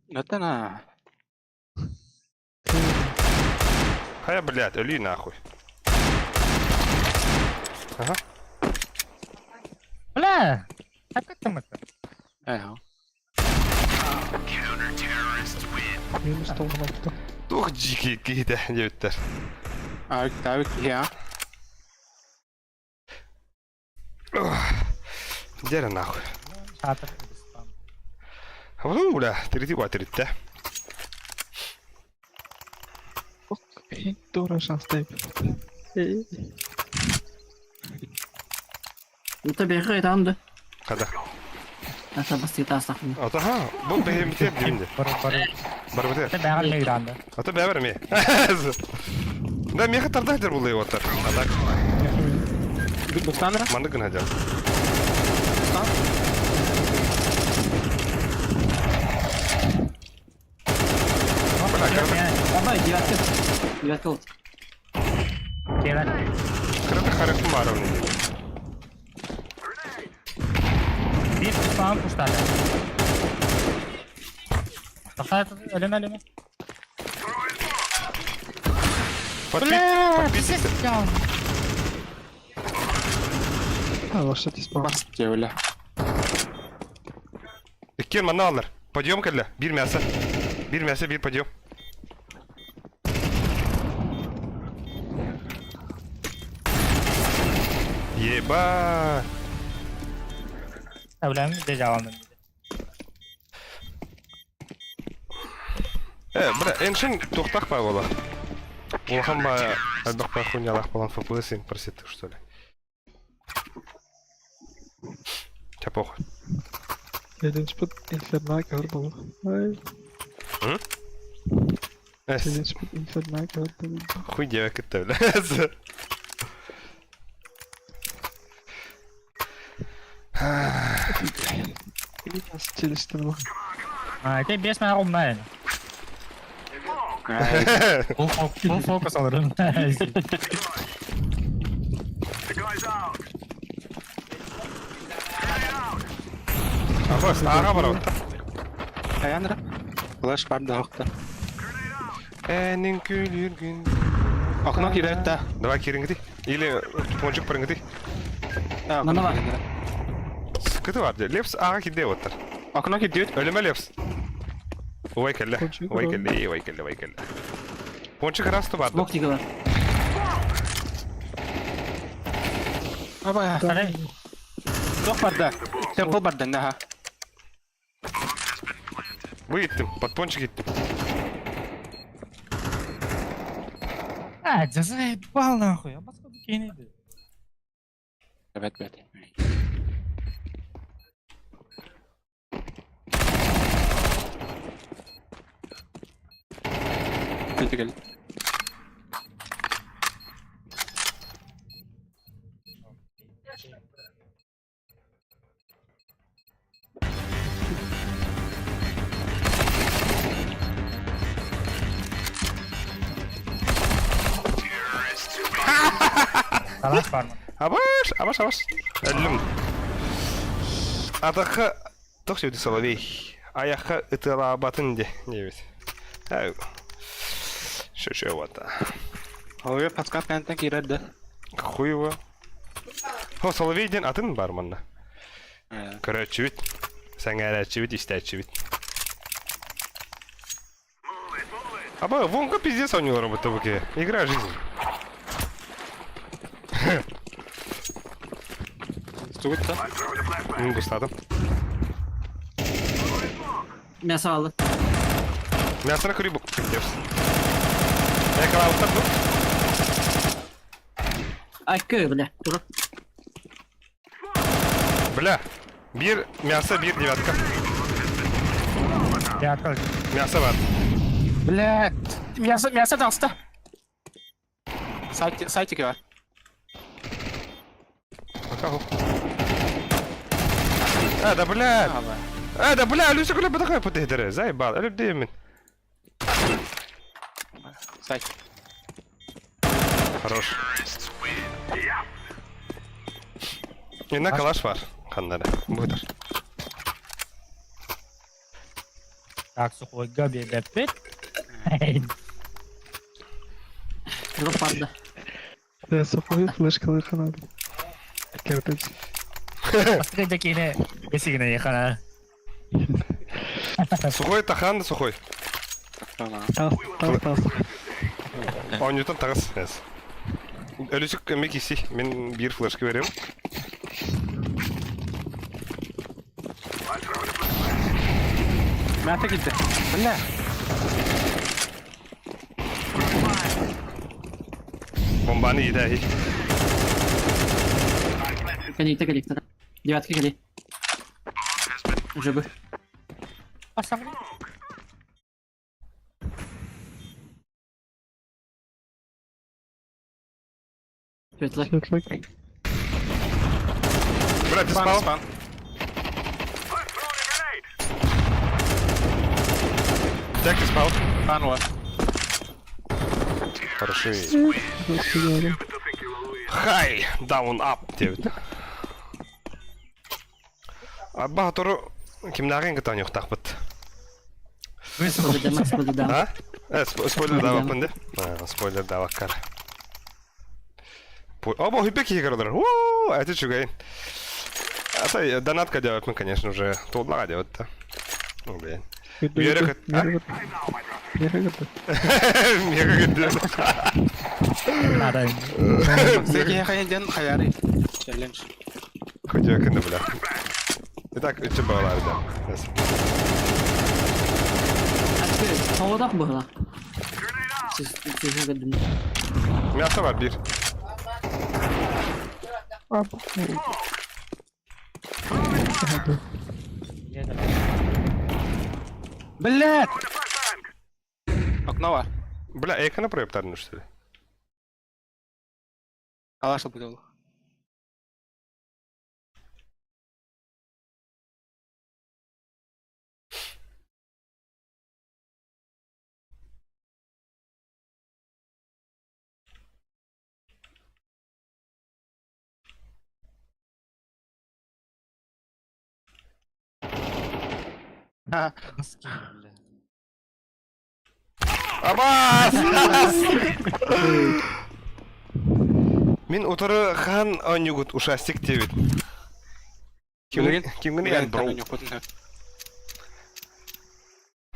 Это на. Хайа, блядь, өлүү нахуй. Ага. Бля! А как там это? Эх. Минус толган Туох дьикий киһитэ диэбиттэр. А, так, я. Дьэ нахуй. Саатар. Ну, бля, тирити ба тириттэ. Дура шанстай. Это бэйхэ этаан да. Хада. Ата бастыгы таастахпын. Ата ха, бу бэйэмитиэр диибин де. Бар бар. Барбытыар. Это бэҕэр мигранды. Ата бэбэр эмиэ. Да миэхэ тарда сылдьар буллай уоттар. А так Бустан ра. маннык гына сылдьар. Бустан. Бля, кырата, Давай, девятка. Девятка вот. Келер. кырата харахым баар оны диэн. Биир тустаан кустаата. Тахса өлөмө өлөмө. Подпи- Подписывайся. А, лошадь испал. Бас диэбилэ. Иккиэн манна аллар. Подъем кэллэ. Биир мясо. Биир мясо, биир подъем. Еба. Өлөм дежаванын. Э, бля, эншин туохтаах баа буола. Улахан баа, элбэх баа хуйнялаах буолан ФПС им просит, что ли. Чэ похуй. Единспит инферно көрдüm. Ай, М? Эс, единспит инферно көрдüm. хуй диэбэккит бля. Стилистен bu. А, это бес мен умная. Full focus alırım. Абас, аҕа барабыт. Хайан ра. Флеш бар да хохта. Энин күлүргүн. Окно киирэр да. Давай кириҥҥитий. Или пончик барыҥҥытый. Манна бар. Кыты бар дии. Лепс аҕа кирдиэ уоттар. Окно кирдиэбит. Өлүмэ Лепс. Убай кэллэ. Пончик Убай бар. кэллэ, убай кэллэ, убай кэллэ. Пончик раз бар. Смок тиги бар. Аба. Туох барда. Темпл барда наха. Бу иттим, под пончик иттим. А, заебал нахуй. А басқа кейін Бэт бэт. Кэлdi кэлdi. Талаш бар ма? Абаш, абаш, абаш. Өллүм. Атахха туох сөйдү соловей. Айахха ытыалаабатын де диэбит. Шөшө уота. Ой, подсказ кэнтэн киирэр да. Хуево. Хо, соловей диэн атын бар манна. Көрөөччүбүт, сэҥээрээччибит, истээччибит. Аба, Вонка пиздец у него работа в Игра жизнь. Сугутта. Густадым. Мясо алды. Мясо на курибу. Экалауттар бу. Айкы, бля. Тура. Бля. Биир мясо, биир девятка. Девятка. Мясо бар. Бля, мясо, мясо таҕыста. Сайт, сайтик бар. Пока. А, да бля. А, да бля, Люся куда такая подыдыры. Заебал. Әліп деймін. Сайт. Хорош. Инна калаш бар. Ханнары. Бұдыр. Так, сухой габи бэппит. Дроп барды. Да, сухой флешкалар ханады. Кертец. Басқа жекене бесігіне яқана. Сухой тахан да сухой. Тас, тас, тас. Оонньуутан таҕыс. Өлүсүк эмиэ киси. Мин биир флешка берем. Мясо киирдэ. Бля. Бомбаны иитээһи. Кэликтэ кэликтэ. Девятка кэлий. Жыбы. Светлый. Светлый. Бля, ты Спан, спал? спан. Так, ты спал? Спан вот. Хороши. Хай! Down up диэбит. Арба сотору кимнааҕын кытта оонньуохтаахпыт. Спойлердама, спойлердама. А? Э, спойлер даабаппын де. Спойлер даабаккар. Оба хүйбе киһи көрөлөр. Уу, это үчүгэй. Ата донатка диэбэппин, конечно же, туоллаҕа диэбит да. Ну, блин. Үөрэ көт. А? Миэхэ кытта. Миэхэ кытта. Надо. Секи хайын ден хаяры. Челлендж. Хоть бля. Итак, үчү балар да. Соҕотох быһыылаах. Сиһэ көрдүм. Мясо бар биир. А, Блядь! Окно бар. Бля, экрана проептарын что ли? Калаш был. Абас! Мин утары хан оонньуугут ушастик диэбит. Ким кимгин эн бро.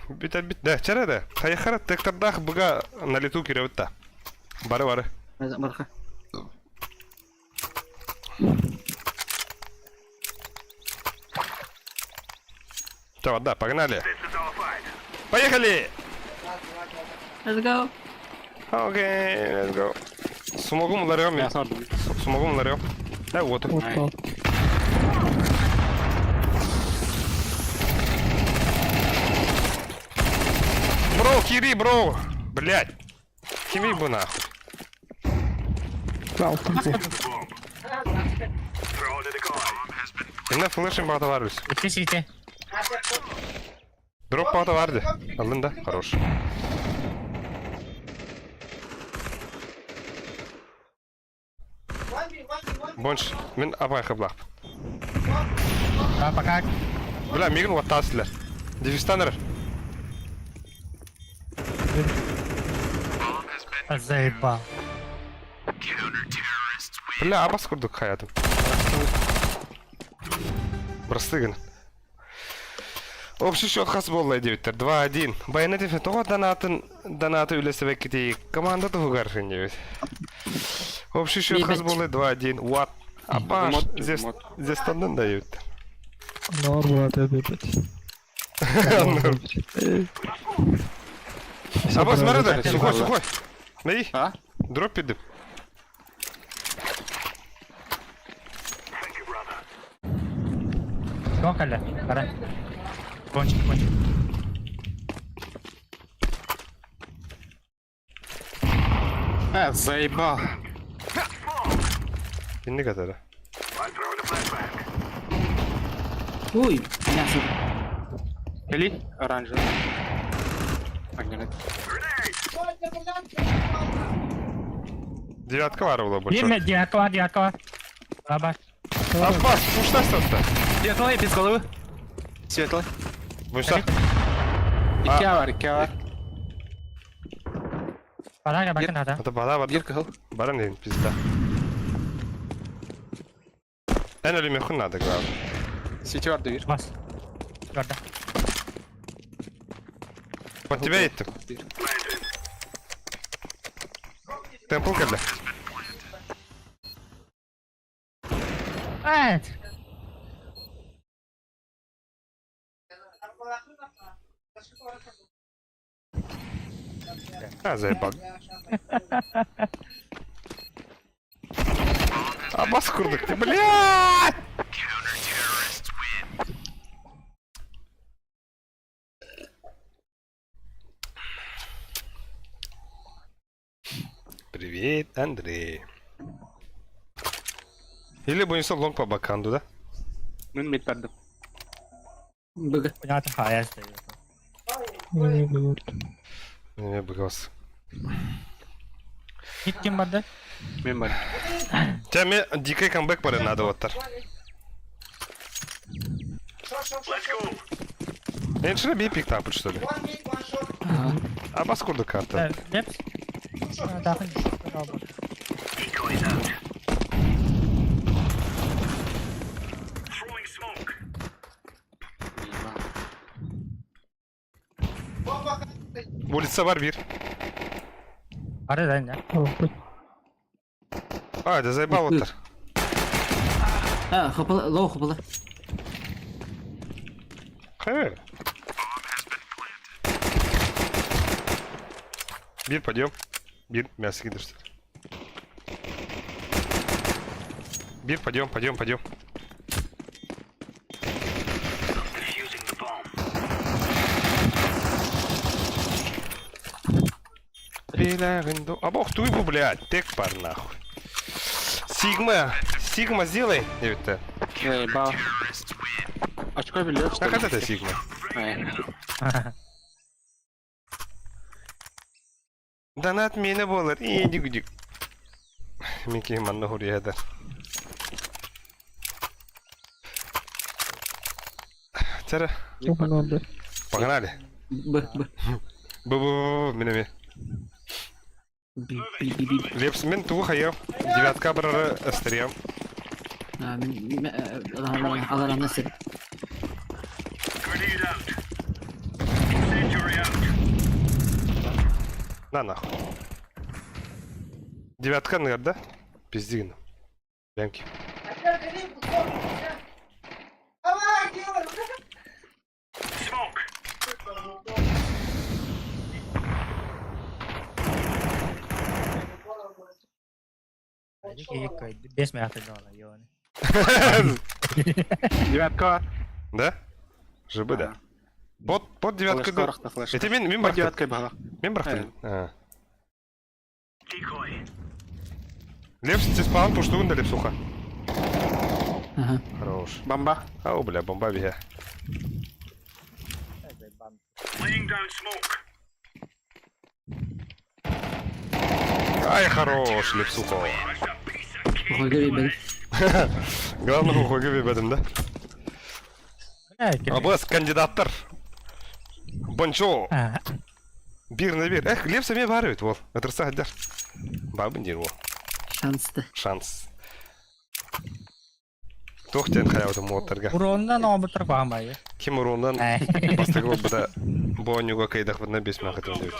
Бит бит да, чара да. Хайхара тектордах быга на лету киребит та. Бары бары. Барха. Давай, да, погнали. Поехали! Let's go. Окей, let's go. Смогу ларем я. Смогу ларем. Да, вот. Вот Бро, кири, бро! Блять! Кими бы нахуй. Инна флешем багата Ити сити. Дроп багата барды. Алын да, хорош. Бонш, мен абай хыблап. Да, пока. Бля, мигін оттасылар. Дефистанер. Заебал. Бля, абас курдук хаятым. Брастыгын. Общий счет хас болла девиттер. 2-1. Байонет тоға донатын донаты үлесебек команда тугар девит. Общий счет хас болла 2-1. What? Апаш, здесь здесь тандан дают. Нор брат, блядь. Абас, смотри, сухой, сухой. Най. А? Дроп пиды. Коколя. Пора. Кончик, кончик. А, заебал. Инни катара. Ой, мясо. Или оранжевый. Огненный. Девятка варвала больше. Имя девятого, девятого. Баба. Аббас, пушта стаста. Светлый, без головы. Светлый. Буша. Икки бар, икки бар. Пора, бака надо. Это бала бар. Бир кыһыл. Баран дейін, пизда. Эн өлүмөхүн надо, главное. Сити бар дверь. Бас. Горда. Под тебя еттим. Темпл кэллэ. Эт. А, заебал. Абас курдук ты, блядь! Привет, Андрей. Или будем лонг по баканду, да? Мин мид бардым. Быга. Понятно, хайас даю. Не, быгас. Хит ким барды? Мин бар. Тебе дикий камбэк пары надо вот тар. Эншли би пик тапыт, что ли? А баскурда карта. Лепс? Дахын. Улица бар бир. Бары да не. А, да заебал вот тар. А, хопала, лоу хопала. Хэ. Бир, пойдем. Бир, мясо кидаешь. Бир, пойдем, пойдем, пойдем. А бог ты его, блядь, тек пар нахуй. Сигма, Сигма сделай. Это. Заебал. Очко белье, что Как ли? это Сигма? Эй. Донат мені болар. Иди гудик. Мики манна хурьядар. Тара, погнали. Б, Б. Б, б, б, б, б, Б, Б, Б, Б. Лепс, мен тугу хайым. Девятка барары астырьям. А, мен, аларан сир. На нахуй. Девятка, наверное, да? Пиздигна. Бянки. Бес мяхты дола, ёны. Девятка. Да? ЖБ, да. Под, под девятка. Флешка, рахта, флешка. Это мен, мен Под бархты. девяткой была. Мен бархты. Лепс, ты спаун пуштугун да лепсуха. Ага. Хорош. Бомба. Ау, бля, бомба бия. Ай, хорош, лепсуха. Хойга бибен. Главное, ухуга бибедим, да? Абас, кандидаттар. Бончо. Бир на бир. Эх, лепса мне барывает, вот. Это хаддар. Бабын дер, вот. Шансты. Шанс. Тохтен хаявды моттарга. Уроннан обытыр бамбайы. Ким урундан бастыгы буда бонюга кайдах будна бес махат өндөйт.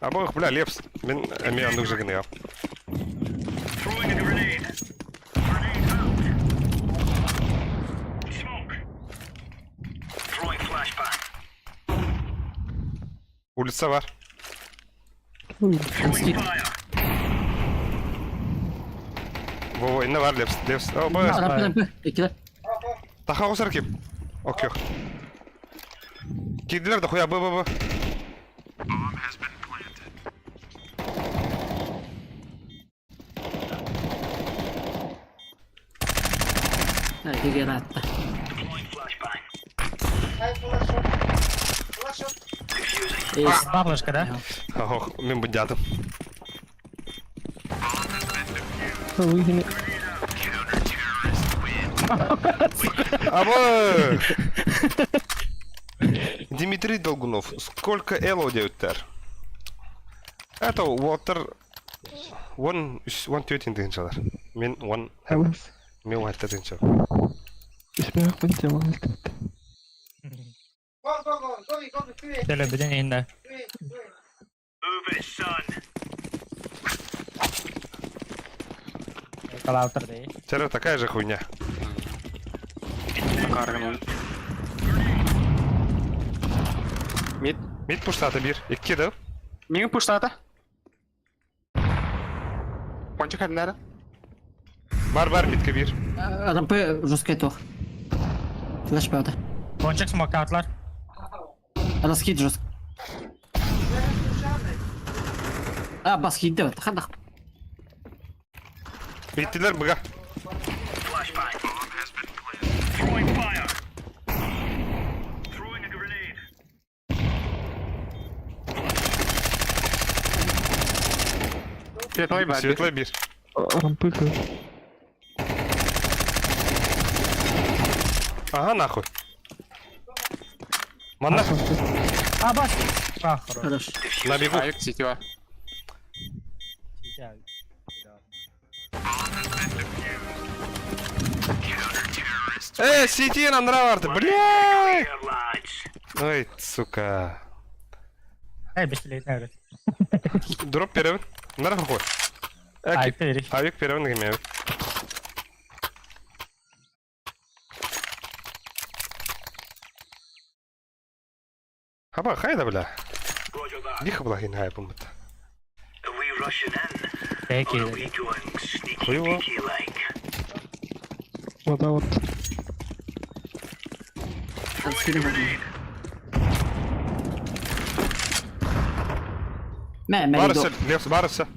Абох, бля, лепс. Мен эме андык жыгын я. Улица бар. Шански. Во-во, инне бар лепс, лепс. О, б. Рампы, рампы. Экилер. Таха осар ким. Ок, yok. Кирдилер да хуя, б, б, б. Ай, ратта. Эйс. Баблашка, да? Ох, мен будятым. Абы! Дмитрий Долгунов, сколько эло деуттер? Это water one one тетин деген жалар. Мен one мен one деген жал. Теле биден инде. Калаутыр дей. Теперь такая же хуйня. Карган. Мид. Мид пуштата бир. Икки да? Миң пуштата. Пончик хәднәре. Бар бар мидке бир. Рампы жесткая тох. Флеш правда. Пончик смокаутлар. Раскид жестко. А, бас киирдэ бат. Ханна? Биттилер быга. Светлый бар. Светлый бир. Рампыка. Ага, нахуй. Манна А, бас! А, хорош. Хорош. на бегу. Авик сетева. Э, сети нам нравится, бля! Ой, сука. Эй, бесилет, наверное. Дроп первый. Нахуй. Ай, перерив. Авик первый на гемевик. Хаба, хайда, бля. Лихо была хинхая, помыта. Бэки. Хуево. Вода вот. Мэ, мэ, Барыса, Левс, барыса.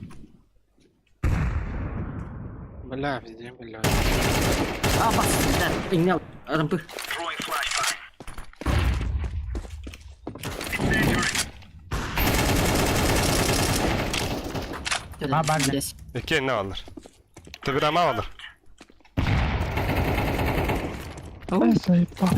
Бля, везде, бля. А, бас. Да, инял. Рампы. А, бан. Икки инне алар. Төбүрама алар. Ай, заебал.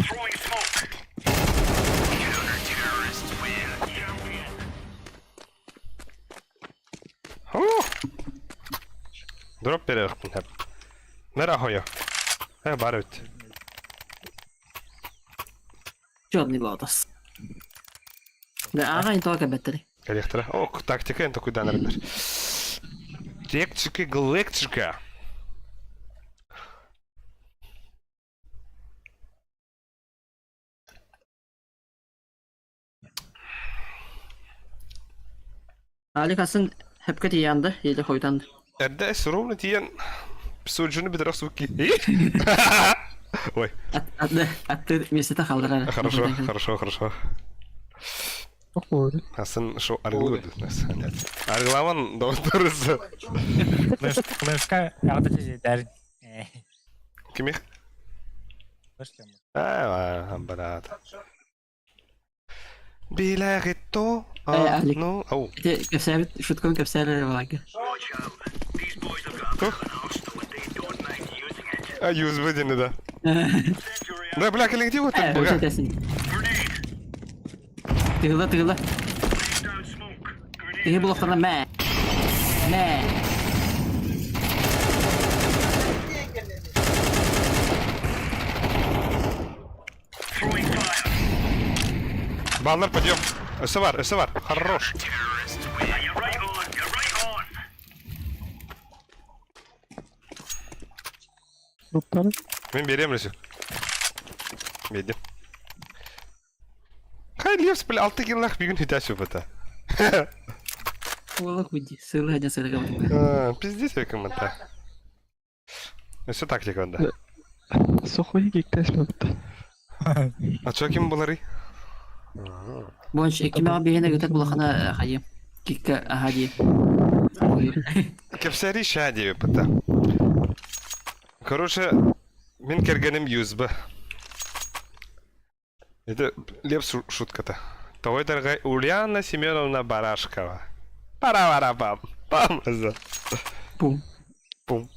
Дроп берехпин хеп. Нера хойо. Э, бар үт. Черный лотос. Да, ага, не только беттери. Электро. О, тактика энэ такой даныр. Тектика, галактика. Али касын хепке тиянды, или хойданды. Эрдэ ровно тиен суджуну бедра суки. Ой, Атты, атты месте халдырар. хорошо, хорошо, хорошо. Похоже. Асын шо аргылы нас. Аргыламан докторысы. Флешка, а вот эти дәрін. Кимих? Флешка. А, брат. Билярито. Э, Алик. Ну, ау. Кепсәбит, шуткон кепсәле ваги. Тух. А, USB дені да. Да, бля, кэлиҥ вот Э, так быга. өтесин. Тыгыла, тыгыла. Тыгы блоктана мэ. Мэ. Баллар, подъем. Өсі бар, өсі бар. Хорош. Доптары. Мен берем ресю. Бердим. Хай левс, бля, алты киллах бүгін хүтәсі бұта. Ула худи, сылы один сылы Пиздец коммента. Өсі тактика онда. Сухой гектес бітті. А чо ким булары? Бонч, киме бейне гытат булахана хайы. Кикка ахади. Кепсәри ша деп бұта. Короче, мен кергенім USB. Это лепс шутка-то. Твой дорогая Ульяна Семеновна Барашкова. Пара-пара-пам. Пам. За. Пум. Пум.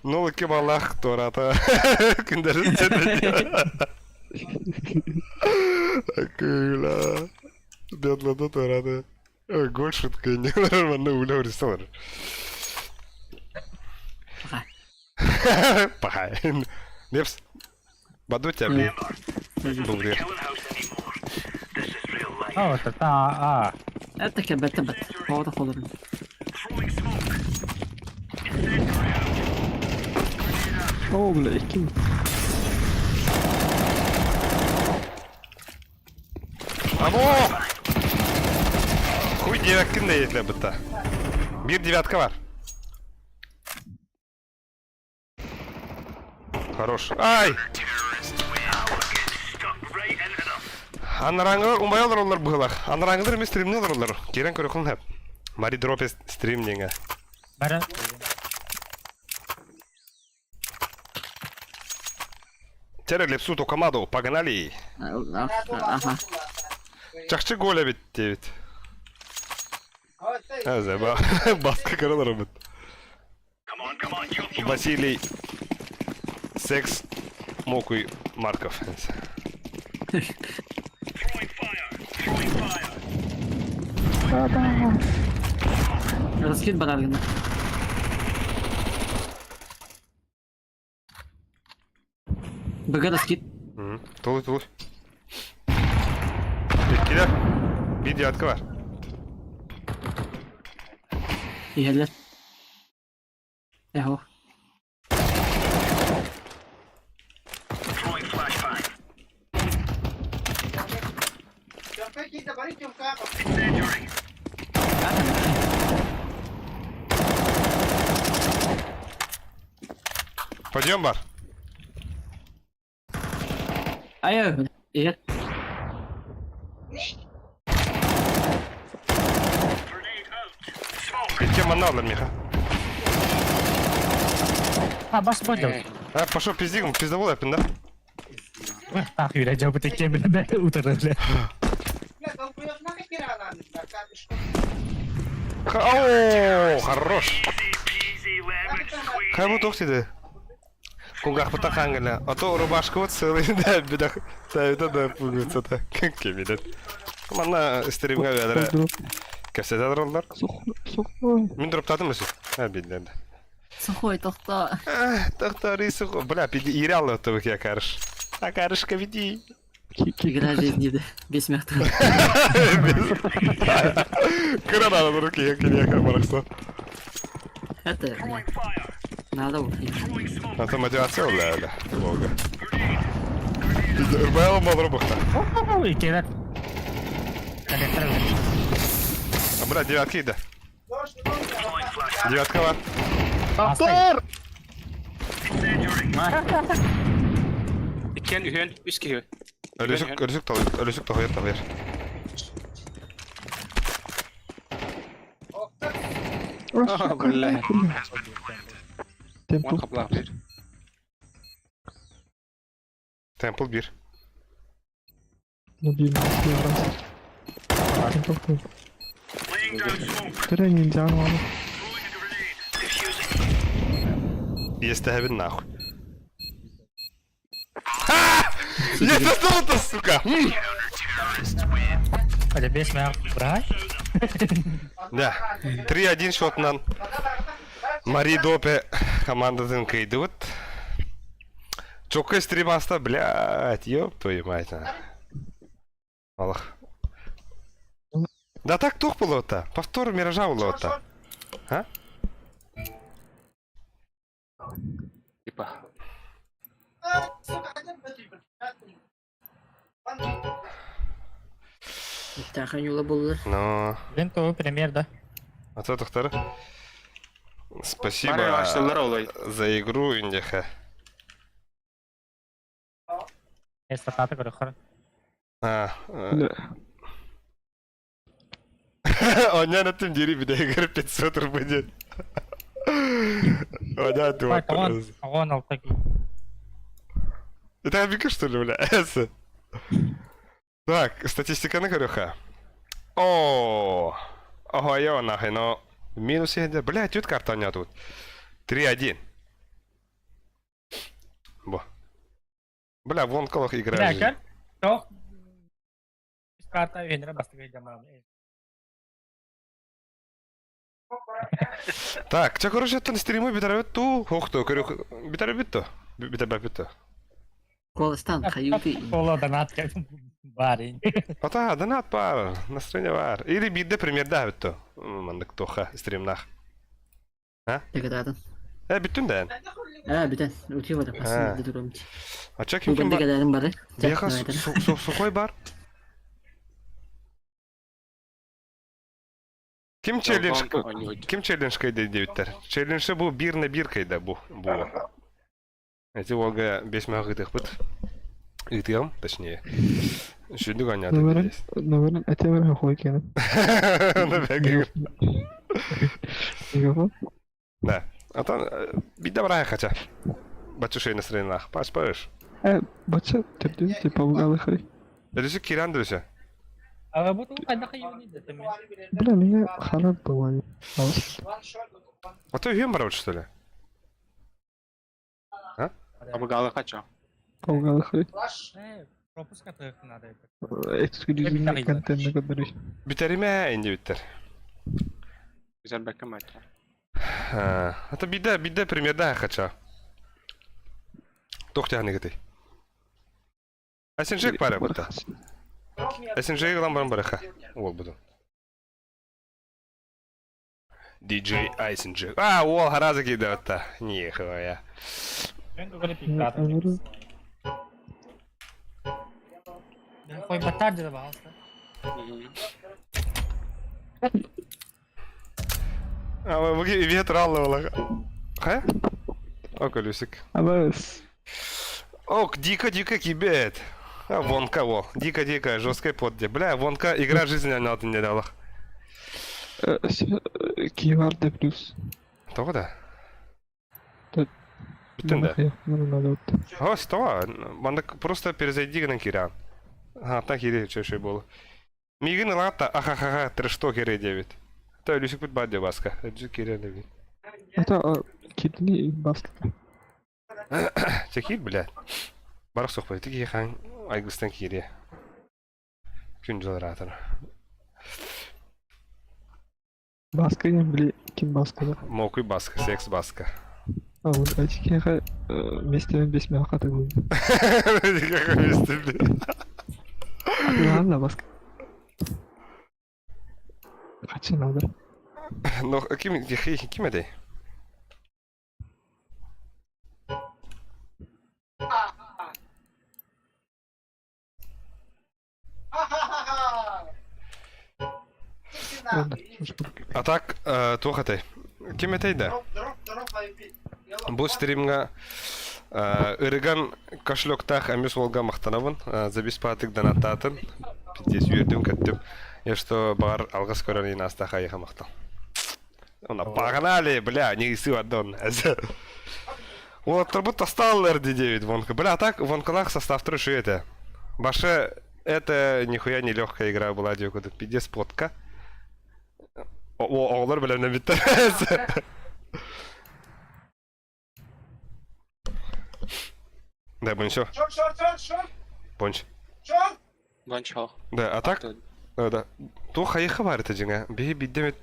Ну, кем Аллах Тората. Күндерін Акыла. Бедлада Тората. Гол шутка. Не нормально уля рисовар. Пахай. Пахай. Лепс. Баду тебя. Был А, вот это, а, Это кебет бет. Хода холдыр. О, бля, ким. Амо! Хуй девяткин да етле бітті. Bir девятка var. Хорош. Ай! Анараңылар умбай олар олар бұғылар. Анараңылар емес стримни олар олар. Керен көрі хеп. Мари дропе стримнинга. Бара. Тере Лепсуту команду, погнали! Аха. Чахчы голя бит диэбит. Баска көрөн бит. Василий Секс Мокуй Марков. Раскид барар гына. БГ раскид. Толуй, толуй. Иккилэр. Биир девятка бар. Иһэллэр. Эхо. Подъем бар. Айа, иһэр. Икки манна алар Миха. А, бас бодил. А, пошел пиздигом, пиздовол эпин, да? Ах, юрэ, жабыт эккен биле утырды биле. О, хорош. Хайбу тохтиды. Кугах путахангала. А то рубашка вот целый, да, бедах. Это да, пугается так. Кемидет. Манна стримга бәдәрә. Кәсәдә роллар. Сухой. Мин дроптадым өсө. А, билдем. Сухой тохта. Тохта рису. Бля, пиди ирялы оттыбык я карыш. А карышка веди. Игра жизни, да. Без мягкого. Кырана руки, я киряка барахса. Это, бля. Надо вот. Это мотивация, бля, бля. Бога. Ырбайал мал рубахта. Иккилер. А, бля, девятки иди. Девятка бар. Повтор! Иккен үһүөн үс киһи. Өлүсүк, өлүсүк тал, өлүсүк тахыйыр тахыйыр. А, бля. Темпл. One хаплах бир. Темпл бир. Ну, блин, раз. Темпл. Түрә ниндзя аны. Естэһэбин нахуй. Ха! Я это сука! Хотя бес мягкий брай. Да. 3-1 счетынан Мари Допе командатын кыйдыбыт. Чокка стрим аста, блядь, ёб твою мать. Аллах. Да так тух было-то. Повтор миража было-то. А? Типа. Таханюла буллар. Ну, Блин, то пример, да. а то доктор. Спасибо за игру, Индиха. Эстататы көрөхөр. А. Оня на тем дери бедегер 500 рублей. Оня ты вот. Он ал так. Это обика, что ли, бля? Так, статистика на көрөха. О, ого, я нахуй, но в минусе, бля, тут карта у тут. 3-1. Бо. Бля, вон колох игра. Бля, көр. Тох. Карта венера бастыгы жаман. Так, ча короче, тон стримы битарабит ту, хохто, көрө битарабит то. Битарабит то. Колостан, хаюты. Кола донат барин. Ата, донат бар, настроение бар. Или бидде пример да бит Мандык тоха стримнах. А? Тегадатын. Э, бүттүн да. А, бүтэн. Утий бар. Басын дурам. А ча ким ким бар? Бу бар. Бияха сухой бар. Ким челлендж? Ким челлендж кайда дебиттер? Челленджі бу бир на бир кайда бу. Бу. Эти Олга бес мага бит. Ытыам, точнее. Шүндүк анята. Наверное, наверное, это верно хуй кене. Наверное. Микрофон? Да. А то биирдэ бараайа хача. Бачча настроениялаах. Паш, Э, бачча төрдүн типа угалыхай. Өдүсү киирэн дөрүсө. А бу хайдах юни дэтами. Бля, меня хана была. А то үһүөн барабыт что ли? Абыгалы хача. Угалыхай. Э, пропуск атык надо. Эксклюзивный контент на который. Бүтэримэ инди бүттер. Güzel бәкем айтты. А то биирдэ биирдэ премьерда хача. Туох тяханы СНЖ бара бутта. СНЖ ылан баран барыха. Ол буду. DJ Айсенджек. А, ол харазы киде отта. Нихуя. Мен бүгін пиккатын. Қой баттар деді бағалыста. А вы ветер алла Ха? Ок, Люсик. Абас. Ок, дико-дико кибет. А, вон кого. Дико-дико, жесткая подде. Бля, вонка, игра жизни алтын не дала. Кивар де плюс. Того да? Тут- Бүтін да. Ну, надо Ось, того. Манда просто перезайди гынан киран. Ага, так или что было. Мигин лата, ахахаха, трэштокеры 9. То Люсик пут бадде баска. Люсик кирен деби. Это кидни баска. Чекил, бля. Барак сохпай, тики хан айгыстан кире. Күн жылыратыр. Баска я бли ким баска да. Мокуй баска, секс баска. А вот очки вместе без мяха ты был. Какой место, бля. Ладно, баска. Хочу надо. Но ким ким этэй? Ладно, А так, туох этэй? Ким этэй да? Бу стримҥа ырыган кошелектаах эмис уолга махтанабын, за бесплатный донаттаатын. Пиздец, үөрдүм көттүм. Я что бар алгас көрөн иин астаха айыха махтал. Она погнали, бля, не исы аддон. Вот, будто стал РД9 вонка. Бля, а так вонкалах состав треши это. Баше, это нихуя не легкая игра была, девка, тут пиздец потка. О, оҕолор бэлэмнэн биттер. Да, бончо. Бонч. Бончо. Да, а так, да, да. Ту хайыхы бар это дьиҥэ. Биһи биддемит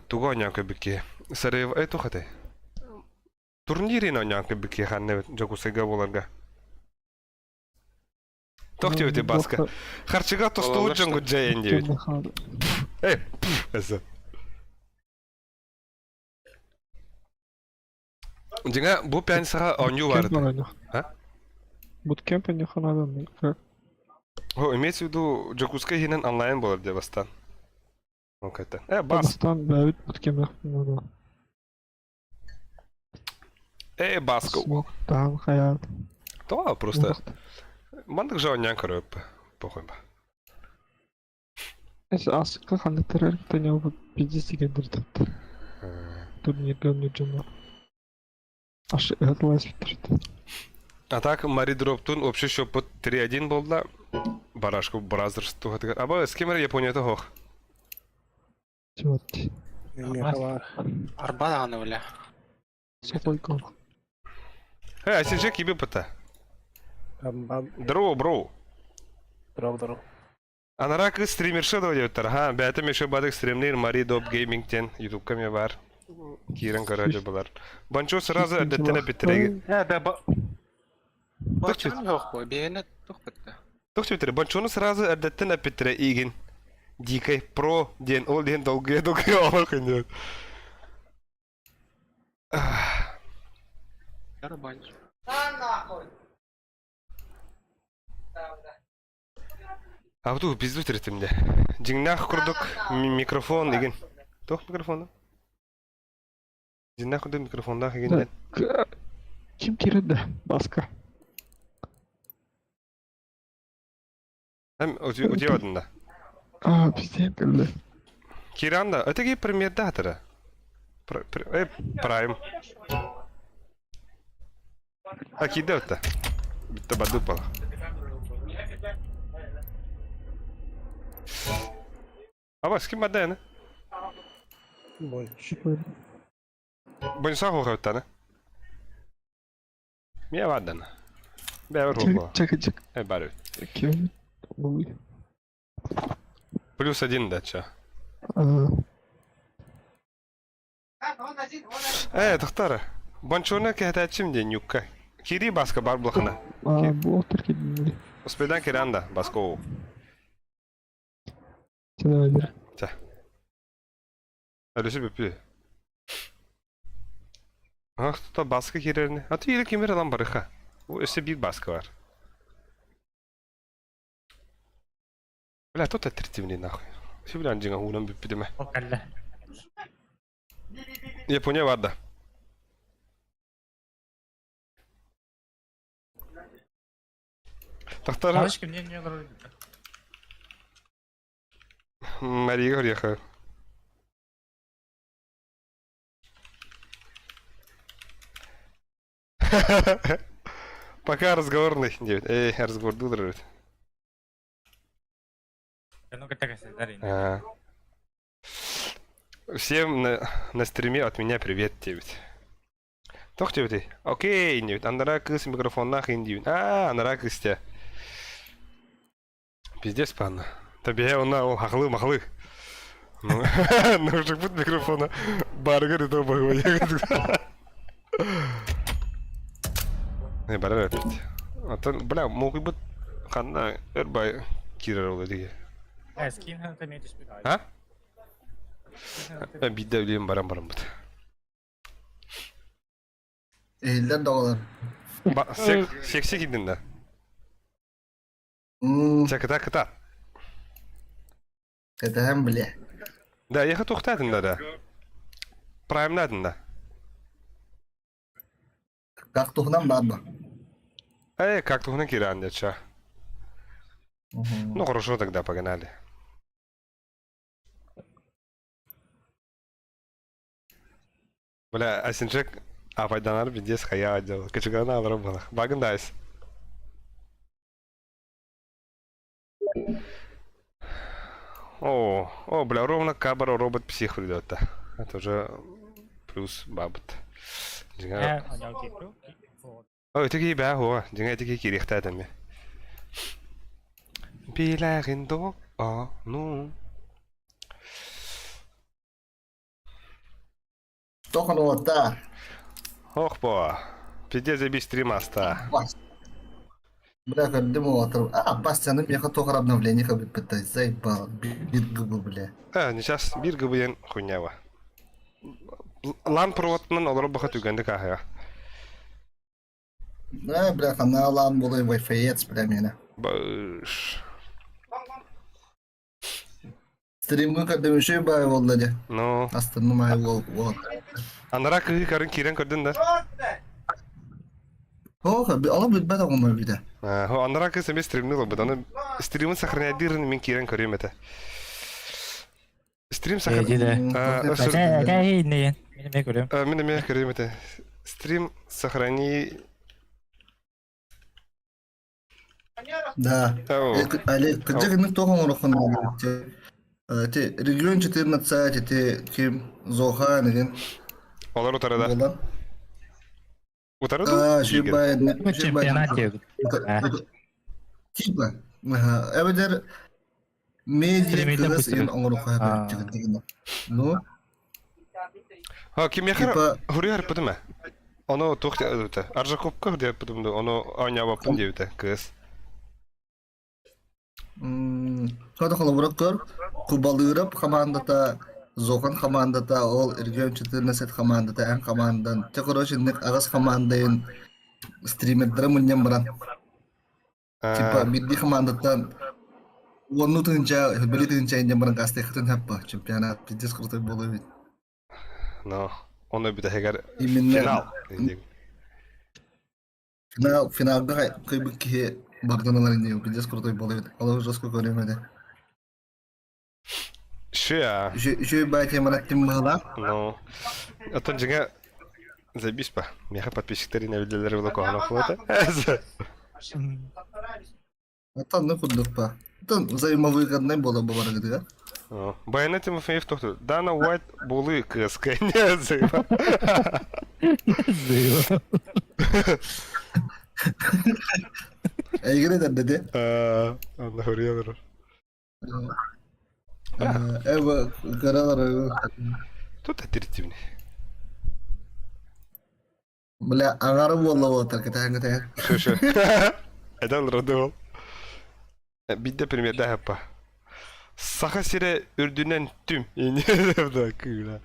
тугу оонньоон көрбүкки. Сарыев э тухаты. Турнирин оонньоон көрбүкки ханна Дьокуускайга буоларга. Туох диэбити Баска. Харчыга тостубут дьоҥҥут дьайан диэбит. Эй, эсэ. Дьиҥэ бу пятницаҕа оонньуу баар этэ. А? Буткемп не надо. О, имеется в виду Дьокуускай иһинэн онлайн буолар диэ бастаан. Ол это. Э, бас. Бастан бәбит буткемп надо. Э, баска. Смог там хаят. То просто. Мандык же оонньоон көрөп. Похуй ба. Эс асыкка ханныктар не бу пиздец дегендер тапты. Турнирга не жума. Аш ытлас битирди. А так, Мари Дроптун общий счет под 3-1 был, да? Барашку Бразерс тухатыгар. Аба, с кем Япония хох? Чего? Арба даҕаны бля. Сопойкон. Э, а сенже киби пыта. Здорово, бро. Здорово, здорово. Анарак стримерша да диэбиттэр. Ха, бэйэтэ еще бадык стримнир Мари Доп Гейминг тен ютубка ме бар. Киирэн көрөөдө булар. Банчо сразу эрдэттэн эппиттэрэ. Э, да ба. Тохчут. Бачан yok бу. Бэйэне тух битте. Тохчут Банчону сразу эрдэттэн эппиттэрэ игин. Дикой про диэн ол диэн долгуя долгуя олох инде. Ярабанч. А ту пизду тиритимде. Дьиҥнээх курдук микрофон игин. Туох микрофону? Дьиҥнээх курдук микрофондаах игин. Ким кирде? Баска. Эм утиодын да. А, пиздец, кэллэ. Киранда, это ки премьер-датора. Прайм. А кида это? Битта бадупала. Аба, с ким бадайны? Бонсаа хуохавтана. Мия ваддана. Бэвэр хуохуа. Чекай, чекай. Э, бары. Кем? Ой. Плюс один дача. А, Э, тохтара. Бончуна кэһэтээччим диэн Ньукка. Киирии баска бар булахына. а, блоктер киднули. Успейдан киранда, баскоу. Все, давай, бери. Ölüsü бүппү. Ах, тута баска киирэрини. Аты ири кимир алан барыха. Бу өссө биир баска бар. Бля, тот аттрактивный нахуй. Все бля, дьиҥэ уунан бүппүтүмэ. Ол кэллэ. Япония барда. Тахтара Малыш кимнен не олорор Мария Гореха. Пока разговорный. Эй, разговор дудырыр. Ну кытта кэсэтэр ини. А. Всем на, на стриме от меня привет, диэбит. Тох диэбитий? Окей, диэбит. Анараа кыыс микрофоннаах ин диэбит. Аа, анараа кыыс дьэ. Пиздец панна. Табиһэ онно ол хахлы-махлы. Ну, нужно микрофона. Баргар и то Э, барар эпит. Оттон, бля, мугуйбут ханна өр бай киирэр ол диги. Э, скин ханта эмиэ түспүт аҕай. А? Биирдэ үлэм баран бараммыт. Иһиллэр доҕолор. Ба, сек, секси киирдин да. Чэ, кыта, кыта. Кэтэһэн билиэ. Да, ехать тухтаатын да, да. Праймнаатын да. Как туһунан баар ба? Эй, как туһунан киирэн деча. Ну хорошо тогда, погнали. Бля, Асинчек апайданар пиздец хая отдел. Кычыгана алар балах. Багындайс. О, о, бля, ровно кабара робот псих придет. Это уже плюс бабыт. Э, онял киирдүү. Ой, тики бää хуа, дьиҥэ тики киириэхтээх эмиэ. Билэҕин доо, ну. Тохон уоттаа. Ох бо. Пиздец заебись стрим аста. Бля, көрдүм уотар. А, Бастианы миэхэ туох эрэ обновление кэбиппиттэ. Заебал. Биир гыбы, бля. Э, сейчас биир гыбыйан хуйнява. Лан проводынан олоро баха түгэнди кааһыга. Э, бля, ханна лан буолай вайфаец, бля, миэнэ. Быш. Стримҥа көрдүм үчүгэй баай буолла дьэ. Ну, Астынным аай уол уол. анараа кыһыы карын киирэн көрдүн да. Ох, ала билбэт оҕом эбитэ. Анараа кыыс эмиэ стримни ылбыт. Аны стримин сохраняйдыырын мин киирэн көрүөм этэ. Стрим сохраняй... Мин эмиэ көрүөм. Мин эмиэ көрүөм этэ. Стрим сохрани... Да. Али, кырдьык инник туох оҥороххун Ти регион 14 ити ким Зохан игин. Олар утарыда. Утары да? Чемпионат Типа. Эбэтэр медиа кырыс ин оҥоруха Ну. А кимиэхэ хуруйар пытыма. Ону туох диэбитэ? Аржакопка диэбитим да, ону оонньообоппун диэбитэ кыыс. Хата холобура көр, Кубалыырап хамаандата, Зохан хамаандата, ол Регион 14 хамаандата, эн хамаандан. Те, короче, инник аҕыс хамаандайын стримердара мунньан баран. Типа, биирдии хамаандаттан уоннуу тыһыынча, били тыһыынча инньэн баран гастыаххытын хаппа. Чемпионат пиздец крутой буолуо эбит. Но, ону бүтэһигэр Именно финал. Финал, финалга кыйбыт киһи бардан ылар ини, пиздец крутой буолуо эбит. Олох жестко көрүөм этэ. Вообще, а. Үчүгэй баай теманы аттым быһылаах. Ну, оттон дьиҥэ забись па. Миэхэ подписчиктар инэбиллэлэр була куһаҕан охлуота. Оттон ну курдук па. Оттон взаимовыгоднай буола бабарыгытыгар. Баяна Тимофеев тохту. Дана Уайт булы кыска не зыва. Зыва. Эйгин этэрдэ Анна хөрүйэ Эва кыралар. Тут аперитивный. Бля, аҥара буолла буолтар кэтэһэн кэтэһэн. Шо шо. Это родыл. Бидде примерда хаппа. Саха сирэ үрдүнэн түм. Да кыыла.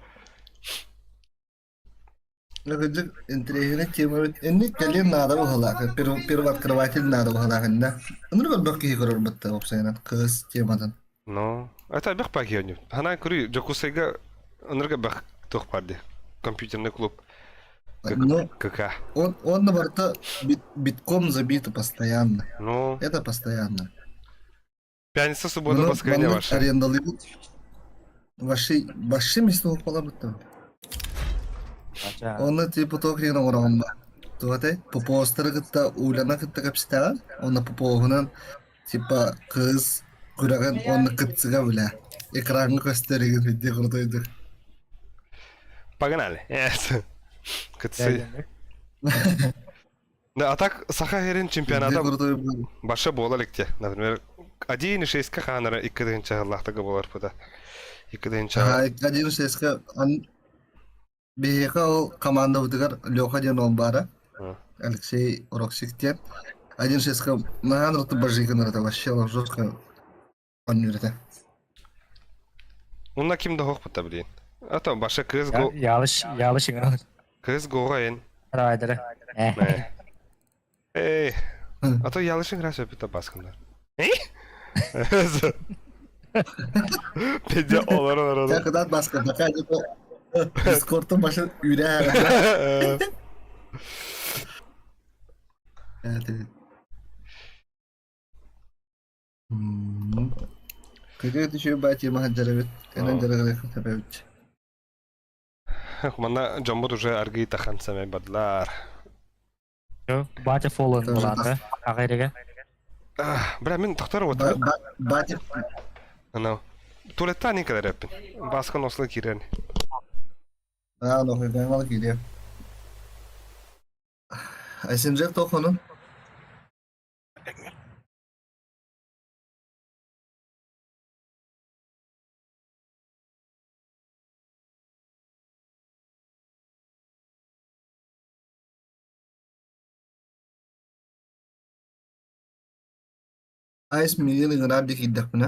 Кырдьык интэриэһинэй тема эбит. Инник кэлин наада быһыылаах. Первооткрыватель наада быһыылаах иннэ. Ынырык элбэх киһи көрөр бытта уопсайынан кыыс тематын. Ну, это бэх пакионю. Хана көрүй Дьокуускайга ынырга бэх туох бар дии. Компьютерный клуб. Ну, КК. Он на барыта битком забито постоянно. Ну, Это постоянно. пятница, суббота, воскресенье Маннык ваша. арендалыыбыт. Ваши ваши место буолар Онно типа туох диэн оҥороҕун ба? Туох этэй? Поповтары кытта Уляна кытта кэпсэтэҕин, уонна Поповунан типа кыыс күрэҕин уонна кытсыга бля. Экраҥҥа көстөр игин видео крутойдук. Погнали. Кытсы. Да, а так Саха Херин чемпионата баша буола иликте. Например, 1.6 хаанара 2 тыһыынча буолар пыта. 2 тыһыынча 1.6 биһиэхэ ол командабытыгар Леха диэн уол баара. Алексей Роксик диэн. 1.6 наһаа нырты бажигын это вообще жестко оонньуур этэ. Онно ким да хоох блин. А то баша кыз го Ялыш, ялыш играл. кыз гоҕа Давай, давай. Эй, а то ялышың раз өпүтэ баскындар. Педя олар Я олар. кытаат баска пока Дискордтан башын үрэ. Evet evet. Кыгы түшү бати махаджарабит. Энен жарагы табабит. Манна дьоммут уже аргый тахан сэмэй бадлар. Батя Фоллен буланды. Агайреге. Бля, мин тохтор вот. Батя. Анау. Туалетта не кадar эппин. Баскан ослы кирен. А, ну, мен кириэ. Айсенжек тохонун. Айс миигин ыҥыраар дии киирдэхпинэ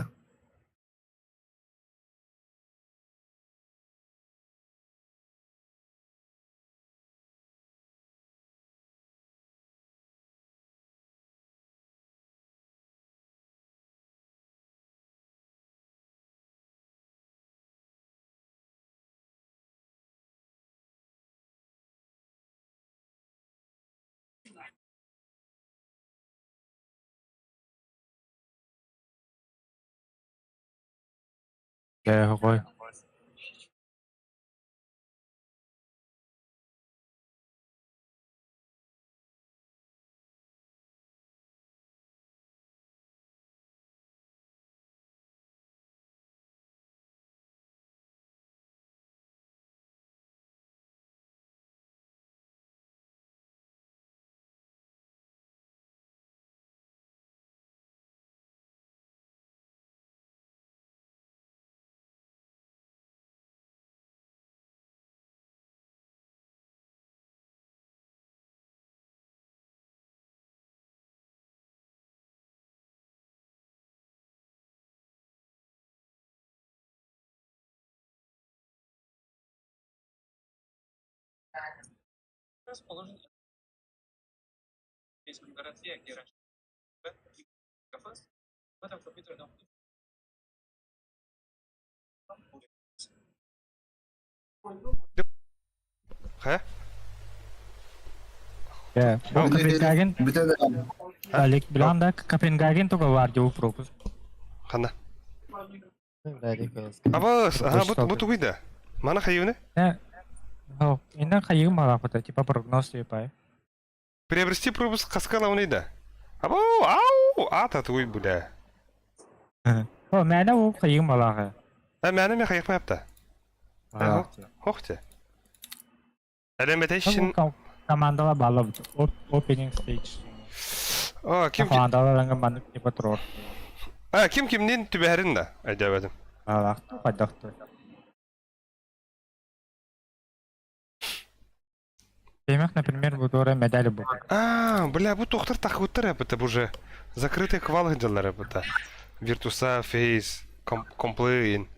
Дьэ, Хайа? Дьэ, бу Копенгаген, Бүтэн Алик билан да Копенгаген туга бар дьуу пропуск. Ханна? Абас, аха бу бу тугуй да? Мана хайыыны? Иннен хайыгым малаахпыта, типа прогноз типа. Приобрести пропуск хаска лауный да? Абу, ау, ата тугуй бля. О, мээнэ уу хайыгым малааҕы. А мээнэ ме хайыкма апта. Хохте. Элеметейшн. Командала балла opening stage. О, ким Командалар маннык типа турор. А, ким кимнин түбэһэрин да? Айдабадым. Алаахту хайдахту. Демек, например, бу туора медаль бу. А, бля, бу тохтар тахуттар это уже. Закрытый квал делар это. Виртуса, Фейс, Комплейн.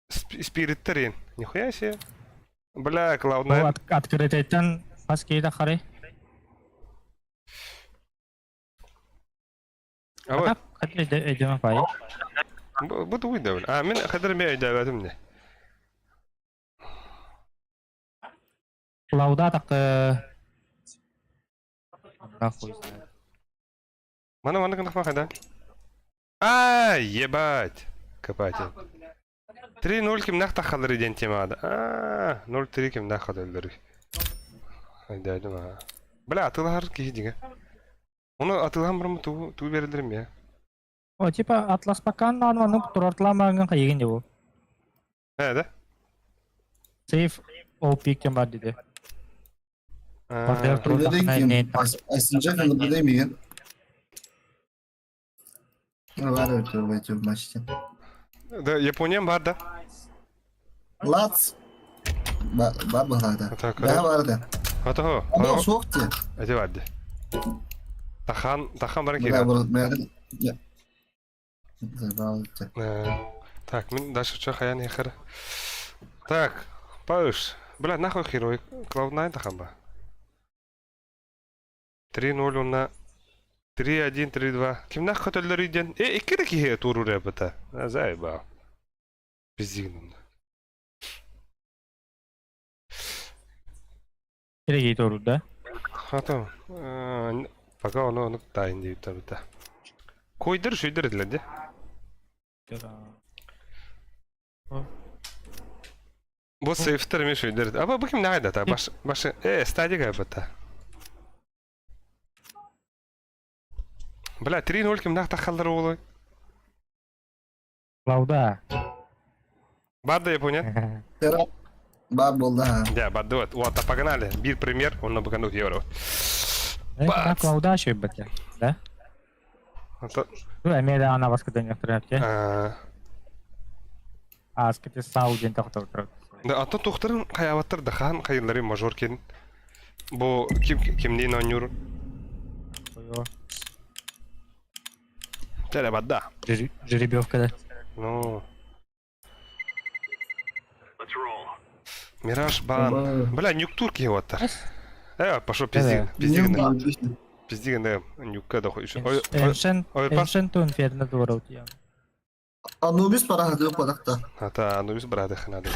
Спириттерин. Нихуя себе. Бля, Cloud9. Открытыйтан хас киһи хары. А вот. Өйдөмө пай. Бу тугуй да А, мен хадыр мен өйдөбөтүм не. Клауда такы. Нахуй знает. Мана мана кындах махада. А, ебать. Копать. 3-0 кимнах тахалыр диэн темада. А, 0-3 кимнах хадылыр. Айдайдым а. Бля, атылар киһи дигэ. Оны атылан барым туу туу берилерим я. О, типа Атлас Пакан наан турартламаңын хайыгын деп ол. Э, да? Сейф OP кем бар диде. Айсынжак билемеген. Бар өтө өтө мачте. Да, Япония бар да. Лац. Бар бар да. Да бар да. Ата Ама soğuk diye. Эти бар ди. Тахан, тахан бар кирә. Так, мин дальше что хаян ехер. Так, Пауш. Бля, нахуй херой. Cloud9 тахан ба. 3-0 на 3-1, 3-2. Ким нах хөтөллөр иден? Э, икки да киһи турур эбита. Заеба. Пиздигин. Кире турур да? Хата. Пока ону ону тайын дейт табыта. Койдыр шүйдір дилер Бу сейфтер ми шүйдір. Аба бу ким нагайда та? Баш баш э стадия гайбата. Бля, 3-0 ким нах тахалдар оолой. Лауда. Бар да Япония? Бар болды ха. Да, бар да. Вот, погнали. Бир пример, он на баканух евро. Бац. Лауда шөй бәте. Да? Бу эмеде ана баскыдан яктырып. Аскыты сау ден тоқтап тұрады. Да, ата тухтарын хаябаттар да хан хайыллары мажор кен. Бу ким кимдин ойнур? Теле бадда. Жеребьевка да. Ну. Мираж бан. Бля, нюк турки вот. Э, пошел пизди, пизди. Пизди, да, нюкка да еще. Эншен, Эншен ту инферно дураут я. Анубис парахаты падакта. Ата Анубис браты ханады.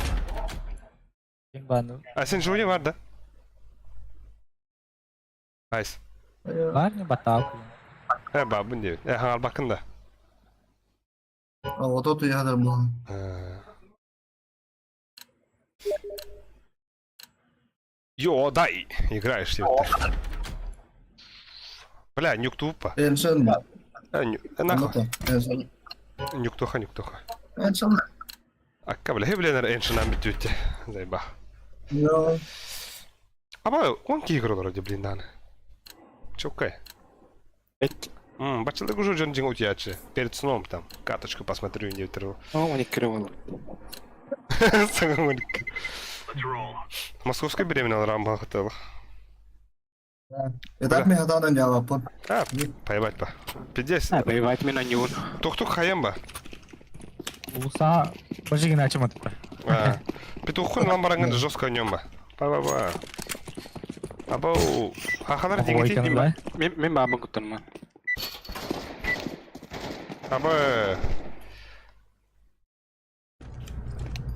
Бану. А сен жуни бар да? Айс. Бар не батал. Э, бабын деп. Э, хаңал бакын да. Ото туядар бу. Йо, дай, играешь ты. Бля, нюк тупо. Эншен. Э, нахуй. Нюктуха, нюктуха. Эншен. Акка, бля, хебленер эншен битүтте. Зайба. Но. Аба, он ки играл вроде, блин, дан. Чокай. Бачылык уже жон жиң утячы. Перед сном там каточку посмотрю, не второго. О, он иккире Московская беременна рамба хотела. Этап мехатанан жавапын. А, поебать па. Пиздец. Поебать мен ойнуун. Тух-тух хаем ба. Уса бажигин ачымат. Петухун вам баранган жестко нем ба. Па-па-па. Абау. Хахалар дигити дим ба. Мен мен бабын куттарман. Аба.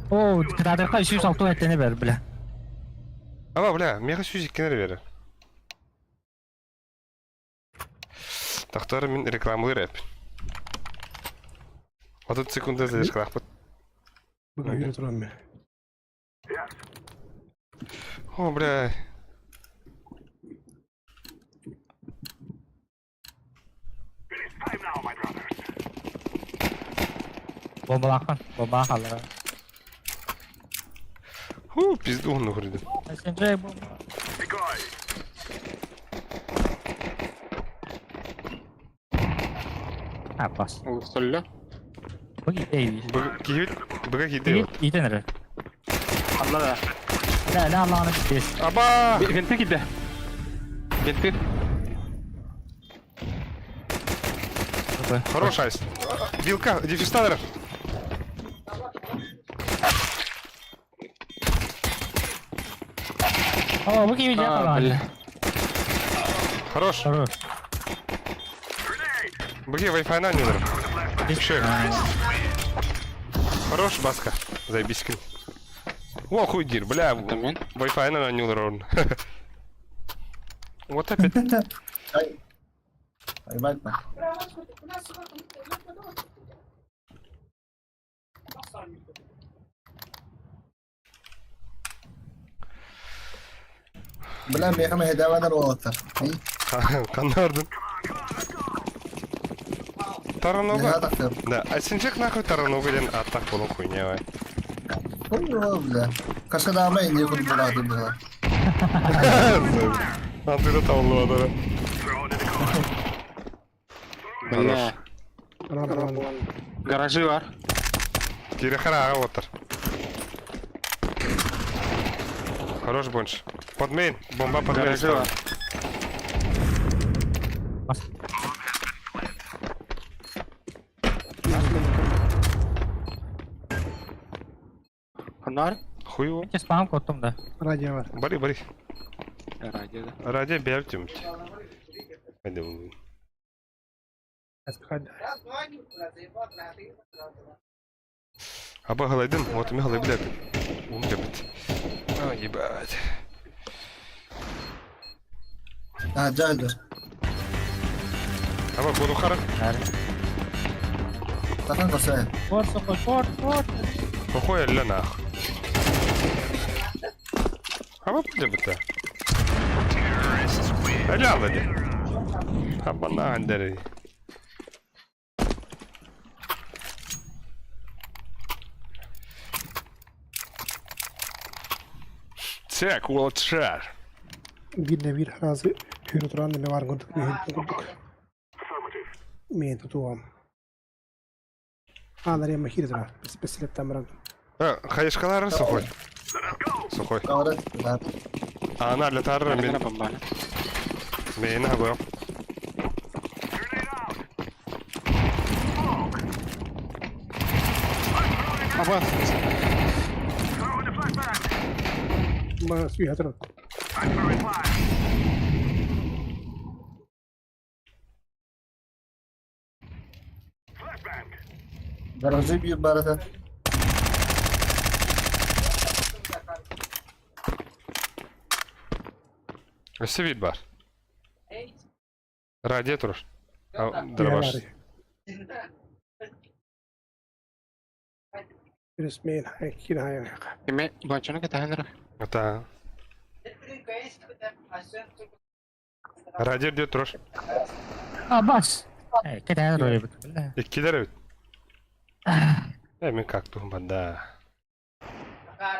О, кыдадырка 306 эттене бер, бля. Аба, бля, меха сюзик кенер бері. Тахтары мен рекламалы рэп. 30 секунда задержкалаахпыт. Быга yürü туран мен. О, бля. Бомбалааххын, бомбаҕа хааллара. Ху, пизду он нахуй. СНЖ бомба. А, пас. Улусталла. Бу киһи Киһибит быга киирдэ вот. Иитэн эрэр. Алла да. Ла ла лааны пиздец. Аба! Венты киирдэ. Венты. Хорош айс. Вилка, дефистадер. О, бу киһи А, бля. Хорош. Хорош. Быги Wi-Fi на не Еще. Хорош, Баска. Заебись. О, хуй дир, бля. Это мен. Wi-Fi на не урон. Вот опять. Ай. Айбайтма. Бля, меха мехедавадар уолаттар. Канардын. Таранога. Меха Да, а синчек нахуй таранога ден аттак болон хуйня. вай. Хуй бля. Кашкадаама инде курдук булааты була. Антыда табылып Бля. Рам Гаражи бар. Кире хараға отыр. Хорош бонш. Под мейн. Бомба под мейн. Гаражи бар. Бас. Ханар? Хуй его. Мен спам коттум да. Радио бар. Бери, бери. Радио, да. Ради бәптім. Hadi Аба галайдым, вот ми галай блядь. Ум дебит. А, ебать. А, жайлар. Аба буду хара. Тахан косай. Форт, сука, форт, форт. Похуй ля нах. Аба дебит. Ля лади. Аба на андери. Так, улучшар. Биирдэ биир разы хүрэ туран неме баар курдук миһин курдук. Миин тутуам. Аанар эмма хире турар. Беселеттен баран. Хаешкалары сухой. Сухой. Говорят, да. А она для тары Мен мен бомбаны. мен агой. Аба. Ма сүйэ турар. Гаражи бир барата. Өсө бит бар. Радио турар. Дробаш. Ресмейн хай кир хай. Кеме бачаны катаһаныр. Это Радио где турар. А, бас. Эй, кете роль бит. Бля. Иккилер бит. Э, мен как туһум банда.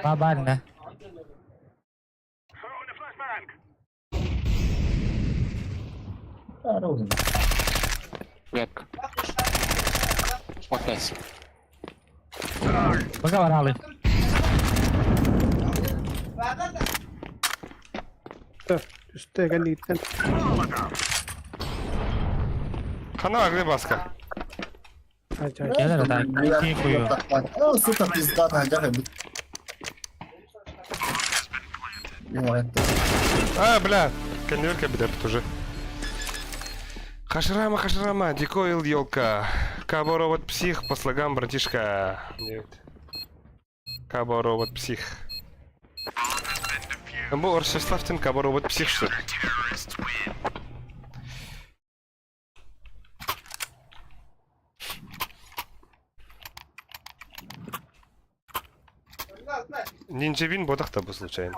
Ба бар да. Ветка. Опять. Бага баралы. Үстэ кэнниттэн Хана агны баска. ажай. Келер да. Кие кую. О, сука, пизда, жахай бит. А, бля, конверка бит уже. Хашрама, хашрама, дикоил елка. Кабо робот псих, по слогам, братишка. Нет. Кабо робот псих. Бу Оршеславтин кабо робот псих, что ли? Нинджевин ботах да бу случайно.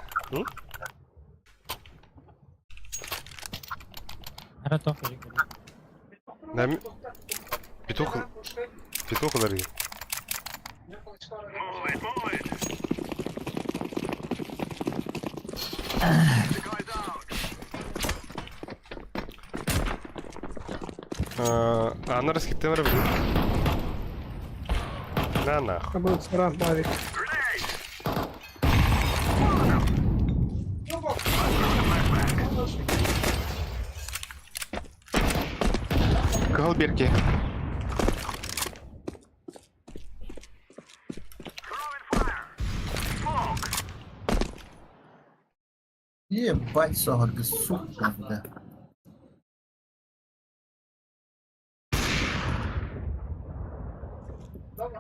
Ара тоқ. Нам петух петух лары. Ана раскиттем рабы. На нахуй. Абы саран бавик. Кыһыл бирки. Ебать, соһоргы, сука, да.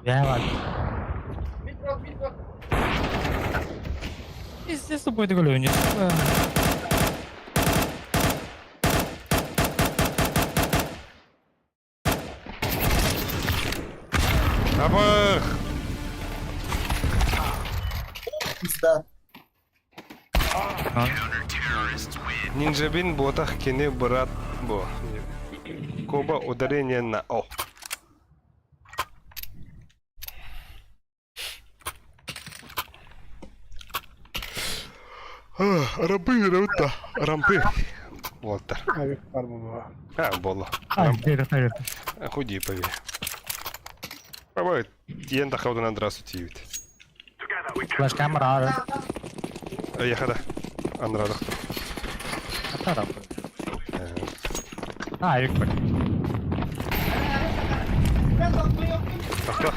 Я ладно. Пиздец, тупой ты говорю, не Абых! Пизда. Нинджабин ботах кини брат бо. Коба ударение на О. Рампы, рампы, рампы. Вот. Авик бар бу. А, болла. А, где это? Худи пови. Бабай, тиен тахаудан андрасу тиют. Флеш камера. Яхада. Анрадах. А, А, авик бар. Тахта.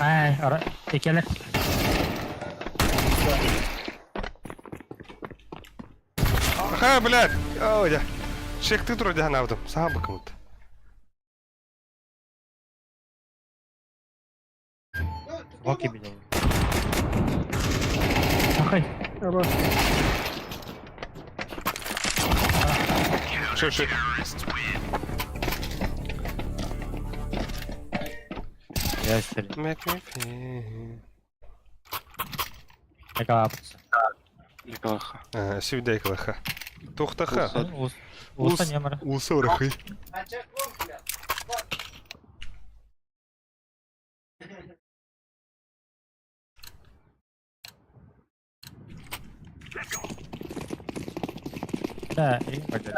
Ай, ара, текелер. Ха, блядь. О, я. Шек ты вроде навдом. Сам бакмут. Локи видел. Ахай. Абы. Шо, шо. Я стрелю. Make me feel. Экалапс. Ликалаха. А, сюда клаха. Тухтаха. Уса немара. Уса рахы. Да, и пойдет.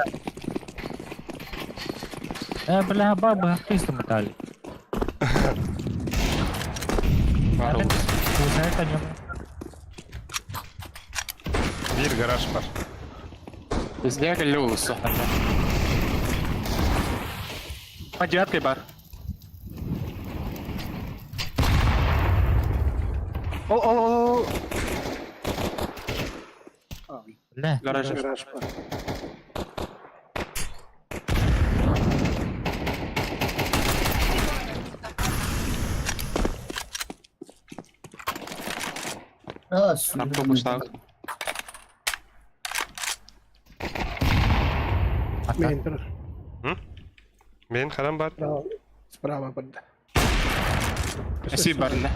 Бля, баба, христом метали. Уса это немара. Бир гараж бар. Везде колеса. По девяткой бар. О, о, о, Бля. Гараж. Гараж бар. А, Рампу пошла. Мен тур. Мен харам бар. Справа. Справа барды. Спасибо, барында.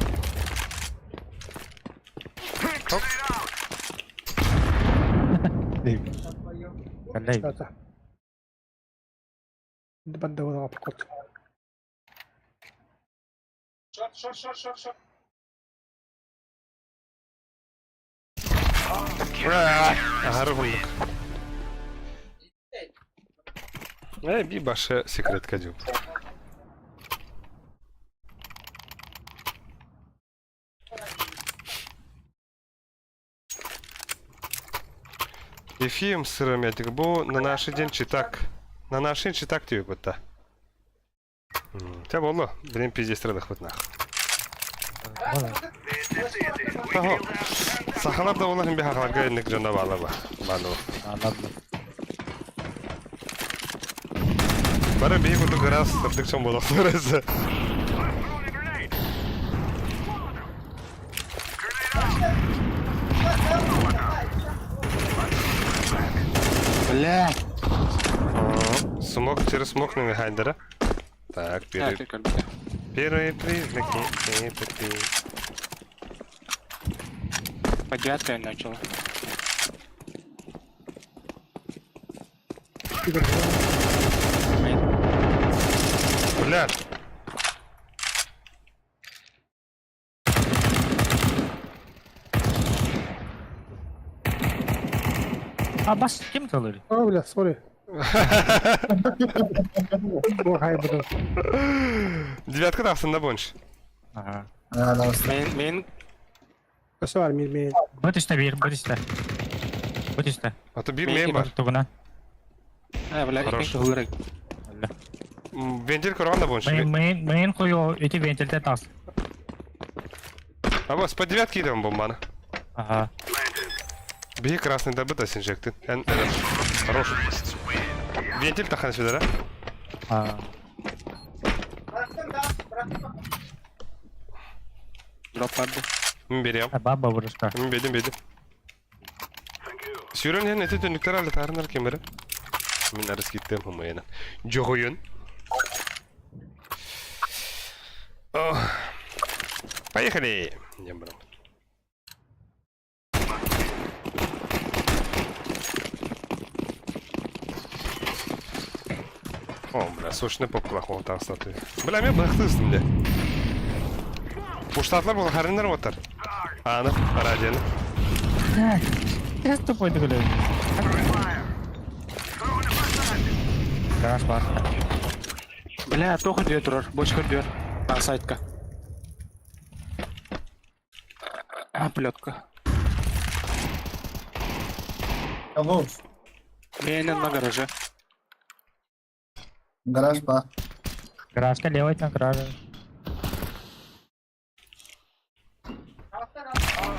Бля. Ата. Барды оны апкот. Ары бундук. Э, би башы секретка деп. Ефим сыромятик бу на наши день читак. На наши читак тебе бутта. Тя боллу. Блин, пиздец страдах вот нах. Ого. Сахалар да олар би хахаларга энник жана бала ба. Балу. Ладно. Бары бии курдук раз сырдык чоң болоктор өзү. Бля. Смок через смок не хайдера. Так, А, бери. ты как бы. Первые признаки это ты. По девяткой начала. Блядь. А бас ким тылыр? О, бля, сори. Ой, буду. Девятка тахсында больше. Ага. А, да, баста. Мейн, мейн, Өсө бар, мир мейн. Бу түстэ биир, бу түстэ. Бу түстэ. А то бир Мейн мейн бар. Тугунан. А, бля, Хорош. икки хылыры. Вентиль көргөн да больше. Мейн мейн мейн кою эти вентилде тас. А бас по девятке идем бомбаны. Ага. Бии красный добыт синжектин. Эн хорош. Вентиль тахан сюда, да? А. Дроп барды. Берем. Баба вырышка. Бедим, бедим. Сүүрэн иһэн ити түннүктэр алытаарынар ким эрэ. Мин арыскиттым хымыйынан. Дьоҕуйун. Поехали! Диэн бараммыт. О, бля, сочный поп плохого статуя. Бля, мен быхты үстімде. Пуштатлар бұл харындар отыр. Аны, радионы. Я тупой такой. Гараж бар. Бля, тоха дүйе турар, бочка дүйер. А, сайтка. А, плетка. Алло, Мейн на гараже. гараж ба. Гаражка левый там гараж.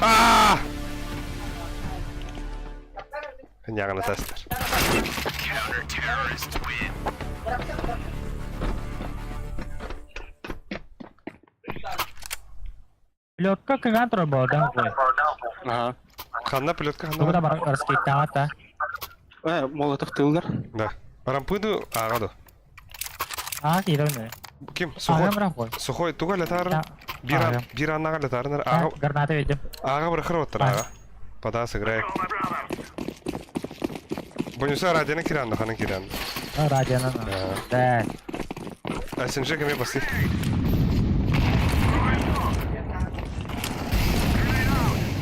А! Яғына тастар. Плетка кыган турар буолла, да? Ага. Ханна плетка Тугу ханна. да бар раскиттаҕа Э, молотов тыллар. Да. Рампыду ааҕа Аа киирэн Ким? Сухой. Ааҕа бырах Сухой туга летар. Да. Бир бир аннага летарнар. Ааҕа Граната видим. ааҕа бырахыр оттар ааҕа. Пода сыграй. Бонуса радионы киранды, ханы киранды. Радионан. Да. СНЖ кеме басты.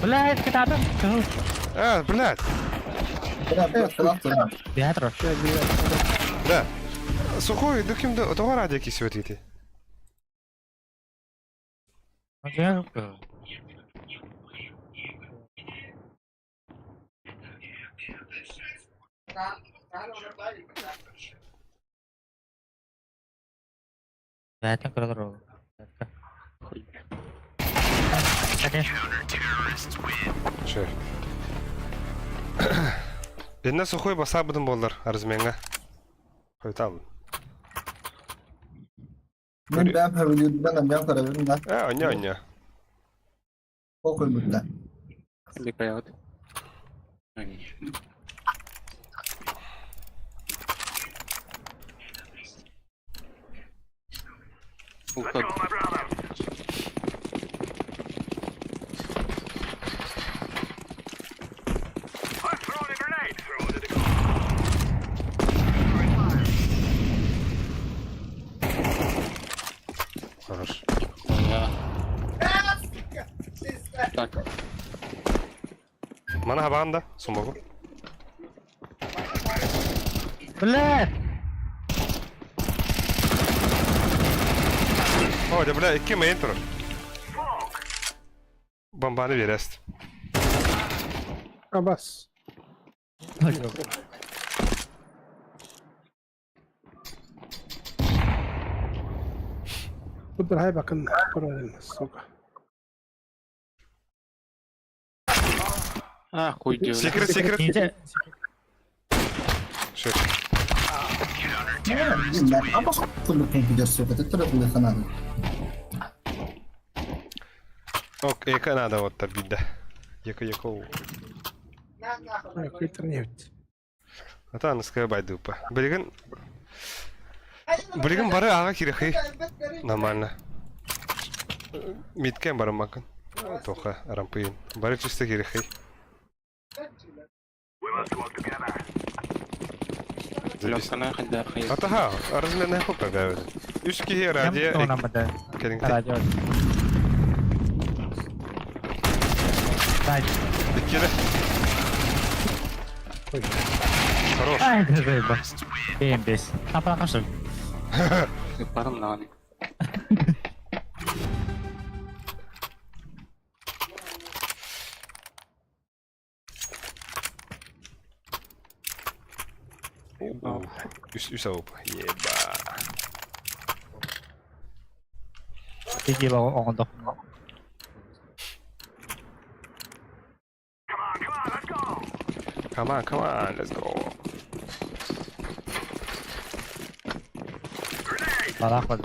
Блядь, кытаатын. А, блядь. Бля, плетка Театр. Да. Сухой, да кимде, тоҕо радио кисибет ити. Бээтин көрөр ол. Чө. Инна сухой басабыдын боллар арзменга. Хойтабын. Мен бәм хөрүлүрден андан көрөбүн да. А, оня, оня. Похуй бүтті. Ликаят. Уход. Хорош. Да. Так, Мана хабаанда, сумогу. Блядь! О, да бля, икки мейн турар. Бомбаны берест. Абас. Кудр хай бакын көрөдүн, сука. а, хуй делай. Секрет, секрет. Нинзя. Шөп. Апа куллук компьютер сука, ты турат хананы. Ок, эка надо вот бидде. Яка яка. Көйтер небит. Ата аныская байдупа. Билигин Билигин бары ага кирехи. Нормально. Миткен бараммакын. Тоха, арампыйын. Бары чисто кирихи. Лёгкана хайдах хайы. Атаха, разменная хопа бэбит. Үс киһи радио кэлиҥ. Радио. Дай. Иккире. Хорош. Ай, заеба. Бэм бес. Апа что ли? Барым даҕаны. Үс үс ауп. Еба. Тиги оҥордох. Come on, come on, let's go. Барах бар.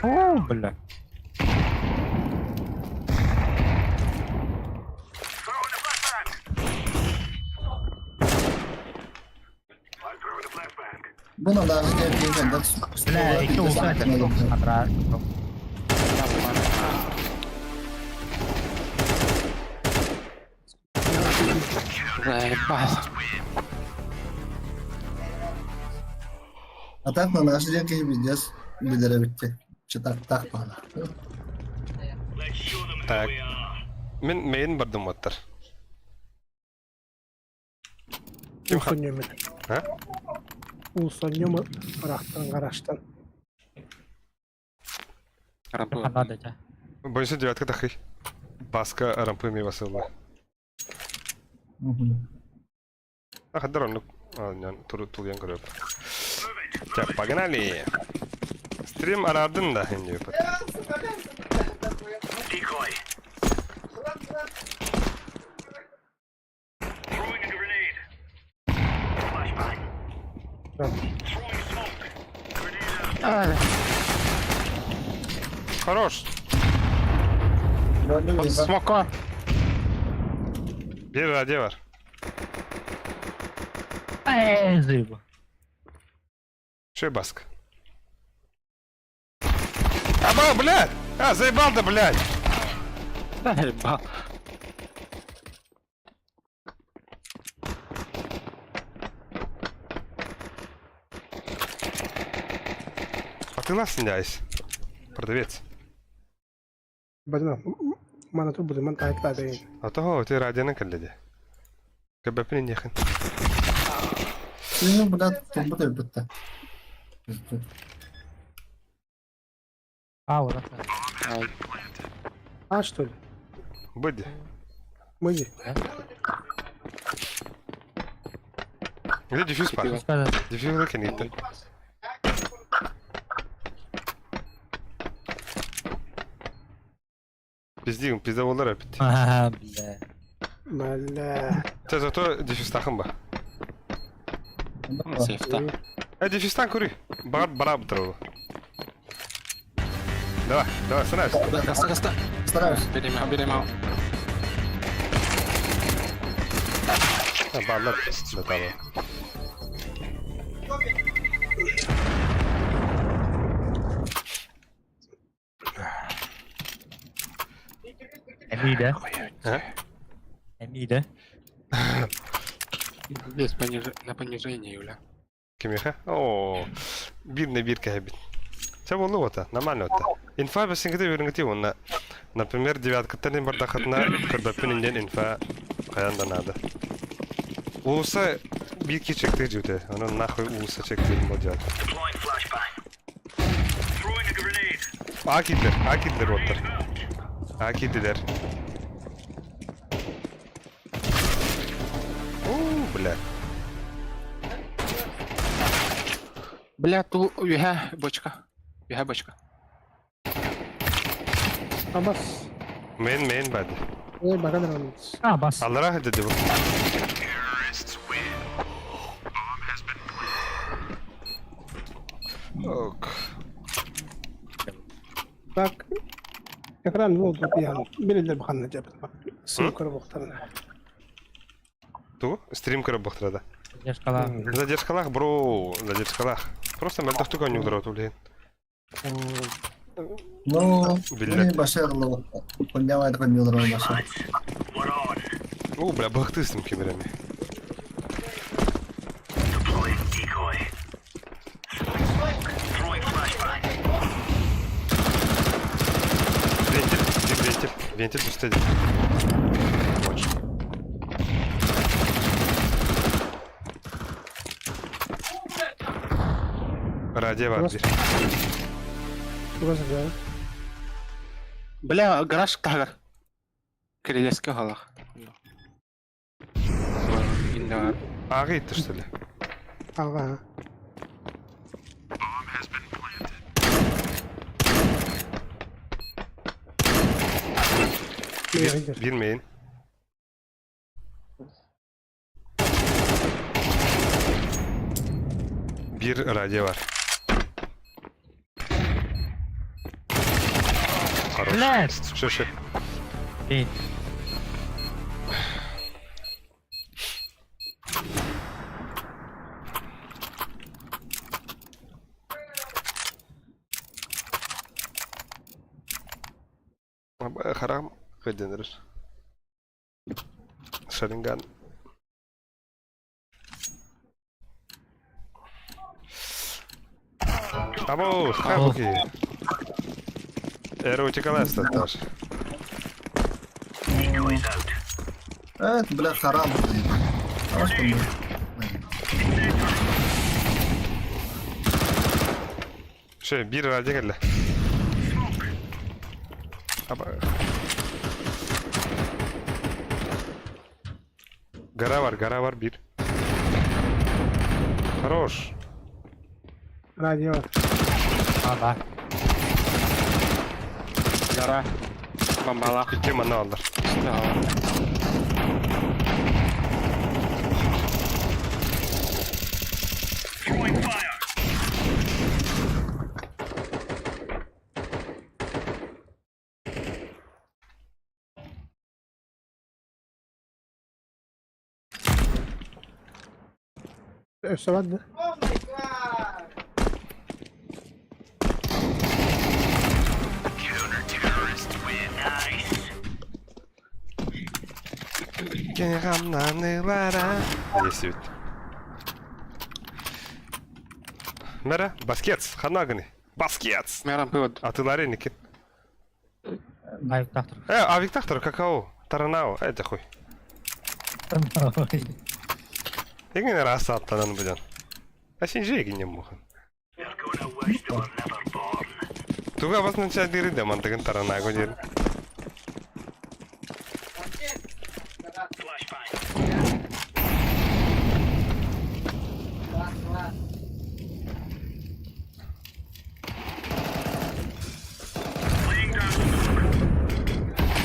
О, бля. Бу надо кэлбиэн Бля, икки улуса Андра. Заебал. А так на наши деньги пиздец билere bitti. Çıtak tak bana. Так. Мин мейн бардым оттар. Ким ха? Усоньомун. А? Усоньому ырахтан гаражтан. Рампы. Надо тебя. Бойся девятка тахы. Баска рампы ми басылла. Ахадар оннук тулуйан көрөп. Так, погнали. Стрим араардын да инде. Хорош. Смока. Bir radyo var. Эй, заеба. Что баск? Аба, блядь! А, заебал да, блядь! Заебал. А ты нас не айс. Продавец. Бадына мана тур буду ман таайтла деген. А того ты радионы кэлледи. Кэбэпин нехин. Сені бұда тумбы да бітті. А, вот. А что ли? Быди. Мыди. Где дефьюз пар? Дефьюз кенитте. Пиздигим, пизда болар опять. Ага, бля. Бля. Те зато дефьюз тахын ба. Сейфта. Э, дефьюзтан көрүй. Бар бара бутыру. Давай, давай, старайся. Гаста, гаста. Стараюсь. Берем, берем. Баллар. Да того. Эми да? А? Эми да? Здесь на понижение, Юля. Кимиха? О, бир на бир кэбит. Це болу ота, нормально ота. Инфа бесингде үйрөнгөти онна. Например, девятка тен бардахатна көрбөппүн инден инфа каян да надо. Улуса бир ки чекти жуте. Аны нахуй улуса чекти модят. Акидлер, акидлер оттар. Акидлер. О, бля. Бля, ту юха бочка. Юха бочка. Абас. Мен мен бады. Ой, багадан. А, бас. Аллара деди бу. Ок. Так. Экран болду пиян. Билелер баханна жабыт. Су көрүп октарына. Тугу? Стрим көрө буохтара да. Задержкалаах. Задержкалаах, бро, задержкалаах. Просто мөлтөхтүк оонньуулар оту билигин. Ну, Биллэр. баша коньяк коньялар баша. О, бля, бахтыстым кемереми. Вентиль, вентиль, вентиль түстэ Больше. Радио бар бир. Тугас да. Бля, гараж таһыгар. Кирилеске халах. Инна. Ағы итті, что ли? Ага. Bir, bilmeyin. Bir radyo var. Хорош. Блядь! Шо, шо. Эй, Харам кыденер. Шаринган. Або, хабуки. Эротика леста тоже. Evet, бля, харам. А что мы? Шö, bir radyo geldi. Аба. Гора var, гора var bir. Хорош. Радио. а, да. Гора. Бомбала. İki mana aldılar. Өссө бар да. Есть Мера, Баскетс, ханаганы. Баскетс. Мера бывод. Атылары Никит. Ай, тахтар. Э, а Виктор какао, Таранао, это хуй. Егин раз аттанан буден. А син же егин мухан. Туга обозначает дыры, да мантыгын Таранаго дир.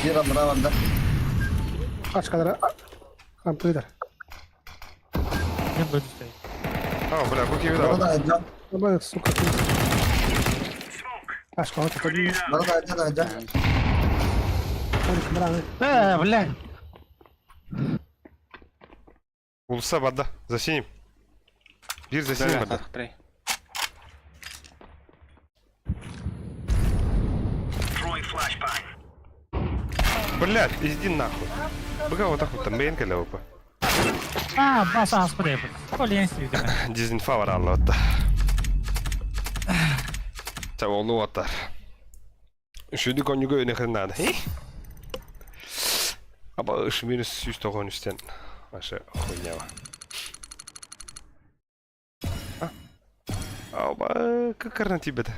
Bir андыра да. Ачкалара компьютер. Не буду стоять. А, бля, куки Бара видал. да айда. Нормально, сука. Ачкала такой. Бара да айда айда. Э, бля. Улса бада, за синим. Bir за синим бада. Три. Блядь, иди нахуй. Быга вот так вот там бейн келе опа. А, бас аспыр Колен видимо. Дизинфа бар алла отта. Ча олу оттар. Шүді конюга өне надо. Аба үш минус сүүс тоғон үстен. Аша хуйня. А? Аба, какарна тебе-то?